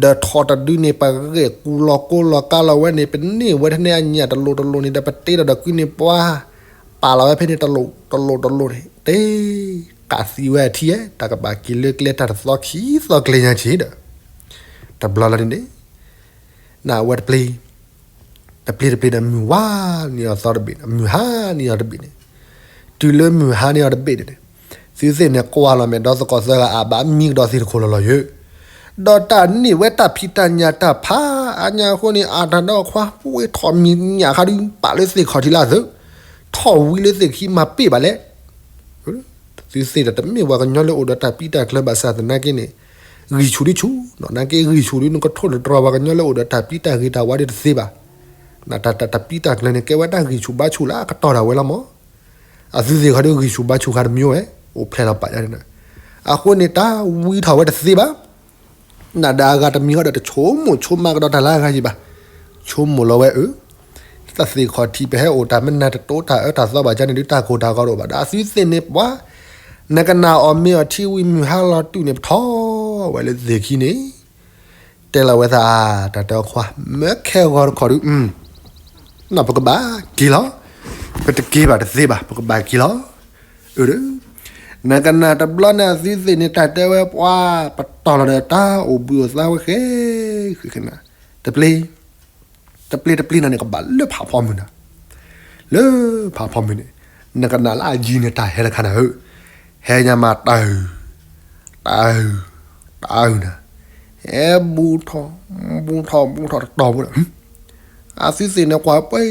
ဒီးထီၣ်တဒုန့ၣ် ပဂဲၤကူလီၤကိလီၤကါလီၤဝဲန့ၣ် ပန့ၢ်ဝဲတန့ၢ်အညၣ်တလိၤတလိၤန့ၣ် ဒီးပတ့ထီၣ်ဒီးကွံန့ၣ်ပှၤ ပာ်လီၤဝဲဖဲန့ၣ်တလိၤတလိၤတလိၤန့ၣ် တ့ ကးသံဝဲအထံဧဲ တၢ်ကဘၣ်က့ၤလၢကျဲတၢ်တသီခံသီကျဲညါဆ့ဒီး တဘျီလီၤန့ၣ်န့ၣ် နဝဲတပျ့ၤ တပျ့ၤတပျ့ၤန့ၣ် မုၢ်ဝါန့ၢ်အီၤသီတဘ့ၣ်န့ၣ် မုၢ်ဟါန့ၢ်အီၤတဘ့ၣ်န့ၣ် တုၤလၢမုၢ်ဟါန့ၢ်အီၤတဘ့ၣ်န့ၣ် သုသ့ၣ်န့ၣ်ကွၢ်လီၤမဲာ်ဒီသကိးသၢဂၤအဘၣ်မံကဒီးသ့ၣ်တခိၣ်လီၤလီၤယိာ် ဒီးတၢ်န့ၢ်ဝဲတၢ်ဖံးတၢ်ညၣ်တၢ်ဖးအါညါအဃိန့ၣ် အတၢ်ဒီးခွါ ပှ့ၤထီၣ်မံၤညၣ်ဃါဒု ပာ်လၢသ့ၣ်ခီၣ်ထံးလၢအသၢ ထီၣ်ဝံလၢသ့ၣ်ခံမၤပ့ၢ်ဘၣ်လဲၣ် သုသ့ၣ်ဒီးတမ့ၢ်ပှၤကညီလၢအိၣ်ဒီးတၢ်ပံးတၢ်ကျၢၤဘၣ်ဆၣ်သနာ်က့န့ၣ် ဂံၢ်ဆူၣ်ဒုဆူၣ် နာ်က့ဂံၢ်ဆူၣ်ဒု နကထိၣ်နတြီၤပှၤကညီလၢအိၣ်ဒီးတၢ်ပံးတၢ်ဂ့ၤတၢ်ဝါဒုတသ့ဘၣ်. နတၢ်တၢ်တၢ်ပံးတၢ်ကျၢၤန့ၣ် ကဲဝဲတၢ်ဂံၢ်ဆူၣ်ဘါဆူၣ်လၢအကတီၢ်ဒၣ်ဝဲလီၤမး. အသုသ့ၣ်ခီဒုဂံၢ်ဆူၣ်ဘါဆူၣ်ဃါတမံၤဝဲ အိၣ်ဖျဲၣ်လီၤပာ်ယါန့ၣ် အဃိန့ၣ်တၢ်ဝံထီၣ်ဝဲတသ့ဘၣ် နဒၣ်အဂၤတမံၤဃီဒီးတဆိကမိၣ်ဆိကမးကဒီးတၢ်လၢအဂၤယံၤဘၣ်. ဆိကမိၣ်လီၤဝဲအၢ တၢ်သ့ၣ်ခီၣ်ထံးပဟဲအိၣ်တၢ်မ့ၢ်နၤတတိတၢ်အၢတၢ်သီဘၣ်ကန့ၣ်ဒု တၢ်ကိၢ်တၢ်ဂီၤတအိၣ်ဘၣ်ဒီး အသုသ့ၣ်န့ၣ်ပှၤ နကနၣ်အီၣ်မ့ၤအီၣ်ထံဝံၤမုၢ်ဟါလီၤတုၤန့ၣ် ပထီၣ်ဝဲလၢသ့ၣ်ခံန့ၣ် တဲလီၤဝဲသး တၢ်တဲအီၤခွါ မၢခဲဂီၤတခီဒု နီၢ်ပကဘၣ်က့ၤလီၤ. ပတက့ၤဘၣ်တသ့ဘၣ် ပကဘၣ်က့ၤလီၤ. အၢ နကနၣ်တဘျီန့ၣ် အသုသ့ၣ်န့ၣ် တၢ်တဲဝဲပှၤ ပတီၢ်လီၤဒီးတၢ်အိၣ်ဘှံးအိၣ်သါဝဲဃဲ ဃဲဃဲနၤ တပျ့ၤ တပျ့ၤတပျ့ၤနၤန့ၣ် ကဘၣ်လၢဖးဖီမုၢ်နၤ လၢဖးဖီမုၢ်န့ၣ် နကနၣ်လၢအယံၤန့ၣ် တၢ်ဟဲလၢခါနၤဧၢ, ဟဲညါမးတၢ်အုၣ် တၢ်အုၣ် တၢ်အုၣ်နၤ, ဟဲဘူးထီၣ် ဘူးထီၣ်ဘူးထီၣ်တတီၤဖိဒီး အသုသ့ၣ်န့ၣ်ကွၢ်ပှဲ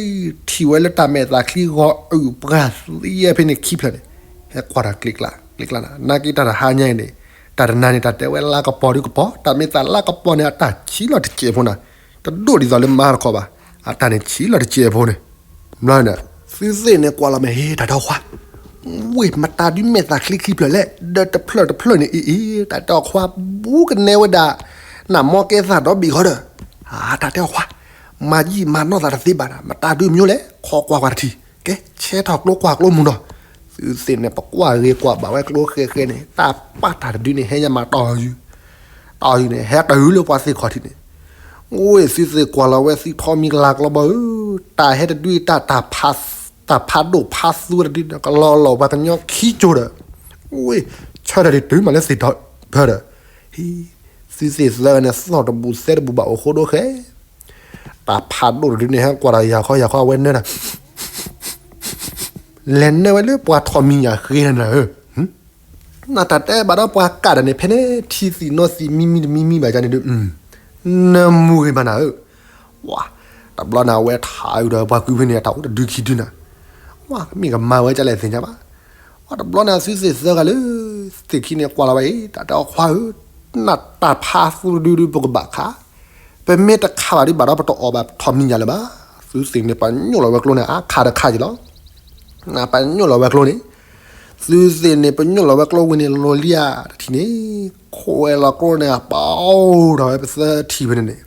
ၤထံၣ်ဝဲလၢတၢ်မဲာ်သၣ်ချံဂီၤအုၣ်ပှၢ်သံဖဲန့ၣ်ခံဖျၢၣ်န့ၣ် ဟဲကွၢ်တၢ်ကျ့ကျါ ကျ့ကျါနၤ နာ်က့တၢ်တဟါညါအံၤန့ၣ် တၢ်တနၤန့ၣ် တၢ်တဲဝဲလါကပီၤဒုကပီၤ တၢ်မ့ၢ်သးလါကပီၤန့ၣ် အတၢ်ဆံးလီၤတစဲးဖိနၤ, တဒိၣ်ဒ်သိးလၢမါတခီဘၣ်, အတၢ်န့ၣ်ဆံးလီၤတစဲးဖိန့ၣ် ဘျီန့ၣ် သုသ့ၣ်န့ၣ်ကွၢ်လီၤမဲာ် ဟ့ တၢ်တဲခွါ, ဝ့ၢ် မတၤဒုးမဲာ်သၣ်ချံခံဖျၢၣ်လဲၣ်, ဒီးတဖျၢၣ်တဖျၢၣ်န့ၣ် အ့ၣ် အ့ၣ် တၢ်တဲခွါ, ဘူးကနဲဝဲဒၣ် နမီကဲသးဒီဘ့ၣ်ဃီဒီး, တၢ်တဲခွါ, မၤယံာ်မၤနီၢ်သးတသ့ဘၣ်နၤ, မတၤဒုးမ့ၢ်လဲၣ်, ခိးကွၢ်ကွၢ်တထံၣ်, ကဲ ဆဲးထီၣ်ကျိကွၢ်ကျိမုၢ်ဒီး, သုသ့ၣ်န့ၣ် ပကွၢ်ဂ့ၤကွၢ်ဘၣ်ဝဲကျိဃဲဃဲန့ၣ် တၢ်ပာ်တၢ်တဒုန့ၣ် ဟဲညါမးတီၢ်ယုၢ် တီၢ်ယုၢ်န့ၣ် ဟဲတုၤလၢပှၤသ့ၣ်ခီၣ်ထံးန့ၣ်, ဝ့ၢ် သုသ့ၣ်ကွၢ်လီၤဝဲသံထီမံၤကလၤကျီဘီဧၢ, တၢ်ဟဲတဒုအံၤ တၢ် တၢ်ဖးဒိၣ်ဖးသူဝဲတဒုန့ၣ် ကလီၤလီၤပှၤကညီခံကၠိဒီး, ဝ့ၢ် ဆၢထၢၣ်ဒံးတုၤမးလၢသ့ၣ်ထီၣ်ဖၢဒီး, ဟံ သုသ့ၣ်သၢဂၤန့ၣ် သီၣ်တဘူးသဲတဘူးဘၣ်အိၣ်ဃိဒိၣ်ဃဲ တၢ်ဖးဒိၣ်တဒုန့ၣ် ဟဲကွၢ်ဒီးယၤခီယၤခီ အဝဲနၢတၢ် လဲၤနၢဝဲလၢပှၤထီၣ်မံၤညၣ်ဃ့န့ၣ်ဧၢ, နတၢ်တဲဘၣ်ဒီးပှၤကးဒၣ်န့ၣ် ဖဲန့ၣ်ထံသံးနီသံးမံမံတမံမံဘၣ်န့ၣ်ဒီး နၢမူဂ့ၤမးနၤဧၢ, ဝါ, တဘျီန့ၣ် အဝဲထးအုးဒီးပှၤကွံာ်ဖဲန့ၣ် အတၢ်အိၣ်တဒုခံဒုနၤ, ဝါ, မ့ၢ်ကမၤဝဲဒ်လဲၣ်သ့ၣ်ညါဘၣ်, ဝါ, တဘျီန့ၣ် အသုသ့ၣ်သၢဂၤလၢ သ့ၣ်ခံန့ၣ်ကွၢ်လီၤဝဲအံၤ တၢ်တဲအီၤခွါဧၢ, နတၢ်ဖးသူတဒုဒုပကဘၣ်ခး, ပမ့ၢ်တခးဘၣ်ဒုး ဘၣ်ဒီးပတအီၣ်ဘၣ်ထီၣ်မံၤညၣ်လၢၤဘၣ်, သုသ့ၣ်န့ၣ် ပညိၣ်လီၤဝဲကျိန့ၣ် အခးတခးက့ၤလီၤ ပညိၣ်လီၤဝဲကျိန့ၣ်, သုသ့ၣ်န့ၣ် ပညိၣ်လီၤဝဲကျိဝံၤန့ၣ် လီၤလံဧါတထံၣ်န့ၣ်, ခိးဝဲလီၤကျိန့ၣ် အပီထီၣ်ဝဲပသၢထံၣ်ဖဲန့ၣ်န့ၣ်,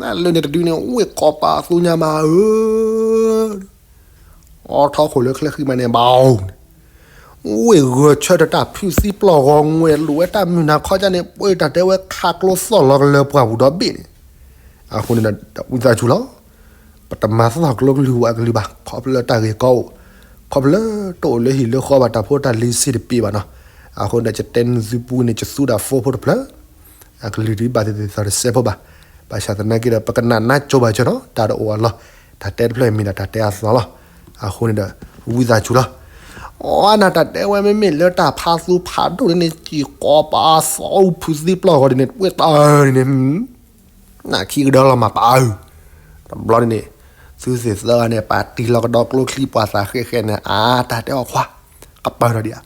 လၢန့ၣ်တဒုန့ၣ် ဝ့ၢ်ကီးပာ်အသူညါမးဧၢ, အိးထီၣ်ခိၣ်လၢချၢဃံမးန့ၣ် ဘၣ်အိၣ်န့ၣ်, ဝ့ၢ်ဂဲၤဆၢထၢၣ်တၢ်ဖုးသံပျီၢ်ဂီၤငွဲၣ်လိာ်ဝဲတၢ်မုၢ်နၤခီကၢ်န့ၣ် ပှ့ၤတၢ်တဲဝဲခးကျိသီၣ်လီၤကလၢပှၢ်ပူၤဒီဘ့ၣ်န့ၣ်, အဃိန့ၣ်ဒီး ဝံသးစူၤလီၤ ပတမၤသီၣ်ကျိကလုၢ်ဝးကလုၢ်ဘၣ်, ခီဖျိလၢတၢ်ဂ့ၢ်ကီအိၣ်, ခီဖျိလၢတအိၣ်လၢဟံၣ်လၢဃီဘၣ် တၢ်ဖိတၢ်လံၤစ့ၢ်တပ့ၤဘၣ်နီၤ, အဃိန့ၣ်ဒီး ယတဲနသုပူၤန့ၣ် ယသူဒၣ်ဖိဖိတဖျၢၣ်, အကလုၢ်ဒုးဘၣ်သ့ၣ်သ့ၣ်သီတစဲးဖိဘၣ်, ဘၣ်ဆၣ်သနာ်က့ဒီး ပကနၣ်နါကၠိဘၣ်ကၠိနီၤ တၢ်တအိၣ်အလီၢ်, တၢ်တဲတဖျၢၣ်အံၤမ့ၢ်ဒၣ်တၢ်တဲအသီလီၤ, အဃိန့ၣ်ဒီး ဝံသးစူၤလီၤ, အီနၤတၢ်တဲဝဲမ့မ့ၢ်လၢတၢ်ဖးသူဖးဒိၣ်န့ၣ် စံၣ်ကီးပာ်သီအူဖုးသံပျီၢ်ဂီၤဒ်န့ၣ် တဝ့ၢ်တၢ်န့ၣ်န့ၣ် နခံကဒီးလီၤမၤပာ်ဧၢ, တဘျီန့ၣ်န့ၣ်, သုသ့ၣ်သၢဂၤန့ၣ် ပာ်တံၢ်လီၤကဒီးကျိချံပှၤသးဃဲးဃဲးန့ၣ် အါတၢ်တဲအီၤခွါ, ကပၢၢ်ထီၣ်ဒံးဧါ,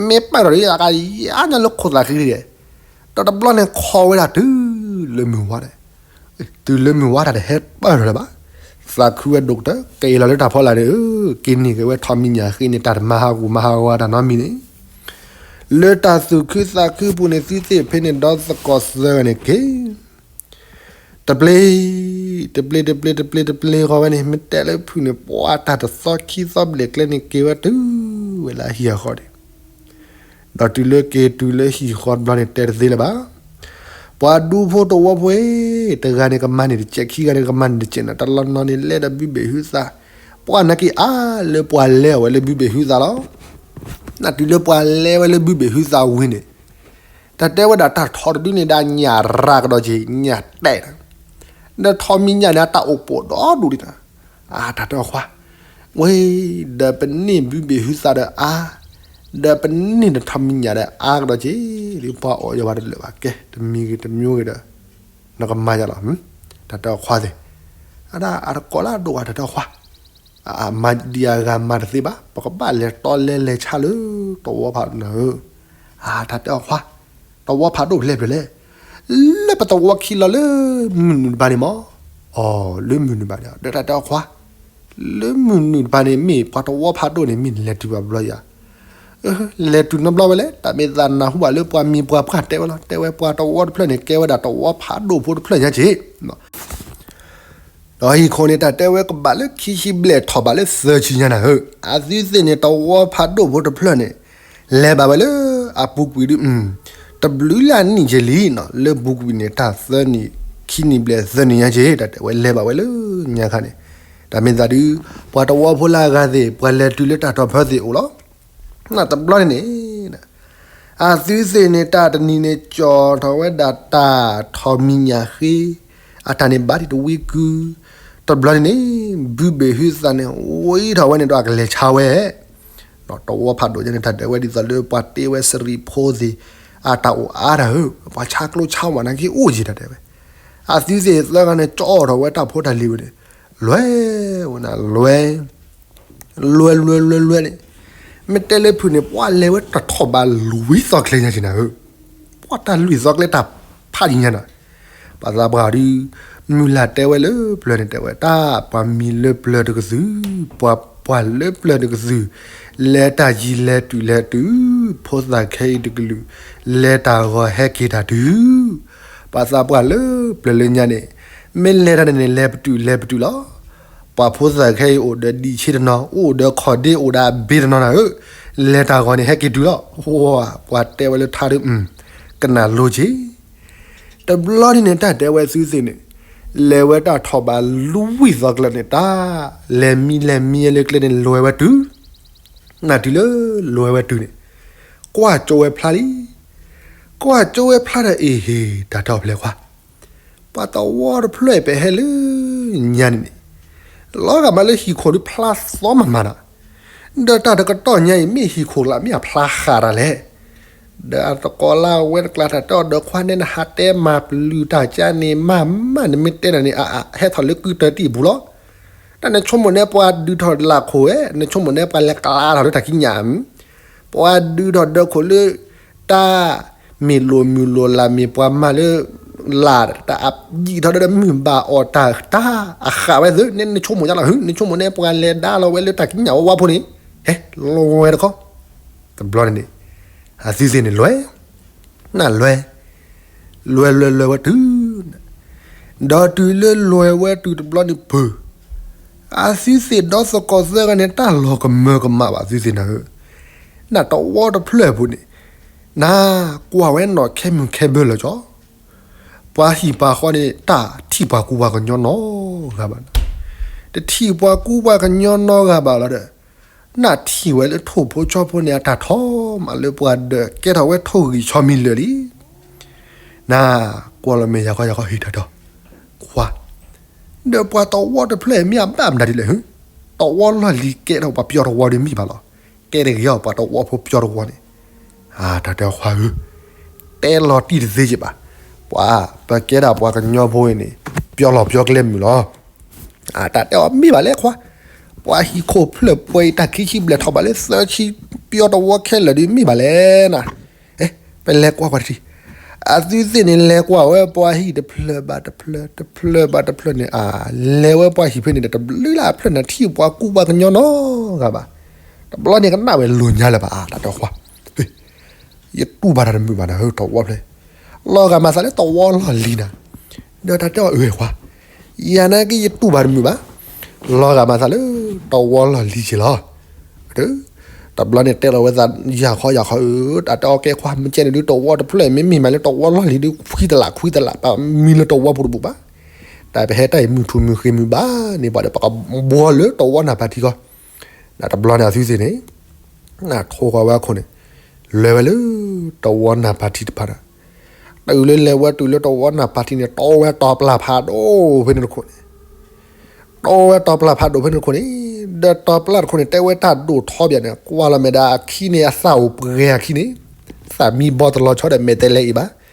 မ့ၢ်ပၢၢ်ထီၣ်ဒံးဧါ ကယါညါလၢခိၣ်သးဃ့ဒံး, ဒီးတဘျီန့ၣ်ခီဝဲဒၣ်တုၤလၢမုၢ်ဝါဒီး, တုၤလၢမုၢ်ဝါတၢ်တဟဲပၢၢ်ထီၣ်လၢၤဘၣ်, သးခုဝဲဒိၣ်ကတၢၢ် က့ၤလီၤလၢတၢ်ဖီလာ်န့ၣ်ဧၢ, က့ၤန့ၢ်က့ၤဝဲထီၣ်မံၤညၣ်ဃ့န့ၣ် တၢ်တမၤဟးဂူာ်မၤဟးဂီၤတၢ်နီတမံၤန့ၣ်, လၢတၢ်သူၣ်ခုသးခုပူၤန့ၣ် သုသ့ၣ်ဖဲန့ၣ်ဒီးသကိးသၢဂၤန့ၣ်က့ၤ တပျ့ၤ, တပျ့ၤ တပျ့ၤ တပျ့ၤ တပျ့ၤဃီဝဲန့ၣ် မ့ၢ်တဲလၢဖုၣ်န့ၣ် ပှၤတၢ်တသီခံသီဘျဲၣ်ကျဲန့ၣ် က့ၤဝဲတုၤဝဲလၢအဟံၣ်အဃီန့ၣ်, ဒီးတုၤလၢက့ၤတုၤလၢဟံၣ်ဃီတဘျီန့ၣ် တဲတသ့လၢၤဘၣ်, ပှၤဒူဖိတဝီဖိအံၤ တဂၤန့ၣ်ကမၤန့ၢ်တစဲး ခံဂၤန့ၣ်ကမၤန့ၢ်တစဲးန့ၣ် တလီၤနီၤန့ၣ် လဲၤဒီးဘုဘ့ၣ်ဟုသး, ပှၤနာ်က့အါလၢပှၤလဲၤအီၤဝဲလၢဘုဘ့ၣ်ဟုသးလီၤ. နတုၤလၢပှၤလဲၤဝဲလၢဘုဘ့ၣ်ဟုသးဝံၤန့ၣ် တၢ်တဲဝဲဒၣ်တၢ်ထီၣ်တဒုန့ၣ်ဒၣ်ညၣ်ရၤကဒီးက့ၤ ညၣ်တဲာ်, ဒီးထီၣ်မံၤညၣ်န့ၣ် အတၢ်အိၣ်ပိာ်ဒီဒူၣ်ဒံးတၢ်, အတၢ်တဲအီၤခွါ, ဝဲ, ဒီးပန့ၢ်ဘုဘ့ၣ်ဟုသးဒီးအါ, ဒီးပန့ၢ်နထီၣ်မံၤညၣ်ဒီးအါကဒီးက့ၤ, ပှၤအီၣ်ယၤဘၣ်တလၢာ်ဘၣ်ကဲ, တမံၤဂ့ၤတမံၤဂ့ၤဒီး, နကမၤယၤလီၤ, တၢ်တဲအီၤခွါသ့ၣ်, အတၢ်အတကိးလၢအဒိၣ်ဘၣ်တၢ်တဲအီၤခွါ မၤဒံးအဂၤမၤတသ့ဘၣ်, ပကဘၣ်လဲၤတီလဲၤလဲၤဆါလၢတဝီဖးဒိၣ်နၤဧၢ, အတၢ်တဲအီၤခွါ, တဝီဖးဒိၣ်ဖျဲၣ်ဖျဲၣ်လဲၣ်, လၢပတဝီခံလီၤလၢမုၢ်နုာ်တပၤန့ၣ်မး, အိ လၢမုၢ်နုာ်ဘၣ်ဒီး တၢ်တဲအီၤခွါ, လၢမုၢ်နုာ်တပၤန့ၣ်မ့ၢ်ပှၤတဝီဖးဒိၣ်န့ၣ် မ့ၢ်လဲၤတုၤဘၣ်ဘျီယၤ လဲၤတုၤနီတဘျီဝဲလဲၣ်, တၢ်မ့ၢ်သးနၢ်ဟူဘၣ်လၢပှၤမံၤပှၤပှၢ်တဲဝဲလီၤ, တဲဝဲပှၤတဝီတဖျၢၣ်န့ၣ် ကဲဝဲဒၣ်တဝီဖးဒိၣ်ဖိတဖျၢၣ်ညါက့ၤ, ဒီးဟံၣ်ခိၣ်န့ၣ် တၢ်တဲဝဲကဘၣ်လၢခံဆံဘျဲၣ်ထီၣ်ဘးလၢသၢဆံညါနၤဧၢ, အသုသ့ၣ်န့ၣ် တဝီဖးဒိၣ်ဖိတဖျၢၣ်န့ၣ် လဲၤဘၣ်ဝဲလၢအပူၤကွံာ်ဒုး, တဘျုးလၢနံၣ်က့ၤလံနီၤ, လၢပူၤကွံာ်န့ၣ် တၢ်သၢနံၣ်ခံနံၣ်ဘျဲၣ်သၢနံၣ်ညါက့ၤ, တၢ်တဲဝဲလဲၤဘၣ်ဝဲလၢညါခါန့ၣ်, တၢ်မ့ၢ်သးဒုး, ပှၤတဝီဖိလၢအဂၤသ့ၣ် ပှၤလဲၤတုၤလၢတၢ်ထီၣ်ဖၢသ့ၣ်အိၣ်လီၤ. တဘျီန့ၣ်န့ၣ် အသုသ့ၣ်န့ၣ် တၢ်တနံၤန့ၣ် ကၠီၣ်ထီၣ်ဝဲဒၣ်တၢ်ထီၣ်မံၤညၣ်ဃ့, အတၢ်န့ၣ်ဘၣ်ဒံးတဝံကု, တဘျီန့ၣ်န့ၣ် ဘုဘ့ၣ်ဟုသးန့ၣ် ဝံထီၣ်ဝဲန့ၣ်ဒီးအကလဲၤဆါဝဲ, ဒီးတဝီဖးဒိၣ်ညါန့ၣ် တၢ်တဲဝဲဒ်သိးလၢပှၤတ့ဝဲစရံးဖိသ့ၣ်, အတၢ်အိၣ်အါတၢ်ဧၢ, ပှၤဆါကျိဆါဝးနာ်က့အိၣ်က့ၤတၢ်တဲဝဲ, အသုသ့ၣ်သၢဂၤန့ၣ် ကၠီၣ်ထီၣ်ဝဲတၢ်ဖိတၢ်လံၤဝဲန့ၣ်, လွဲၢ်ဝဲနၤ လွဲၢ် လွဲၢ်လွဲၢ်လွဲၢ်လွဲၢ်န့ၣ်, မ့ၢ်တဲလၢဖုၣ်န့ၣ် ပှၤလဲၤဝဲတထီၣ်ဘးလွံၢ်သီကျဲညါက့ၤနၤဧၢ, ပှၤတၢ်လွံၢ်သီကျဲတၢ်ဖးယံၤညါနၤ, ပှၤသးပှၢ်ဒုး, မုၢ်လၢ်တဲဝဲလၢပျၢၤန့ၣ်တဲဝဲ တၢ်ပှၤမံၤလၢပျၢၤတကသုၣ်, ပှၤပှၢ်လၢပျၢၤတကသုၣ်, လဲၤတၢ်ယံၤလဲၤတုၤလဲၤတုၤ, ဖိသၣ်ခဲအံၤတကလုာ်, လဲၤတၢ်ဂီၤဟဲက့ၤတၢ်တုၤ ပှၤသးပှၢ်လၢပျၢၤလၢညါန့ၣ်, မ့ၢ်လဲၤတၢ်န့ၣ်န့ၣ် လဲၤပတုာ်လဲၤပတုာ်လီၤ. ပှၤဖိသၣ်ခဲအံၤအိၣ်ဒီးဒံၣ်ဆ့တနီၤ, အိၣ်ဒီးခီၣ်ဒ့အိၣ်ဒီးအဘ့တနီၤနၤဧၢ, လဲၤတၢ်ဂီၤန့ၣ်ဟဲက့ၤတုၤလီၤ. ပှၤတဲဝဲလၢထါဒုး, ကနၣ်လိက့ၤ တဘျီဒ်န့ၣ် တၢ်တဲဝဲသုသ့ၣ်န့ၣ်, လဲၤဝဲတၢ်ထီၣ်ဘးလွံၢ်သီကျဲန့ၣ် တၢ်လဲၤမံလဲၤမံလၢကျဲန့ၣ် လွဲၢ်ဝဲတုၤ, နၢ်တုၤလၢလွဲၢ်ဝဲတုၤန့ၣ်, ကွၢ်ကၠိဝဲဖျါလံ. ကွၢ်ကၠိဝဲဖျါဒီး အ့ဟ့ၣ် တၢ်ထီၣ်ဖျဲးခွါ, ပှၤတဝီတဖျၢၣ်အံၤ ပဟဲလၢ ညါန့ၣ်န့ၣ် လီၤဂာ်မးလၢဟံၣ်ခိၣ်ဒုးဖျါသီမးမးနီၤ, ဒီးတၢ်တကတီၢ်ညါအံၤ မ့ၢ်ဟံၣ်ခိၣ်ကျါမ့ၢ်အဖျါဃာ်တၢ်လဲၣ်, ဒီးအတကိးလၢအဝဲတကျါတၢ်တဲအီၤဒီးခွါန့ၣ် နဟးတဲမၤပျုၤတၢ်ကါန့ၣ် မ့ၢ်မး နမ့ၢ်တဲနၤန့ၣ် အအ ဟဲထီၣ်လၢကုတၢတံၢ်အပူၤလီၤ. တၢ်နဆိကမိၣ်န့ၣ်ပှၤဒုးထီၣ်လၢခိၣ်ဝဲ, နဆိကမိၣ်န့ၣ်ပှၤလဲၤကျါထီၣ်လၢတၢ်ကံးညာ်, ပှၤဒုးထီၣ်ဒီးခိၣ်လၢ တၢ်မ့ၢ်လိာ်မုၢ်လိာ်လၢ် မ့ၢ်ပှၤမၤလၢ လၢ်တၢ်အယံာ်ထီၣ်ဒီး မုၢ်ဘၣ်အီၣ်တၢ်တၢ်အဃာ်ဝဲသု, နဆိကမိၣ်ညါလီၤ, နဆိကမိၣ်န့ၣ်ပှၤလဲၤဒါလီၤဝဲလၢတၢ်ကံးညာ်ဝဲဝါဖိန့ၣ်, ဟဲလီၤဝဲတခီ, တဘျီန့ၣ်န့ၣ် အသုသ့ၣ်န့ၣ်လွဲၢ်, နလွဲၢ်, လွဲၢ်လွဲၢ်လွဲၢ်ဝဲတုၤ ဒီးတုၤလၢလွဲၢ်ဝဲတုၤတဘျီန့ၣ်ပၢၢ်, အသုသ့ၣ်ဒီသကိးသၢဂၤန့ၣ် တၢ်လီၤကမၢကမၣ်ဘၣ်သုသ့ၣ်နၤဧၢ, နတဝီတဖျၢၣ်အပူၤန့ၣ်, နကွၢ်ဝဲနီၣ်ခဲမုၢ်ခဲဘၢလၢာ်ကၠီ, ပှၤဟံၣ်ပှၤဃီန့ၣ် တၢ်ထံၣ်ပှၤကူပှၤကညီနီတဂၤဘၣ်, တထံၣ်ပှၤကူပှၤကညီနီတဂၤဘၣ်လီၤဒီး နထံၣ်ဝဲလၢထိၣ်ဖိဆီဖိန့ၣ် အတၢ်ထီမးလၢပှၤဒီး ကဲထီၣ်ဝဲထိၣ်ဂံၢ်ဆီမံၤလၢာ်လံ. နကွၢ်လီၤမဲာ်ယၤခီယၤခီ ဟ့ၣ်တၢ်ဒီး ခွါ, ဒီးပှၤတဝီတဖျၢၣ်မ့ၢ်အဘၣ်မတၤဒ်လဲၣ်, တဝီလီၢ်လံၤကဲထီၣ်ပှၤပျီတဝီဒုးမ့ၢ်ဘၣ်လီၤ. ကဲတဂ့ၤအီၤ ပှၤတဝီဖိပျီတဝီန့ၣ်, တၢ်တဲအီၤခွါဧၢ, တဲလီၤတံၢ်တသ့က့ဘၣ်, ပှၤပကဲဒၣ်ပှၤကညီဖိအံၤန့ၣ် ပျီလီၤပျီကျဲမုၢ်လီၤ. တၢ်တဲအီၤမ့ၢ်ဘၣ်လဲၣ်ခွါ, ပှၤဟံၣ်ခိၣ်ဖျၢၣ်ပှဲၤအံၤ တၢ်ခံဆံဘျဲၣ်ထီၣ်ဘးလၢသၢဆံ ပျီတဝီခဲလၢာ်ဒုးမ့ၢ်ဘၣ်လဲၣ်နၤ, ပလဲၤကွၢ်ကွၢ်တထံၣ်, အသုသ့ၣ်န့ၣ် လဲၤကွၢ်ဝဲပှၤဟံၣ်တဖျၢၣ်ဘၣ်တဖျၢၣ် တဖျၢၣ်ဘၣ်တဖျၢၣ်န့ၣ် အလဲၤဝဲပှၤဟံၣ်ဖဲန့ၣ်ဒီး တဘျုးလၢ်အဖျၢၣ်န့ၣ် ထံၣ်ပှၤကူပှၤကညီနီတဂၤဘၣ်, တဘျီန့ၣ်ကနၣ်ဝဲလိာ်ညါလၢၤဘၣ် အတၢ်တဲခွါ ယတူၢ်ဘၣ်တၢ်တမုာ်ဘၣ်နၤဧၢ တဝီဖျၢၣ်, လီၤဂာ်မးသးလၢတဝီလီၢ်လံၤနၤ, ဒီးတၢ်တဲအီၤအၢခွါ, ယၤနာ်က့ယတူၢ်ဘၣ်တမုာ်ဘၣ်, လီၤဂာ်မးသးလၢတဝီလီၢ်လံၤက့လီၤ. တဘျီန့ၣ်တဲလီၤဝဲသး ယၤခီယၤခီဧၢ, တၢ်တဲအီၤကဲခွါ မ့ၢ်ကဲန့ၣ်ဒုး တဝီတဖျၢၣ် မ့မ့ၢ်မးလၢတဝီလီၢ်လံၤဒုး ခွံတလးခွံတလး ပမံလၢတဝီပူၤတဘူၣ်ဘၣ်, တၢ်ပဟဲတၢ်အံၤမုၢ်ထူၣ်မုၢ်ဃ့မုၢ်ဘၣ်န့ၣ် ပှၤဒီးပကဘှီလၢတဝီနၢ်ပၤထံကီၢ်, တဘျီန့ၣ်အသုသ့ၣ်န့ၣ် နထိဃီၤဝဲအခိၣ်န့ၣ် လဲၤဝဲလၢတဝီနၢ်ပၤထံတဖၣ်ဒီး, တုၤလၢလဲၤဝဲတုၤလၢတဝီနၢ်ပၤထံန့ၣ် တီဝဲတီၤပျၢ်ဖးဒိၣ်ဖဲန့ၣ်တခိၣ်န့ၣ်, တီဝဲတီၤပျၢ်ဖးဒိၣ်ဖဲန့ၣ်တခိၣ်န့ၣ်, ဒီးတီၤပျၢ်တခိၣ်န့ၣ် တဲဝဲတၢ်ဒိၣ်ထီဘၣ်န့ၣ် ကွၢ်လီၤမဲာ်ဒီးအခံန့ၣ် အသၣ်အိၣ်ပှဲၤအခံန့ၣ်, သးမံဘီတလီၤဆီဒီးမဲာ်တဲလဲအံၤဘၣ်.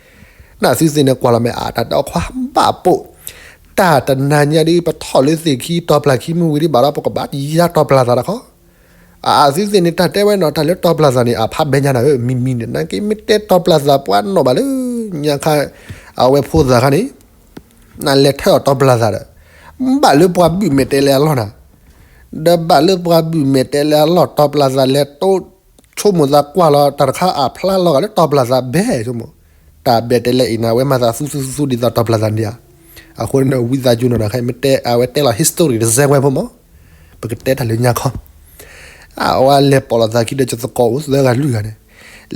နသုသ့ၣ်န့ၣ်ကွၢ်လီၤမဲာ်အတၢ်တဲအီၤခွါဘၣ်ပိာ်, တၢ်တနၤညါဒ်ပထီၣ်လၢသ့ၣ်ခံတီၤပျၢ်ခံမုၢ်ဝံၤဒ်ဘၣ်ဒီး ပကဘၣ်ယါတီၤပျၢ်သးတခီ အသုသ့ၣ်န့ၣ် တၢ်တဲဝဲနီၤ တၢ်လၢတီၤပျၢ်သးန့ၣ် အဖးဘဲညါနၤဧၢ မံမံန့ၣ် နာ်က့မ့ၢ်တဲတီၤပျၢ်သးပှၤနီၣ်ဘၣ်လၢ ညါခါ အဝဲဖိသၣ်ခါန့ၣ် နလဲၤထၢအီၤတီၤပျၢ်သးဒီး ဘၣ်လၢပှၤဘုၣ်မဲာ်တဲလဲအလီၢ်နၤ, ဒီးဘၣ်လၢပှၤဘုၣ်မဲာ်တဲလဲအလီၢ် တီၤပျၢ်သးလဲၤတိ ဆိကမိၣ်သးကွၢ်လီၤ တၢ်တခါအဖျါလီၤဂာ်လၢတီၤပျၢ်သးဘဲ ဆိကမိၣ် တၢ်ဘဲတဲလဲအံၤနၤ အဝဲမၤသးသူသူသူသူဒ်သိးတီၤပျၢ်သးန့ၣ်ဧါ. အဃိန့ၣ် ဝံသးစူၤနီၤ နခါမ့ၢ်တဲ အဝဲတဲလီၤ history တစဲးဝဲဖိမး ပကတဲတၢ်လၢညါခီ အဝဲလဲၤပိာ်လီၤသးခံဒီး ကသကိးအိၣ်သၢဂၤလွံၢ်ဂၤန့ၣ်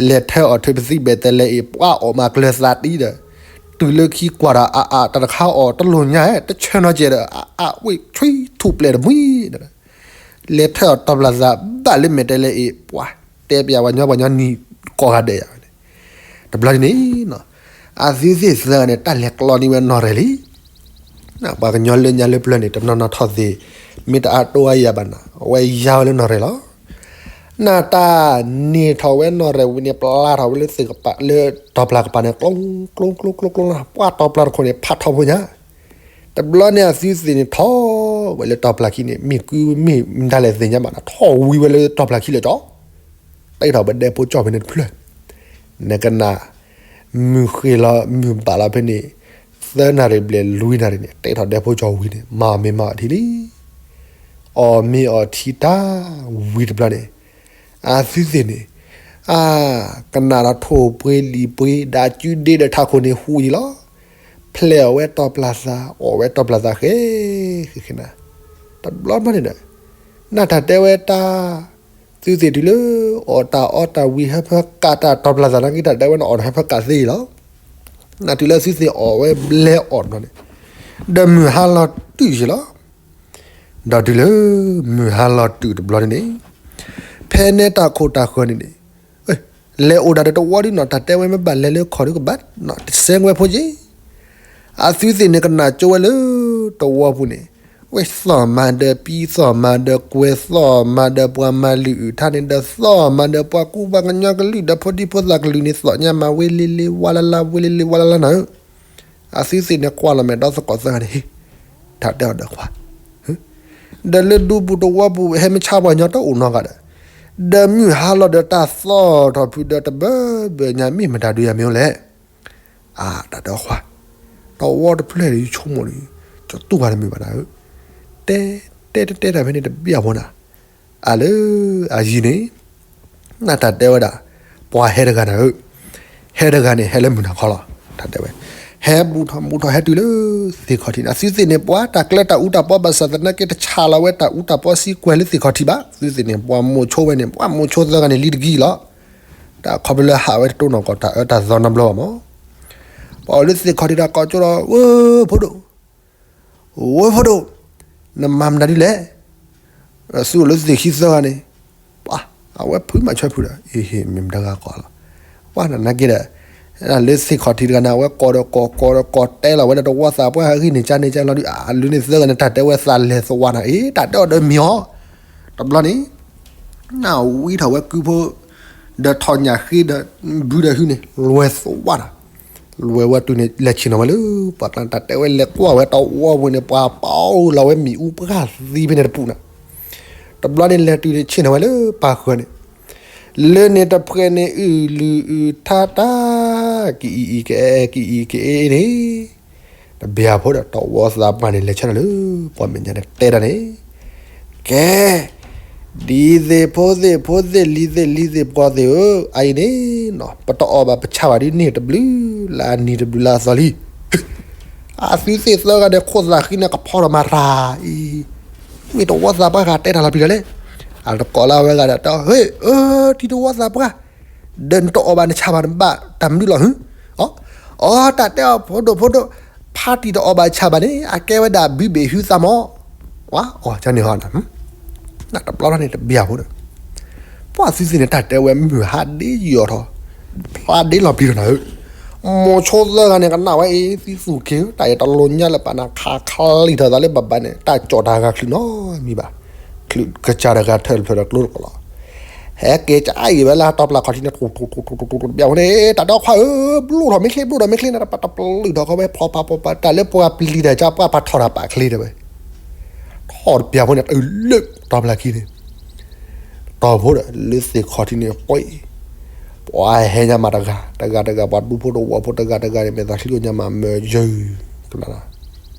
လဲၤထၢအီၤထၢပသံၣ်ဘဲတဲလဲအံၤ ပှၤအီၣ်မၤကျၢၤသးတံၢ်ဒီး တုၤလၢခံကွၢ်ဒီး အအ တၢ်တခါအီၣ်တလိၣ်ညါ တဆၢနီၤကဲဒီး အအ ဝ့ၢ်ဆွံထူၣ်ပျဲၢ်တမှံၤ လဲၤထၢအီၤတီၤပျၢ်သးဘၣ်လၢမဲာ်တဲလဲအံၤ ပှၤတဲပျးပှၤညီပှၤညီနံၤကိးဂၤဒဲးယၤန့ၣ် တဘျီန့ၣ် အသုသ့ၣ်သၢဂၤန့ၣ် တၢ်လဲၤကျီန့ၢ်ဝဲနီၢ်ရဲၣ်လံ ပှၤကညီလၢညါလၢပျၢၤန့ၣ် တနီၤနီၤထီၣ်သ့ၣ် မ့ၢ်တအါတိအါယၤဘၣ်နၤ အဝဲယါဝဲလၢနီၢ်ရဲၣ်လီၤ. နတၢ်န့ၢ်ထီၣ်ဝဲနီၢ်ရဲၣ်ဝံၤန့ၣ် ပျၢ်ထီၣ်ဝဲလၢသ့ၣ်ကပၤ လၢတီၤပျၢ်ကပၤန့ၣ် ကျိကျိကျိကျိကျိ ပှၤတီၤပျၢ်တခိၣ်န့ၣ် ဖးထီဖိညါ တဘျီန့ၣ် အသုသ့ၣ်န့ၣ်ထီၣ်ဝဲလၢတီၤပျၢ်ခံန့ၣ် မ့ၢ်ကုမ့ၢ်မတၤလဲၣ်သ့ၣ်ညါဘၣ်နၤ ထီၣ်ဝံၤဝဲလၢတီၤပျၢ်ခံလၢာ်ကၠီ တ့ထီၣ်ပဒဲဖိကၠီဖဲန့ၣ်တဖျၢၣ် နကနၣ် မုၢ်ဃ့ၢ်လီၤမုၢ်ဘၣ်လီၤဖဲန့ၣ် သၢနၣ်ရံၣ်ဘျဲၣ်လွံၢ်နၣ်ရံၣ်န့ၣ် တ့ထီၣ်ဒဲဖိကၠီဝံၤန့ၣ် မၤအီၣ်မ့ၤမၤအီၣ်ထံလံ အီၣ်မ့ၤအီၣ်ထံတၢ်ဝံၤတဘျီန့ၣ် အသုသ့ၣ်န့ၣ် အကနၣ်ဒီးထိၣ်ပှ့ၤလံာ်ပှ့ၤ ဒီးကုဒ့ဒီးထးခိၣ်န့ၣ်ဟူးယံၤလီၤ. ဖျဲးအီၣ်ဝဲတီၤပျၢ်သး အီၣ်ဝဲတီၤပျၢ်သးဃဲဃဲဃဲနၤ တဘျီဘျီန့ၣ်ဒီး နတၢ်တဲဝဲတၢ် သုသ့ၣ်တုၤလၢ အီၣ်တၢ်အီတၢ်ဝံၤဟၢဖၢကးတၢ်တီၤပျၢ်သးနာ်က့ တၢ်တဲဝဲန့ၣ်အီၣ်တၢ်ဟၢဖၢကးသ့ယံၤလီၤ. နတုၤလၢသုသ့ၣ်အီၣ်ဝဲဘျဲအီၣ်တဘျီန့ၣ် ဒီးမုၢ်ဟါလီၤတုၤယံၤလီၤ. ဒီးတုၤလၢ မုၢ်ဟါလီၤတုၤတဘျီန့ၣ်န့ၣ် ဖဲန့ၣ်တၢ်ခိၣ်တၢ်ဃၢၤန့ၣ်န့ၣ် လဲၤအိၣ်ဒၣ်ဒီးတဝီဒုးနီၤ တၢ်တဲဝဲမ့ၢ်ဘၣ်လဲၤလၢခီၣ်ဒုးကဘၣ် တစဲးဝဲဖိက့ အသုသ့ၣ်န့ၣ်ကနၣ်ကၠိဝဲလၢတဝီပူၤန့ၣ် ပှဲၤသီၣ်မၤဒီးပံသီၣ်မၤဒီးကွဲၤသီၣ်မၤဒီးပှၤမၤလုၢ်အုၣ်ထါန့ၣ်ဒီးသီၣ်မၤဒီးပှၤကူပှၤကညီကလုာ်ဒီးဖိဒံဖိသၣ်ကလုာ်န့ၣ် သီၣ်ညါမၤဝဲလ့လ့ဝါလၢ်လၢ် ဝဲလ့လ့ဝါလၢ်လၢ်နၤဧၢ. အသုသ့ၣ်န့ၣ်ကွၢ်လီၤမဲာ်ဒီသကိးသၢဂၤန့ၣ် ဟ့ၣ် တၢ်တဲအီၤဒီးခွါ ဒီးလၢဒူပူၤတဝီပူၤ ဟဲမ့ၢ်ဆါပှၤညီတအိၣ်နီတဂၤဒီး, ဒီးမုၢ်ဟါလီၤဒီးတၢ်သီၣ်ထီၣ်ဖုးဒီးတဘၢဘၢညါ မ့ၢ်မတၤဒုးယၤမ့ၢ်အိၣ်လဲၣ်. အါ တၢ်တဲအီၤခွါ, တဝီတဖျၢၣ်ဒီးယဆိကမိၣ်ဒီး ကတူၢ်ဘၣ်တမုာ်ဘၣ်နၤဧၢ, တဲ တဲတဲတဲတၢ်ဖဲန့ၣ်တဘၣ်ဖိနၤ, အလၢအယံၤန့ၣ် နတၢ်တဲဝဲဒၣ် ပှၤဟဲတဂၤနၤဧၢ, ဟဲတဂၤန့ၣ် ဟဲလၢမုၢ်နၤခီလီၤ. တၢ်တဲဝဲ ဟဲဘူးထီၣ်ဘူးထီၣ်ဟဲတုၤလၢသ့ၣ်ခီၣ်ထံးန့ၣ် အသုသ့ၣ်န့ၣ် ပှၤတၢ်ကျဲတၢ်အူတၢ်ပီဘၣ်ဆၣ်သနာ်က့ တဆးလီၤဝဲတၢ်အူတၢ်ပီစံကွဲၤလၢသ့ၣ်ခီၣ်ထံးဘၣ်. သုသ့ၣ်န့ၣ် ပှၤမိၤဆိဝဲန့ၣ် ပှၤမိၤဆိသၢဂၤန့ၣ် လံတကံလီၤ. တၢ်ခီဖျိလၢဟးဝဲတတိၢ်နီၢ်ကီၢ်တၢ်အၢတၢ်သီနီတဘျီဘၣ်မး, ပှၤအိၣ်လၢသ့ၣ်ခီၣ်ထံးတၢ်ကိးကၠိဒီး ဝဲဖိဒိၣ် ဝဲဖိဒိၣ်, နမၤမတၤဒ်လဲၣ်. သုအိၣ်လၢသ့ၣ်ခံသၢဂၤန့ၣ်, ပှၤ အဝဲဖုးမၤဆၢဖုးဒီး အ့ဟ့ၣ် မ့ၢ်မတၤဂၤကိးလီၤ. ပှၤနာ်က့ဒီး လၢသ့ၣ်ခီၣ်ထံးတဂၤန့ၣ် အဝဲကိးဒီးကိး ကိးဒီးကိးတဲလီၤဝဲဒီးတဝီသးပှၢ်ဟဲဂံၢ်န့ၣ်ကၠါန့ၣ်ကၠါလီၤဒုး အလုၢ်န့ၣ်သၢဂၤန့ၣ် တၢ်တဲဝဲသးလဲၤသဝါနၤ အ့ တၢ်တဲအီၤဒီးမ့ၢ်အီၤ, တဘျီန့ၣ် နၢ်ဝံထီၣ်ဝဲကုဖိ ဒီးထီၣ်ညၣ်ဃ့ဒီး ဘုဒီးဟုန့ၣ် လွဲၤသဝါနၤ, လွဲၤဝဲတုၤန့ၣ် လဲၤဆ့ၣ်နီၤဝဲလၢ ပှၤတၢ်တဲဝဲလဲၤကွၢ်ဝဲတဝီပူၤန့ၣ် ပှၤပာ်အိၣ်လီၤဝဲမ့ၣ်အူပှၢ်သံဖဲန့ၣ်တပူၤနၤ, တဘျီန့ၣ်လဲၤတုၤန့ၣ်ဆ့ၣ်နီၤဝဲလၢပၢ်ဃၢၤန့ၣ်, လၢန့ၣ်တဖှဲးန့ၣ်အုၣ်လုၢ်အုၣ်ထါတၢ် ကအံၤအံၤကအဲၣ် ကအံၤကအဲၣ်န့ၣ် တဘျီဖိဒီးတဝီသးပှၢ်န့ၣ် လဲၤဆၢထၢၣ်လၢ ပှၤမဲာ်ညါန့ၣ်တဲတၢ်န့ၣ်, ကဲ ဒ်သ့ၣ်ဖိသ့ၣ်ဖိသ့ၣ်လံၤသ့ၣ်လံၤသ့ၣ်ပှီၤသ့ၣ်ဧၢ, အအံၤန့ၣ် ပတအီၣ်ဘၣ်ပဆၣ်ဘၣ်ဒ်န့ၣ်တဘျုးလၢအနံၤတဘျုးလၢအသီလံ. အသုသ့ၣ်သၢဂၤန့ၣ် ခိၣ်သးဃံန့ၣ်ကဖီထီၣ်မၤတၢ်အံၤ, မ့ၢ်တဝီသးပှၢ်ဂၤတဲတၢ်လီၤပျံၤလီၤလဲၣ်. အတကိးလၢအဝဲဂၤဒီး ဟ့ၣ် အၢ ထံတဝီသးပှၢ် ဒီးနတအီၣ်ဘၣ်နဆၣ်ဘၣ်နဘၣ်တၢ်မနုၤလီၤဟု, အီ တၢ်တဲအီၤဖိဒိၣ်ဖိဒိၣ်, ဖါတံၢ်တအီၣ်ဘၣ်ဆၣ်ဘၣ်န့ၣ် အကဲဝဲဒၣ်ဘုဘ့ၣ်ဟုသးမး, ဝါအီၣ်ကန့ၣ်ဟီ, နတဘျီထီၣ်န့ၣ်တဘျီဖိဒီး, ပှၤသုသ့ၣ်န့ၣ် တၢ်တဲဝဲမုၢ်ဟါဒ့ယီၤထီၣ်, ဖျါဒ့လီၤပျံၤထီၣ်နၤဧၢ, မိၤဆိသၢဂၤန့ၣ် ကနၣ်ဝဲအံၤ သုသူၣ်က့ၤ တၢ်အံၤတလိၤညါလၢပာ်နၤ ခးခလံၣ်ထီၣ်သးလၢဘၣ်ဘၣ်န့ၣ် တၢ်ကၠီၣ်တၢ်ဂၤချုးနီတမံၤဘၣ်, ချုးကစၢ်တဂၤထၢၣ်တဖျၢၣ်ဒီးကျိတကလီၤ, ဟဲက့ၤကအါအံၤဝဲလၢတီပျၢ်ခီၣ်ထံးန့ၣ် တဘျီန့ၣ် တၢ်တဲခွါဧၢ ဘျိၣ်ထီၣ်မ့ၢ်ချ့ ဘျိၣ်ထီၣ်မ့ၢ်ချ့န့ၣ် တပတပလုၢ်ထီၣ်ခီဝဲ ဖီပာ်ဖီပာ် တၢ်လၢပှၤပျံၤတၢ်ကၢ်ပှၢ်ပာ်ထီၣ်တၢ်ပာ်ချ့တဲဝဲ, ထီၣ်တဘျီဖိန့ၣ် တုၤလၢတီပျၢ်ခံန့ၣ် တီၢ်ဖိဒီး လၢသ့ၣ်ခီၣ်ထံးန့ၣ် ပှၤဟဲညါမးတဂၤ တဂၤတဂၤ ပှၤဒူဖိတဝီဖိတဂၤတဂၤန့ၣ် မဲာ်သးချံအိၣ်ညါမး မၢယၢၤကလၢ်လီၤ, ပှၤ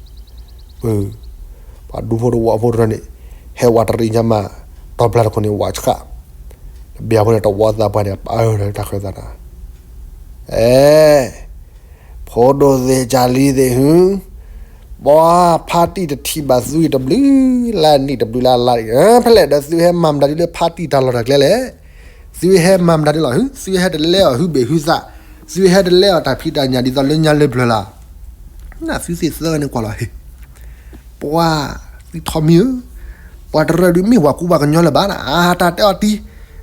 ဒူဖိတဝီဖိတဂၤန့ၣ် ဟဲဝးတရံးညါမး တီပျၢ်တခိၣ်န့ၣ် ဝးဆှး, တဘျီဖိန့ၣ် တဝီသးပှၢ်န့ၣ် ပာ်အၢၣ်လီၤတၢ်ဃၢၤသးနၤ, အဲ ဖိဒိၣ်သ့ၣ်ကၢ်လံၤသ့ၣ်ဟု ပှၤဖါတံၢ်တထံၣ်ဘၣ်သုအံၤတဘျုးလါနံၣ်တဘျုးလါလါအံၤ ဖဲလဲၣ်ဒီးသုဟဲမၤမတၤဒ်လၢဖါတံၢ်တၢ်လီၢ်တၢ်ကျဲလဲၣ်, သုဟဲမၤမတၤဒ်လီၤဟု သုဟဲတလဲအီၤဟုဘ့ၣ်ဟုသး, သုဟဲတလဲအီၤတၢ်ဖံးတၢ်ညၣ်ဒ်သိးလၢညါလၢပျၢၤလၢ်, နသုသ့ၣ်သၢဂၤန့ၣ်ကွၢ်လီၤဟ့ၣ် ပှၤသံထီၣ်မံၤဧၢ, ပှၤတရၢဒုးမ့ၢ်ပှၤကူပှၤကညီလၢၤဘၣ်နၤ, အတၢ်တဲအီၤ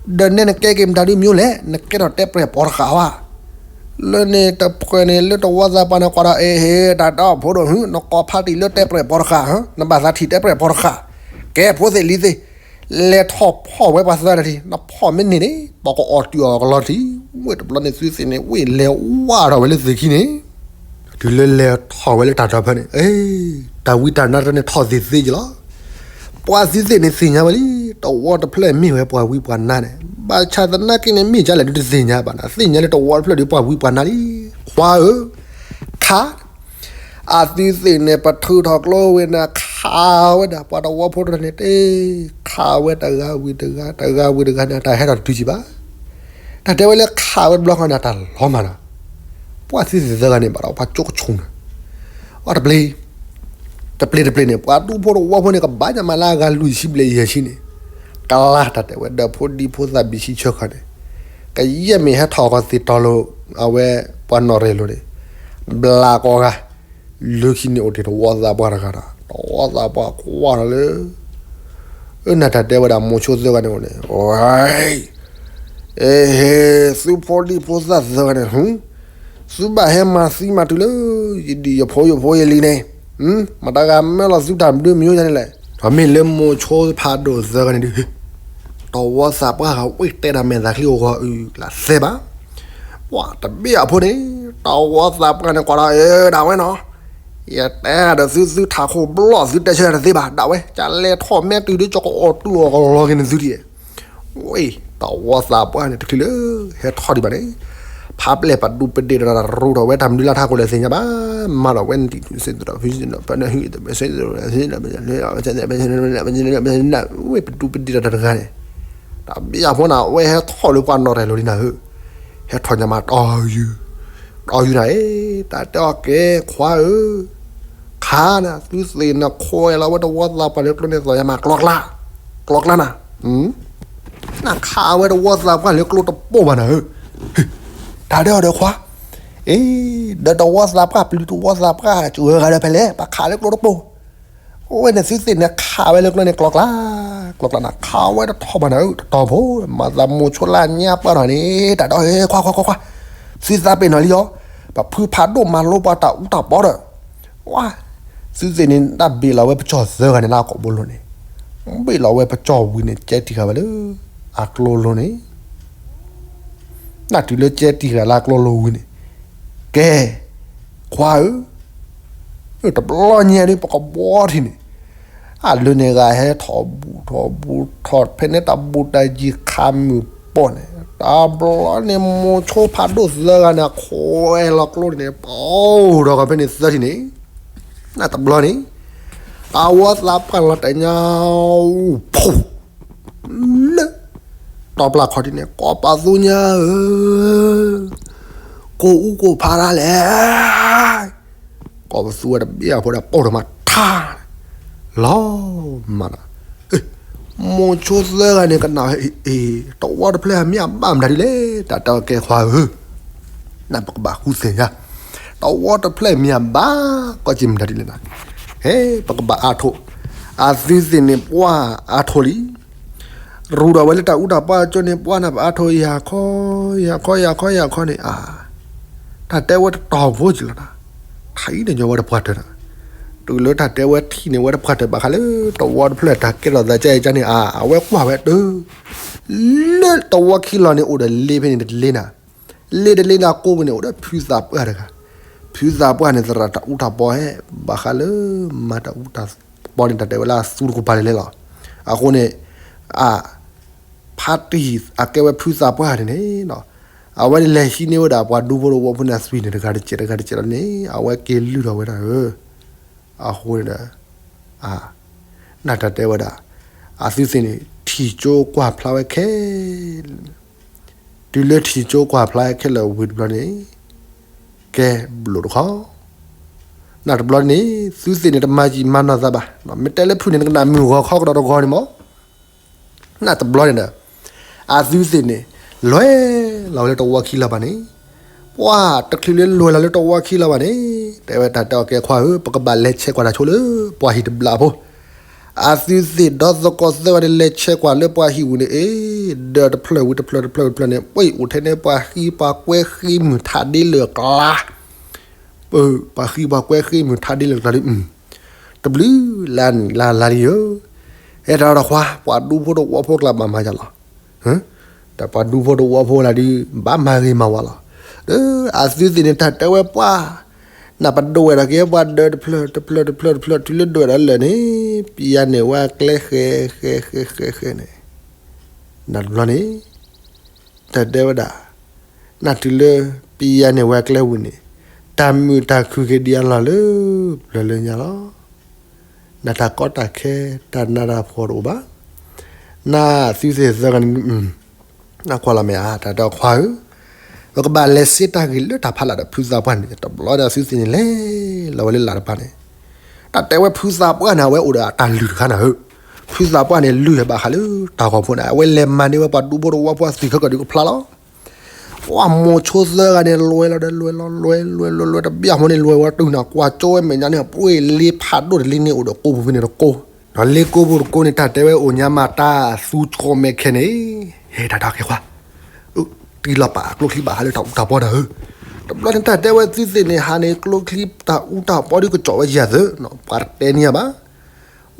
တံၢ်, ဒီးနဲနကဲက့ၤမတၤဒုးမံၤလဲၣ်, နကဲထီၣ်တဲပြဲၢ်ပီတဃာ်ဝဲ, လၢန့ၣ်တဖှဲးန့ၣ် လၢတဝီသးပှၢ်န့ၣ် ကွၢ်ဒီးအဟ့ၣ် တၢ်တဲအီၤဖိဒိၣ်ဟု နကိးဖါတံၢ်လၢတဲပြဲၢ်ပီတဃာ်, နဘၣ်သးထံၣ်တဲပြဲၢ်ပီတဃာ်, ကဲဖိသ့ၣ်လံၤသ့ၣ် လဲၤထီၣ်ဖီၣ်ဝဲပှၤသၢဂၤတထံၣ် နဖီၣ်မ့ၢ်န့ၢ်န့ၣ် ပှၤကအီၣ်တုၤအီၤကလီၤထံး, ဝ့ၢ်တဘျီန့ၣ်သုသ့ၣ်န့ၣ် ဝ့ၢ်လဲၤဝါထီၣ်ဝဲလၢသ့ၣ်ခံန့ၣ် တုၤလၢလဲၤထီၣ်ဝဲလၢတၢ်တီဖဲန့ၣ် တၢ်ဝံတၢ်နါတၢ်န့ၣ်ထီၣ်သ့ၣ်သ့ယလီၤ. ပှၤသုသ့ၣ်န့ၣ်သ့ၣ်ညါဝဲလံ, တဝီတဖျၢၣ်မ့ၢ်ဝဲပှၤဝံပှၤနါန့ၣ်, ဘၣ်ဆၣ်သနာ်က့န့ၣ် မ့ၢ်ဒ်လဲၣ်ဒုးတသ့ၣ်ညါဘၣ်နၤ, သ့ၣ်ညါလၢတဝီတဖျၢၣ်ဒီးပှၤဝံပှၤနါလံ. ခွါဧၢ, ခါ အသုသ့ၣ်န့ၣ် ပထုးထီၣ်ကျိဝံၤန့ၣ် ခးဝဲဒၣ် ပှၤတဝီဖိတဖျၢၣ်န့ၣ် တခးဝဲတဂၤဝံၤတဂၤ တဂၤဝံၤတဂၤန့ၣ် တၢ်ဟဲထီၣ်တတုၤကံဘၣ်. တၢ်တဲဝဲလၢခးဝဲတဘျီဃီန့ၣ် တၢ်လီၤမၢ်ဒီး ပှၤသုသ့ၣ်သၢဂၤန့ၣ် ဘၣ်ဒီးပှၤကၠိကဆိးနၤ, အတပျ့ၤ တပျ့ၤတပျ့ၤန့ၣ် ပှၤဒူဖိတဝီဖိန့ၣ် ကဘၣ်ညါမးလၢအဂၤလွံၢ်ဆံဘျဲၣ်ယဲၢ်ဆံန့ၣ်, ကလါတၢ်တဲဝဲဒီးဖိဒံဖိသၣ်ဘံၣ်ဆံဆၢခီန့ၣ်, ကယဲၢ်မ့ၢ်ဟဲထီၣ်ကီၢ်သ့ၣ်တီၤလိာ် အဝဲပှၤနီၣ်ရဲၣ်လိၤန့ၣ်, ဘျးကီၢ်ဂၤ လၢခံန့ၣ်အိၣ်တ့ၢ်တဝီသးပှၢ်တဂၤဒီး တဝီသးပှၢ်ကွၢ်ထီၣ်လၢ အၢ နတၢ်တဲဝဲဒၣ်မိၤဆိသၢဂၤန့ၣ်အိၣ်န့ၣ်, အဟ့ၣ် သုဖိဒံဖိသၣ်သၢဂၤန့ၣ် သုဘၣ်ဟဲမၤသံမၤတုၤလၢ ယဒံၣ်ယဖိယဖိယလံၤန့ၣ် မတၤဂၤမၢလီၤသုတၢ်မနုၤမယိညါန့ၣ်လဲၣ်. ဒီးမ့ၢ်လၢမိၤဆိဖးဒိၣ်သၢဂၤန့ၣ်ဒုး တဝီသးပှၢ်ဂၤဝံၣ်တဲဒၣ်မဲာ်သးချံအိၣ်ဂီၤအုးလၢသဲဘၣ်. ပှၤတဘ့ၣ်အဖိန့ၣ် တဝီသးပှၢ်န့ၣ်ကွၢ်ဒီး အၢ ဒၣ်ဝဲနီၤ, ယတဲဒီးသု သုထးခိၣ်ဘျီၣ် သုတဲဆၢတသ့ဘၣ် ဒၣ်ဝဲ ကလဲၤထီၣ်မဲတုၤဒ်ကီး ကအီၣ်တူၢ်အီၣ်ကလီၤက့ၤန့ၣ်သုဒ် ဝဲ တဝီသးပှၢ်န့ၣ် တချုးလၢ ဟဲထီၣ်ဒံးဘၣ်န့ၣ် ဖးပျဲၢ်ပဒူပဒ့ၣ်ဒီး ရူဒီးဝဲတၢ်မနုၤလၢထးခိၣ်လဲၣ်သ့ၣ်ညါဘၣ်, မၤဒီးဝဲနတံၤ ဝဲပဒူပဒ့ၣ်ဒီးတၢ်တဂၤန့ၣ် တၢ်ဘ့ၣ်အဖိန့ၣ်ဝဲဟဲထီၣ်လၢပှၤနီၢ်တၢ်လိၤလံနၤဧၢ, ဟဲထီၣ်ညါမးတီၢ်ယူၤ, တီၢ်ယူၤနၤဧၢ, တၢ်တဲအီၤကဲခွါဧၢ, ခါနၤ သုသ့ၣ်နခွဲးလီၤဝဲတဝီသးပှၢ်လၢကျိန့ၣ် သီၣ်ညါမးကျီကျါ, ကျီကျါနၤ နခးဝဲတဝီသးပှၢ်လၢကျိတပိၢ်ဘၣ်နၤဧၢ, တၢ်ဒဲးအီၤဒီးခွါ, အ့ ဒီးတဝီသးပှၢ်ပျုၤတဝီသးပှၢ် စှၤဂၤဒီးဖဲလဲၣ် ပှၤခးလၢကျိတပိၢ်, အဝဲန့ၣ်သုသ့ၣ်န့ၣ်ခးဝဲလၢကျိန့ၣ်ကျီကျါ, ကျီကျါနၤ ခးဝဲတထီၣ်ဘၣ်နၤဧၢ တတီၤဖိ, မၤသးမိၤဆိလၢညါပှၢ်ထီၣ်န့ၣ် တၢ်ဒီးခွါခွါခွါခွါ, သုသးပ့ၤနီၣ်လံအီၤ, ပဖုဖးဒိၣ်မၤလိပှၤတၢ်အူတၢ်ပီဒီး ဝါ, သုသ့ၣ်န့ၣ်တၢ်ဘ့ၣ်လီၤဝဲပကၠီၣ်သၢဂၤန့ၣ်လၢအကိာ်ဘိလိၤန့ၣ်, ဘ့ၣ်လီၤဝဲပကၠီၣ်ဝံၤန့ၣ် ကဲတံၢ်ဃာ်ဝဲလၢ အကျိလိၤန့ၣ်, နၢ်တုၤလၢကဲတံၢ်ဃာ်လၢအကျိလိၤဝံၤန့ၣ်, ကဲ, ခွါဧၢ, တဘျီညါဒ်ပကဘီထံၣ်န့ၣ် အလၢန့ၣ်ဂၤဟဲထီၣ်ဘူးထီၣ်ဘူးထီၣ်ဖဲန့ၣ် တၢ်ဘူးတၢ်ယံၤခးမုၢ်ပီၢ်န့ၣ် တဘျီန့ၣ် မိၤဆိဖးဒိၣ်သၢဂၤန့ၣ် အခွဲးလီၤကျိန့ၣ် ပအိၣ်ဒီးကီးဖဲန့ၣ်သၢထံၣ်န့ၣ်, နတဘျီန့ၣ် တဝီသးပှၢ်လီၤတၢ်ညါ ဖူ လၢ တီပျၢ်ခီၣ်ထံးန့ၣ် ကိးပသူညါဧၢ, ကိးအူကိးဖးဒၣ်လဲၣ်, ကိးပသူဝဲတဘ့ၣ်အဖိဒီးပိၢ်ထီၣ်မးထါ, လီၤမးဒီး, မိၤဆိသၢဂၤန့ၣ်ကနၣ်ဝဲအံၤ, တဝီတဖျၢၣ်မ့ၢ်အဘၣ်မတၤဒ်လဲၣ် တၢ်တဲအီၤကဲခွါဧၢ, နပကဘၣ်ဃုသ့ၣ်ညါ, တဝီတဖျၢၣ်မ့ၢ်အဘၣ် ကီၢ်က့ၤမတၤဒ်လဲၣ်နၤ, ဟဲ ပကဘၣ်အါထိၣ်, အသုသ့ၣ်န့ၣ်ပှၢ်အါထိၣ်လံ ရူဒီးဝဲလၢတၢ်အူတၢ်ပီအကၠိန့ၣ် ပှၢ်နပှၤအါထိၣ်ယၤခီ, ယၤခီ ယၤခီ ယၤခီန့ၣ် အါ, တၢ်တဲဝဲတတီၤဖိက့ၤလီၤနၤ, ထံၣ်န့ၣ်ညီဝဲတပှၢ်တၢၢ်နၤ, တုၤလၢတၢ်တဲဝဲထံၣ်န့ၣ်ဝဲတပှၢ်တၢၢ်ဘၣ်ဃးလၢ တဝီတဖျၢၣ်တၢ်ကဲထီၣ်သးကဲအံၤကန့ၣ် အါ အဝဲကွၢ်ဝဲတၢၢ်, လၢတဝီခံလီၤန့ၣ် အိၣ်ဒီးလ့ဖဲန့ၣ်တလ့နၤ, လ့တလ့လၢအကိးပူၤန့ၣ် အိၣ်ဒီးဖုသးပှၢ်တဂၤ, ဖုသးပှၢ်န့ၣ် သရၣ်တၢ်အူတၢ်ပီဟဲ, ဘၣ်ဃးလၢ မၤတၢ်အူတၢ်ပီန့ၣ် တၢ်တဲဝဲလၢအသူတကပၤလဲၣ်လဲၣ်လီၤ, အဃိန့ၣ် အ ဖါတံၢ်အကဲဝဲဖုသးပှၢ်န့ၣ်န့ၣ်, အဝဲန့ၣ်လဲၤဟံးန့ၢ်ဝဲဒၣ်ပှၤဒူဖိတဝီဖိန့ၣ်အသွံၣ်န့ၣ် တဂၤတစဲးတဂၤတစဲးလီၤန့ၣ် အဝဲက့ၤလုၢ်ထီၣ်ဝဲဒၣ်ဧၢ, အဃိန့ၣ်ဒီး နတၢ်တဲဝဲဒၣ် အသုသ့ၣ်န့ၣ် ထံၣ်ကၠိကွၢ်ဖျါဝဲခဲလၢာ်, တုၤလၢထံၣ်ကၠိကွၢ်ဖျါဝဲခဲလၢာ်ဝံၤတဘျီန့ၣ်, ကဲဘျိးတခီ, နတဘျီန့ၣ် သုသ့ၣ်န့ၣ် တမၤယံာ်မၤနီၢ်သးဘၣ်, မ့ၢ်တဲလၢဖုန့ၣ် နကနၣ်မုၢ်ဂီၤခီကဒီးတဂီၤန့ၣ်မး နတဘျီန့ၣ်ဒီး အသုသ့ၣ်န့ၣ် လဲၤလီၤဝဲလၢတဝီခံလီၤဘၣ်န့ၣ်, ပှၢ်တချုးလၢလဲၤလီၤလၢတဝီခံလီၤဘၣ်န့ၣ်, တဲဝဲတၢ်တဲအီၤကဲခွါဧၢ, ပကဘၣ်လဲၤဆဲးကွၢ်တၢ်ဆိလၢပှၤဟံၣ်တဘျုးဖိ, အသုသ့ၣ်ဒီသကိးသၢဂၤန့ၣ် လဲၤဆဲးကွၢ်လၢပှၤဟံၣ်ဝံၤန့ၣ်, အ့ ဒီးတဖျၢၣ်ဝံၤတဖျၢၣ် တဖျၢၣ်ဝံၤတဖျၢၣ်န့ၣ် ပှၤအိၣ်ထဲန့ၣ်ပှၤဃံပှၤကွဲဃ့မုၢ်ထးဒ့လၢာ်ကျါ ပှၤဃံပှၤကွဲဃ့မုၢ်ထးဒ့လၢာ်ကျါလံ, တဘျုးလၢ်လၢ်လံဧၢ, အဲၣ်တၢ်ဒီးခွါ ပှၤဒူဖိတဝီဖိကျါဘၣ်မၤယၤလီၤ, ဒီးပှၤဒူဖိတဝီဖိလၢဒုး ဘၣ်မၤဂ့ၤမၤဝါလီၤ, ဒီးအသုသ့ၣ်န့ၣ် တၢ်တဲဝဲပှၢ်, နပဒိၣ်ဝဲဒၣ်က့ၤပှၤဒီးတဖျၢၣ် တဖျၢၣ် တဖျၢၣ် တဖျၢၣ် တုၤလၢဒိၣ်ဝဲဒၣ်လၢာ်န့ၣ် ပယၤန့ၢ်ဝဲအကျဲဃဲ ဃဲ ဃဲ ဃဲ ဃဲန့ၣ်, နတဘျီန့ၣ် တၢ်တဲဝဲဒၣ်, နတုၤလၢပယၤန့ၢ်ဝဲအကျဲဝံၤန့ၣ်, တၢ်မုာ်တၢ်ခုၣ်က့ၤဒံးအလီၢ်လၢပျၢၤလၢညါလီၤ, နတၢ်ကီတၢ်ခဲ တၢ်နးတၢ်ဖှီၣ်တအိၣ်ဘၣ်, နသုသ့ၣ်သၢဂၤန့ၣ် နကွၢ်လီၤမ့ၢ်ဧါ တၢ်တဲအီၤခွါဧၢ, ပကဘၣ်လဲၤစ့တၢ်ဂ့ၢ်လၢတၢ်ဖးလၢ်ဒီးဖုသးပှၢ်န့ၣ်, တဘျီန့ၣ်အသုသ့ၣ်န့ၣ် လဲၤလီၤဝဲလၢလၢ်တဖၣ်န့ၣ်, တၢ်တဲဝဲဖုသးပှၢ်န့ၣ် အဝဲအိၣ်ဒီးတၢ်လုၢ်တခါနၤဧၢ, ဖုသးပှၢ်န့ၣ် လုၢ်ဘၣ်ဃးလၢတၢ်ဂီၤဖိန့ၣ် အဝဲလဲၤမၤန့ၢ်ဝဲပှၤဒူဖိတဝီဖိအသွံၣ်ခဲကီၢ်ဒုးကဖျါလီၤ ပှၢ်မိၤဆိသၢဂၤန့ၣ် လဲၤလီၤဒီးလဲၤလီၤ လဲၤလဲၤလဲၤလဲၤ တဘျီအဃိန့ၣ် လဲၤဝဲတုၤန့ၣ် ကွၢ်ကၠိဝဲမဲာ်ညါန့ၣ် ပှ့ၤလ့ဖးဒိၣ်တလ့န့ၣ် အိၣ်ဒီးကိးပူၤဖဲန့ၣ်တကိး, ဒီးလ့ကိးပူၤတကိးန့ၣ် တၢ်တဲဝဲအိၣ်ညါမးတၢ်သူကီမဲာ်ခဲန့ၣ်, ဟဲတၢ်တၢ်ကဲခွါ, တံၢ်လီၤပာ်အကျိချံဘၣ်ဃးလၢတၢ်အူတၢ်ပီတၢ်ဧၢ, တဘျီန့ၣ် တၢ်တဲဝဲသုသ့ၣ်န့ၣ် ဟးန့ၣ် ကျိချံတၢ်အူတၢ်ပီဒုးကစီၣ်ဝဲယၤသု, ပှၤတတဲန့ၢ်ယၤဘၣ်.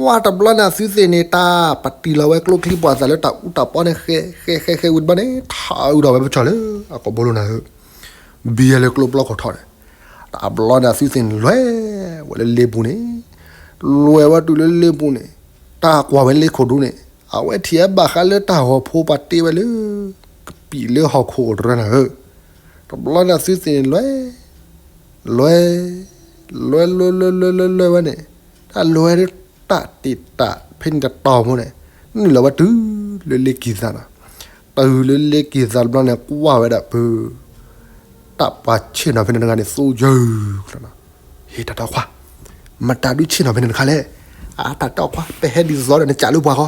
ဝဲတဘျီန့ၣ် သုသ့ၣ်န့ၣ် တၢ်ပတံၤလီၤဝဲကျိချံပှၤသးလၢတၢ်အူတၢ်ပီန့ၣ် ဃဲဃဲဃဲဃဲဝံၤတဘျီန့ၣ် ထးအုးဒီးဝဲပကၠီၤလၢအကိာ်ဘိလိၤနၤဧၢ, ဘံယဲလၢကျိပျီခိၣ်ထီန့ၣ်. တဘျီန့ၣ် သုသ့ၣ်န့ၣ် လဲၤဝဲလၢလ့ပူၤန့ၣ်, လဲၤဝဲတုၤလၢလ့ပူၤန့ၣ်, တၢ်ကွၢ်ဝဲလ့ခိၣ်ဒူန့ၣ်, အဝဲထံၣ်ဝဲဘၣ်ဃးလၢတၢ်ဂီၤဖိပှၤတ့ဝဲလၢ ကပံာ်လၢဟီၣ်ခိၣ်အိၣ်တရၢနၤဧၢ. တဘျီန့ၣ် သုသ့ၣ်န့ၣ် လဲၤ လဲၤ လဲၤ လဲၤ လဲၤ လဲၤ လဲၤဝဲန့ၣ်, တၢ်လဲၤဝဲလၢတၢ်တ့ၢ်တၢ်ဖဲန့ၣ်တတီၤဖိန့ၣ်, နုာ်လီၤဝဲတုၤလၢလ့ကံၢ်သးနီၤ. တုၤလၢလ့ကံၢ်သးတဘျီန့ၣ် ကွၢ်ဝဲဒၣ်ဖု တၢ်ပှၤဆ့ၣ်နီၤဖဲန့ၣ်တဂၤန့ၣ် သူယုၢ်ကျီနီၤ. ဟ့ၣ်တၢ်တီခွါ, မတၤဒုးဆ့ၣ်နီၤဖဲန့ၣ်တခါလဲၣ်. အတၢ်တီခွါ ပဟဲဒ်သိးဒီးနကးလၢပှၤဃီ,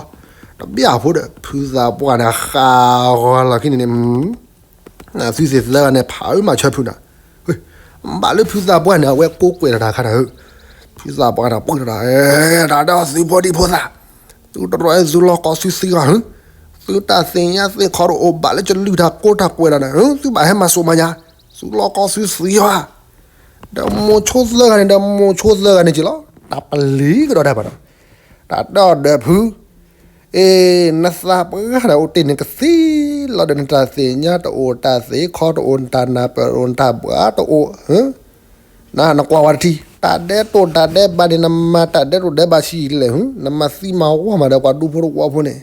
တဘၣ်အဖိဒီး ဖုသးပှၢ်န့ၣ် ဃးဂီၤလီၤခံန့ၣ်န့ၣ် သုသ့ၣ်သၢဂၤန့ၣ် ဖးအုးမၤဆၢဖုနၤ. ဘၣ်လၢဖုသးပှၢ်န့ၣ် အဝဲကိးကွဲးတၢ်တခါနၤဧၢ, ဖုသးပှၢ်န့ၣ် ပှၢ်တၢ်, တၢ်ဒီးသုဖိဒံဖိသၣ်, သုတရီသုလီၤကီသုသံဂီၢ်, သုတၢ်သ့ၣ်ညါသ့ၣ်ခီတအိၣ်ဘၣ်လၢကလုၢ်တၢ်ကိးတၢ်ကွဲးတၢ်န့ၣ်, သုဘၣ်ဟဲမၤစိးမၤညါ, သုလီၤကီသုသံဂီၢ်. ဒီးမိၤဆိသၢဂၤန့ၣ် ဒီးမိၤဆိသၢဂၤန့ၣ်က့ၤလီၤ, တၢ်ပလံၤကဒီးဒၣ်ဘၣ်ဒီး, တၢ်ဒီးဒီးဖု အ့ နသးပှၢ်ဒီးအိၣ်တ့ၢ်န့ၣ်ကသ့လီၤဒီး နတၢ်သ့ၣ်ညါတအိၣ် တၢ်သ့ၣ်ခီတအိၣ် နတၢ်နၢ်ပၢၢ်တအိၣ် နတၢ်ဘှါတအိၣ်, နကွၢ်ဝဲတထံၣ် တၢ်ဒဲးတိာ်တၢ်ဒဲးဘးန့ၣ် နမၤတၢ်ဒဲးတိာ်ဒဲးဘးဆံးလဲၣ်, နမၤသံမၤဝီမးဒီးပှၤဒူဖိတဝီဖိန့ၣ်,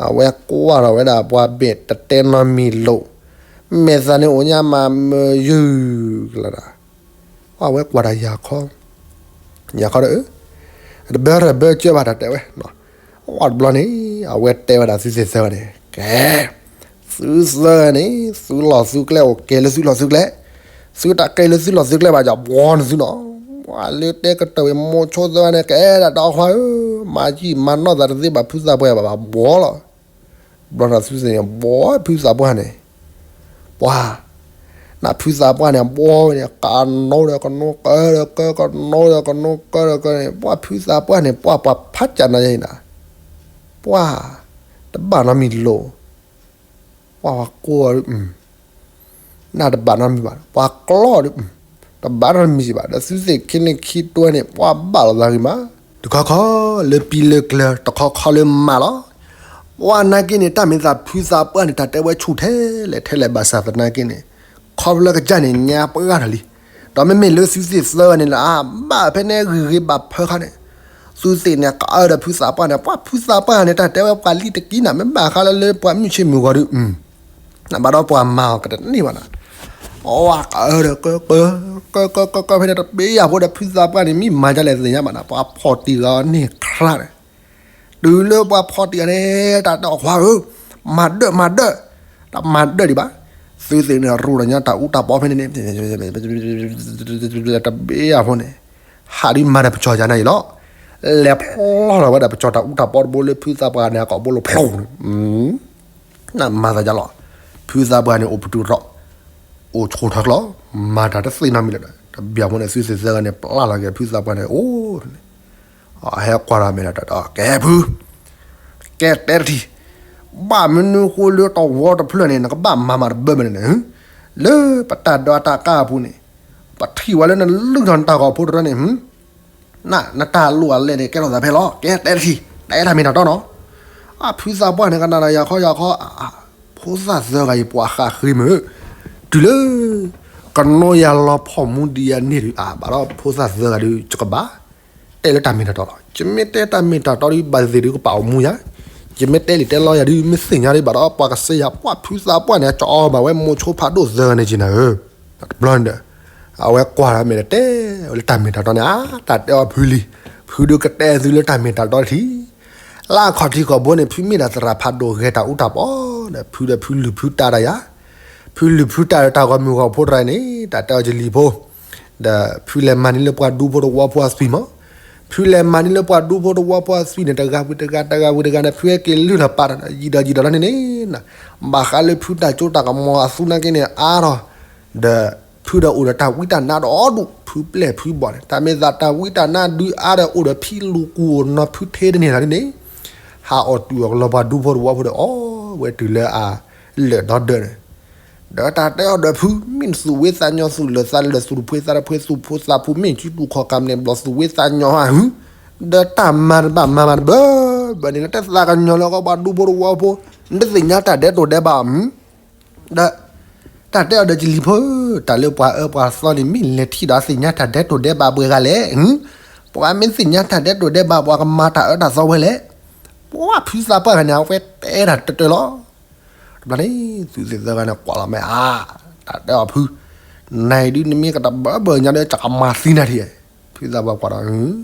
အဝဲကွၢ်ထီၣ်ဝဲဒၣ်ပှၤဘ့ၣ်တတဲနီတမံၤလိာ်, မဲာ်သးန့ၣ်အိၣ်ညါမးမုာ်ယုၢ်ကလၤဒၣ် အဝဲကွၢ်တၢ်ယၤခီ, ယၤခီဒီး တဘၢတဘၢကၢဘၣ်တၢ်တဲဝဲ, အတဘျီန့ၣ် အဝဲတဲဝဲဒၣ်သုသ့ၣ်သၢဂၤန့ၣ် ကဲ, သုသၢဂၤန့ၣ် သုလီၢ်သုကျဲအိၣ် ကဲလၢသုလီၢ်သုကျဲ, သုတၢ်ကဲလၢသုလီၢ်သုကျဲဘၣ် ယဘှီနသုနီၤ, ပှၤလၢတဲကတၢၢ်ဝဲမိၤဆိသၢဂၤန့ၣ် ကဲဒၣ်တၢ်ခွါဧၢ, မၤယံာ်မၤနီၢ်သးတသ့ဘၣ် ဖုသးပှၢ်ဘၣ်ဘှီလီၤ. ဘျီန့ၣ်သုသ့ၣ်န့ၣ် ဘှီဖုသးပှၢ်န့ၣ်, ပှၤ, နဖုသးပှၢ်န့ၣ် ဘှီဝဲန့ၣ် ကနိဒီးကနိကၢဒီးကၢ ကနိဒီးကနိကၢဒီးကၢန့ၣ် ပှၤဖုသးပှၢ်န့ၣ် ပှၤပှၤဖးကၢ်နၤယဲအံၤနၤ, ပှၤ, တဘၣ်နီတမံၤလိာ်, ပှၤပှၤကိး နတဘၣ်နီတမံၤဘၣ် ပှၤကျီဒီး, တဘၣ်နီတမံၤဘၣ် ဒီးသုသ့ၣ်ခံန့ၣ်ခံတွဲန့ၣ် ပှၤဘၣ်လိာ်သးဂ့ၤမး, တခီခီလၢပံလၢကျၢၤ တခီခီလၢမးလီၤ. ပှၤနာ်က့န့ၣ် တၢ်မ့ၢ်သးဖုသးပှၢ်န့ၣ် တၢ်တဲဝဲဆူၣ်ထဲလဲၣ်ထဲလဲၣ်ဘၣ်ဆၣ်သနာ်က့န့ၣ်, ခီဖျိကစၢ်န့ၣ် ညါပှၢ်တၢ်လံ. ဒီးမ့မ့ၢ်လၢသုသ့ၣ်သၢဂၤန့ၣ်လၢအဘၣ်ဖဲန့ၣ် ဂ့ၤဂ့ၤဘၣ်ဖၢခါန့ၣ်, သုသ့ၣ်န့ၣ် ကအၢဒီးဖုသးပှၢ်န့ၣ် ပှၤဖုသးပှၢ်န့ၣ် တၢ်တဲဝဲပှၤလံတကံနၤ မ့ၢ်ဘၣ်ဃးလၢလၢပှၤမုၢ်ဆ့ၣ်မုၢ်ဂီၤဒီး ဘၣ်ဒီးပှၤမၤအီၤကတန့ၢ်ဘၣ်နၤ, အဝဲကအၢဒီးကၢကၢ, ကၢကၢကၢကၢဖဲန့ၣ် တဘ့ၣ်ယၤဖိဒီးဖုသးပှၢ်န့ၣ် မ့ၢ်မၤဒ်လဲၣ်သ့ၣ်ညါဘၣ်နၤ ပှၤဖီၣ်တံၢ်ဂၤန့ၣ်ခရၣ်န့ၣ်, တုၤလၢပှၤဖီၣ်တံၢ်ဂၤန့ၣ် တၢ်တဲအီၤခွါဧၢ, မၤဒၢၣ်မၤဒၢၣ်, တမၤဒၢၣ်ဒံးဘၣ်, သုသ့ၣ်န့ၣ် ရူၢ်ဒီးညါတၢ်အူတၢ်ပီဖဲန့ၣ်န့ၣ် တဘ့ၣ်ယၤဖိန့ၣ်, ဟးဒုးမၤဒီးပကၠီၤယၤန့ၣ်အံၤလီၤ, လဲၤဖျီလီၤဝဲဒၣ်ပကၠီၤတၢ်အူတၢ်ပီတဘိလၢဖုသးပှၢ်န့ၣ် အကိာ်ဘိလိၤဖျိန့ၣ်, နမၤသးယၤလီၤ, ဖုသးပှၢ်န့ၣ် အိၣ်ပတုာ်ထီၣ်, အိၣ်ဆိးထီၣ်ကျီ, မၤတၢ်တသ့နီတမံၤလၢၤဒီး တဘ့ၣ်ဖိန့ၣ် သုသ့ၣ်သၢဂၤန့ၣ် ပျၢ်လီၤက့ၤဖုသးပှၢ်န့ၣ် အိၣ်န့ၣ် အဟဲကွၢ်ဒီးမဲာ်ဒီး ကဲဖု, ကဲတဲတထံၣ်, ဘၣ်မနုၤဃိလၢတဝီတဖျၢၣ်န့ၣ် နကဘၣ်မၤမၤတဘၢမနုၤန့ၣ်, လၢပတၢ်ဒိးတၢ်ကါအပူၤန့ၣ်, ပထံၣ်ဝဲလၢနလုၢ်ထီၣ်နတၢ်ဂီၤဖိတရၢန့ၣ်, နတၢ်လိၣ်အလဲၣ်န့ၣ် ကဲထီၣ်သးဖဲလီၤ, ကဲတဲတထံၣ်, တဲတၢ်မ့ၢ်တၢ်တီနီၤ, အဖုသးပှၢ်န့ၣ် ကနၣ်ဒီးယၤခီယၤခီ, ဖိသၣ်သၢဂၤအံၤ ပှၤဃးဃ့မုာ်, တုၤလၢ ကနိယၤလီၤဖီၣ်မူဒံးယၤန့ၣ်ဒုး အါ ဘၣ်ဒီးဖိသၣ်သၢဂၤဒုး ယကဘၣ် တဲလၢတၢ်မ့ၢ်တၢ်တီလီၤ. ယမ့ၢ်တဲတၢ်မ့ၢ်တၢ်တီဒုး ဘၣ်သ့ၣ်သ့ၣ်ဒုးကပာ်အီၤမူယၤ, ယမ့ၢ်တဲလံာ်တဲလီယၤဒုး မ့ၢ်သ့ၣ်ညါဒံးဘၣ်ဒီး ပှၤကစၢ်ယၤ ပှၤဖုသးပှၢ်န့ၣ် အကၠီအီၤဘၣ်ဝဲမိၤဆိဖးဒိၣ်သၢဂၤန့ၣ်က့ၤနၤဧၢ, တဘျီန့ၣ်ဒီး အဝဲကွၢ်ဒီးမဲာ်ဒီးတဲဝဲလၢတၢ်မ့ၢ်တၢ်တီန့ၣ် အါ တၢ်တဲအီၤဖုလံ, ဖုဒုးကတဲသုလၢတၢ်မ့ၢ်တၢ်တီတထံၣ် လၢအခီၣ်ထံးခီၣ်ဘိန့ၣ် ဖုမ့ၢ်ဒၣ်သရၣ်ဖးဒိၣ်ဂဲၤတၢ်အူတၢ်ပီဒီး ဖုဒီးဖုလုၢ်ဖုတၢ်တၢ်ယၤ, ဖုလုၢ်ဖုတၢ်ဒီးတၢ်ဂီၤမုၢ်ဂီၤဖိတရၢန့ၣ် တၢ်တဲအီၤကလံၤဖိ, ဒီးဖုလဲၤမၤန့ၢ်လၢပှၤဒူဖိတဝီဖိအသွံၣ်မး, ဖုလဲၤမၤန့ၢ်လၢပှၤဒူဖိတဝီဖိအသွံၣ်န့ၣ် တဂၤဝံၤတဂၤ တဂၤဝံၤတဂၤန့ၣ် ဖုဟဲက့ၤလုၢ်ထီၣ်ပာ်ဒီး ယံာ်ဒီးယံာ်ဒီးလီၤန့ၣ်န့ၣ်, ဘၣ်ဃးလၢဖုတၢ်စိတၢ်ကမီၤအသူနာ်က့န့ၣ် အါထီၣ်, ဒီးဖုဒီးအိၣ်ဒီးတၢ်ဝံတၢ်နါဒီးဒူၣ် ဖုပျဲၢ်ဖုဘီၣ်န့ၣ် တၢ်မ့ၢ်သးတၢ်ဝံတၢ်နါဒုးအါဒီးအိၣ်ဒီးဖံလူၤကူၣ်အိၣ်နီၤဖုထဲတန့ၢ်လီၤန့ၣ်န့ၣ်, ဟးအီၣ်တုၤအီၣ်ကလီၤပှၤဒူဖိတဝီဖိဒီးအီၣ်ဝဲတုၤလၢအလၢာ်ဒီဒၢးန့ၣ်, ဒီးတၢ်တဲအီၤဒီးဖု မ့ၢ်နသူၣ်ဝံသးညီ သူၣ်လၢာ်သးလၢာ် သူၣ်တဖှ့သးတဖှ့ သူၣ်ဖိသးဖိ မ့ၢ်စုတူၢ်ခီၣ်ကးမနဲၣ်ဘျီ သူၣ်ဝံသးညီဧါဟု, ဒီးတၢ်မၤတဘၣ်မၤမၤတဘၣ်ဘၣ်န့ၣ် နတသးကညီၤလၢကီးပှၤဒူဖိတဝီဖိ, နတသ့ၣ်ညါတၢ်ဒဲးတိၤဒဲးဘးဧါမုၢ်. ဒီးတၢ်တဲအီၤဒီးကလံၤဖိဧၢ, တၢ်လၢပှၤအၢပှၤသီန့ၣ် မ့ၢ်လဲၤထံၣ်ဒီးသ့ၣ်ညါတၢ်ဒဲးတိၤဒဲးဘးပှဲၤဂၤလဲၣ်. ပှၤမ့ၢ်သ့ၣ်ညါတၢ်ဒဲးတိၤဒဲးဘး ပှၤကမၤတၢ်အၢတၢ်သီဝဲလဲၣ်. ပှၤဖုသးပှၢ်ဂၤန့ၣ် အဝဲတဲတၢ်တၢၢ်တၢၢ်လီၤ. တဘျီန့ၣ် သုးသ့ၣ်သၢဂၤန့ၣ်ကွၢ်လီၤမ့ၢ်အါ, တၢ်တဲအီၤဖု, နအံၤဒုးနမ့ၢ်ကတၢၢ်ဘၢဘၢညါဒီး ကမၤသံနၤထံၣ်, ဖုသးပှၢ်ကွၢ်ဒီး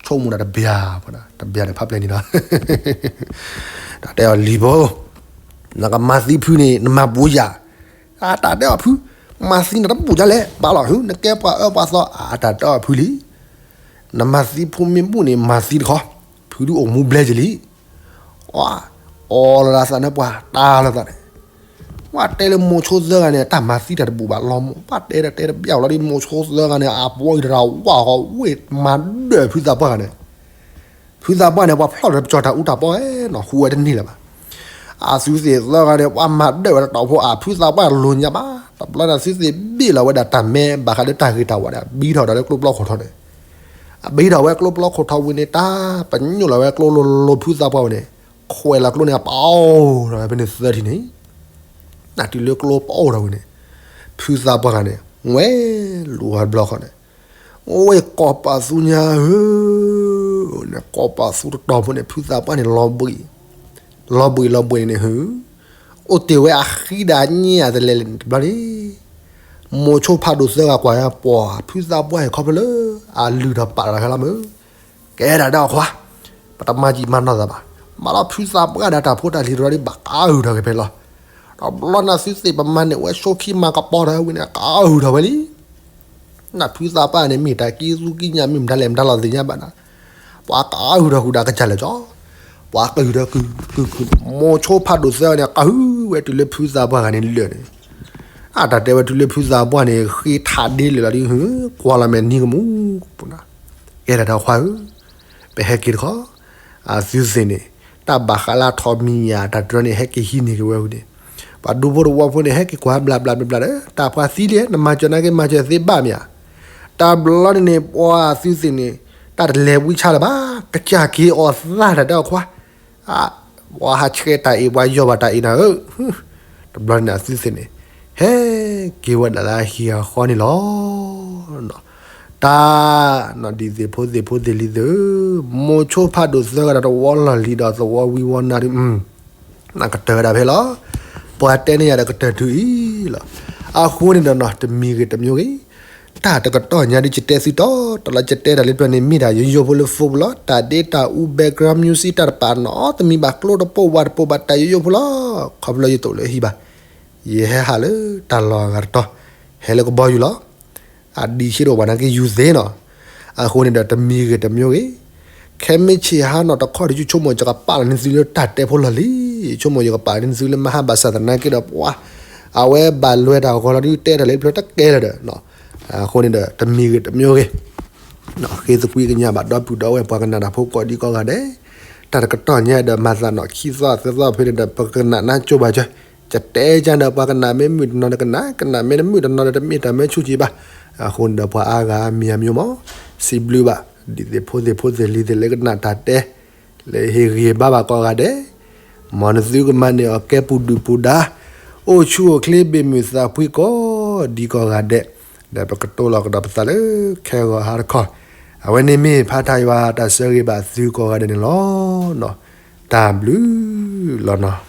ဆိကမိၣ်ဒီးတဘျီဖဲန့ၣ် တဘျီဒီးဖးပျဲၢ်န့ၣ်လီၤ. တၢ်တဲအီၤလံၤဖိ, နကမၤသံဖုန့ၣ် နမၤဘူးယၤ, အတၢ်တဲအီၤဖု, မၤသံနတဘူးယၤလဲၣ် ဘၣ်လီၤဟု နကဲပှၤအၢပှၤသီ အတၢ်တဲအီၤဖုလံ. နမၤသံဖိမ့ၢ်ဘူးန့ၣ် မၤသံတခီ, ဖုဒုးအိၣ်မူဘျဲၣ်ကလံၤ. အီလီၤသးန့ၣ်ပှၤတၢ်လီၤသးန့ၣ်, ပှၤတဲလၢမိၤဆိသၢဂၤန့ၣ် တၢ်မၤသံတၢ်တဘူးဘၣ်လီၤမး, ပှၤတဲတၢ်တဲတဘျီလီၤဒ်မိၤဆိသၢဂၤန့ၣ် အပှၤအံၤတရၣ်ဝါဃီဝ့ၢ်မၤဒၢၣ်ဖုသးပှၢ်ဂၤန့ၣ်, ဖုသးပှၢ်န့ၣ် ပှၤဖျီၣ်ဒီးပကၠီၤတၢ်အူတၢ်ပီအဲၣ်နီၤ ဟူဝဲတန့ၢ်လၢၤဘၣ်. အသုးသ့ၣ်သၢဂၤန့ၣ် ပှၤမၤဒၢၣ်ဝဲတတီၢ်ဖိ အဖုသးပှၢ်လိၤညါဘၣ်. တဘျီန့ၣ် သုးသ့ၣ်ဘ့ၣ်လီၤဝဲဒၣ်တၢ်မဲဘၣ်ဃးလၢတၢ်ဂ့ၤတၢ်ဝါဒီး ဘံထီၣ်ဒီးလၢကျိပျီခိၣ်ထီန့ၣ်, အဘံထီၣ်ဝဲကျိပျီခိၣ်ထီဝံၤန့ၣ် တၢ်ပညိၣ်လီၤဝဲကျိလိၤလိၤဖုသးပှၢ်ဝဲန့ၣ်, ခွဲးလီၤကျိန့ၣ် ပအိၣ်ထီၣ်ဝဲဖဲန့ၣ်သၢထံၣ်န့ၣ်, နတုၤလၢကျိပအိၣ်ထီၣ်ဝံၤန့ၣ်, ဖုသးပှၢ်ဂၤန့ၣ် ဝဲလူၤဝဲတဘျီဃီန့ၣ်, အိၣ်ဝဲကိးပာ်သူညါဧၢ န့ၣ် ကိးပာ်သူတတီၢ်ဖိန့ၣ် ဖုသးပှၢ်န့ၣ် လီၤဘှံးလီၤဘှံးန့ၣ် ဟူ အိၣ်တ့ၢ်ဝဲအဃံဒီးအညၣ်အတလဲၤလဲၣ်န့ၣ်တဘျီန့ၣ်, မိၤဆိဖးဒိၣ်သၢဂၤကွၢ်ပှၤ ဖုသးပှၢ်အံၤခီဖျိလၢ အလုၢ်ထီၣ်ပာ်လီၤခဲလီၤမုၢ်, ကဲဒၣ်ဒီးအခွါ, ပတမၤကံၢ်မၤနီၢ်သးဘၣ်, မၤလီၤဖုသးပှၢ်ဒီးတၢ်ဖိတၢ်လံၤတရီဒ်ဘၣ်ကအုၣ်ထီၣ်က့ၤဖဲလီၤ. တဘျီန့ၣ်သုးသ့ၣ်ပမၤန့ၢ်ဝဲဆိခံမၤကပီၤတၢ်ဝံၤန့ၣ် ကအုၣ်ထီၣ်ဝဲလံ. နဖုသးပှၢ်န့ၣ် မ့ၢ်တၢ်ကံသူကံညါ မ့ၢ်မတၤလဲၣ်မတၤလီၤသ့ၣ်ညါဘၣ်နၤ, ပှၤကအုၣ်ထီၣ်ဃုာ်ဒီးကစၢ်လၢာ်ကၠီ, ပှၤကအုၣ်ဒီးကုၢ်ကုၢ်ကုၢ်, မိၤဆိဖးဒိၣ်သၢဂၤန့ၣ် ကအုၣ်ဝဲတုၤလၢဖုသးပှၢ်ဂၤန့ၣ်လၢာ်န့ၣ်, အတၢ်တဲဝဲတုၤလၢဖုသးပှၢ်န့ၣ် ဃ့ထးဒ့လၢာ်လီၤဒ် ကွၢ်လီၤမဲာ်နံၤကမူၣ်, ကဲဒၣ်ဒီးခွါဧၢ ပဟဲက့ၤတခီ, အသုးသ့ၣ်န့ၣ် တၢ်ဘၣ်ဃးလၢအထီၣ်မံၤညၣ်တၢ်တြၢန့ၣ် ဟဲက့ၤဟံးန့ၢ်က့ၤဝဲဝံၤန့ၣ်, ပှၤဒူဖိတဝီဖိန့ၣ် ဟဲက့ၤကွၢ်ဘျးဘျးဘျးဘျးဒီး တၢ်ပှၤသံလံ နမၤစၢၤနာ်က့ မၤစၢၤသ့ဘၣ်မ့ၢ်ဧါ. တဘျီန့ၣ်န့ၣ် ပှၤသုးသ့ၣ်န့ၣ် တၢ်တလဲၤဝံဆါလၢၤဘၣ်, ကစၢ်က့ၤအီၣ်သၣ်တၢ်တဲအီၤခွါ, ပှၤဟးဆှဲးတၢ်အ့ၣ် ပှၤယီၢ်ဘၣ်တၢ်အ့ၣ်နၤဧၢ, တဘျီန့ၣ်အသုးသ့ၣ်န့ၣ် ဟဲက့ၤဝဲဒၣ်လၢအဟံၣ်အဃီန့ၣ်လီၤ. တၢ်နီၢ်ဒံးသ့ၣ်ဖိသ့ၣ်ဖိသ့ၣ်လံၤသ့ၣ်ဧၢ, မိၤဆိဖးဒိၣ်သၢဂၤဒီးတဝီလီၢ်လံၤဒီးသဝီဝံၤဝီနၤဒုး, နကတၢၢ်ဝဲဒၣ်ဖဲလီၤ. ပှၤတဲန့ၢ်ယၤဒီးကတၢၢ်တုၤအံၤလီၤ. အဃိန့ၣ်ဒီးနီၤ တမံၤဂ့ၤတမံၤဂ့ၤ တၢ်တကတီၢ်ညါဒ်ယတဲသုတီတီလီၤ ယတဲတၢ်လၢပျၢၤန့ၣ် မ့ၢ်ဒၣ်ယိယိဖိလၢ Facebook လီၤ. တၢ်ဒ့တၢ်အူ background music တၢ်တပာ်နီတမံၤဘၣ် ကျိတပိာ်ဝးတပိာ်ဘၣ် တၢ်ယိယိဖိလီၤ. ခီဖျိယတအိၣ်လၢဟံၣ်ဘၣ် ယဟဲဟးလၢတၢ်လီၢ်အဂၤတတီၤ ဟဲလၢကဘီယူၤလီၤ. အဒံးဆ့တအိၣ်ဘၣ်နာ်က့ယူၤသ့နီၤ. အဃိန့ၣ်ဒီးတမံၤဂ့ၤတမံၤဂ့ၤ ခဲမ့ၢ်ဆ့ၣ်ဟါနီၤတခီဒီး ယဆိကမိၣ်ယကပာ်လီၤန့ၢ်သုလၢတၢ်တဲဖိလီၢ်လံၤ, ယဆိကမိၣ်ယကပာ်လီၤန့ၢ်သုလၢမဟါဘၣ်ဆၣ်သနာ်က့ဒီးပှၤ အဝဲဘၣ်လွဲတၢ်ဂီၤလီၤဒုး တဲတၢ်လၢပျၢၤတကဲလၢၤဒီး အဃိန့ၣ်ဒီးတမံၤဂ့ၤတမံၤဂ့ၤ ဃ့သကွံာ်ကညးဘၣ်ဒီပုၢ်ဒီဝဲၢ်ပှၤကနၣ်တၢ်ဖိကိးဒံကိးဂၤဒဲး, တၢ်တကတီၢ်ညါဒီးမၤသးနီၣ်ခံသီသၢသီဖဲန့ၣ်ဒီး ပကနၣ်နါကၠိဘၣ်ကၢၤ, ယတဲကၢၤဒီးပှၤကနၣ်မ့ၢ်မုာ်တနီၤဒီးကနၣ်, ကနၣ်မ့ၢ်တမုာ်တနီၤဒီးတမ့ၢ်တၢ်မ့ၢ်ဆူၣ်ကံဘၣ်. အဃိန့ၣ်ဒီးပှၤအါဂၤမံၤအမံၤမး, စံးဘျုးဘၣ် ဒ်သ့ၣ်ဖိသ့ၣ်ဖိသ့ၣ်လံၤသ့ၣ်လၢကနၣ်တၢ်တဲ လၢဟ့ၣ်ဂံၢ်ဘါဘၣ်ကိးဂၤဒဲး, မ်နသုကမၤန့ၢ်အီၤကဲပူၤဒုၣ်ပူၤဒါ, အိၣ်ဆူၣ်အိၣ်ချ့ဘၣ်မုာ်သးဖှံကိးဒံကိးဂၤဒဲး, ဒီးပကတိၤလီၤကဒီးပသးလၢခဲဂီၤဟါတခီ, အဝဲန့ၣ်မ့ၢ်ဖးထါယွၤတၢ်ဆၢဂ့ၤဘၣ်သုကိးဂၤဒဲးန့ၣ်လီၤ. တၢ်ဘျုးလီၤနီၤ.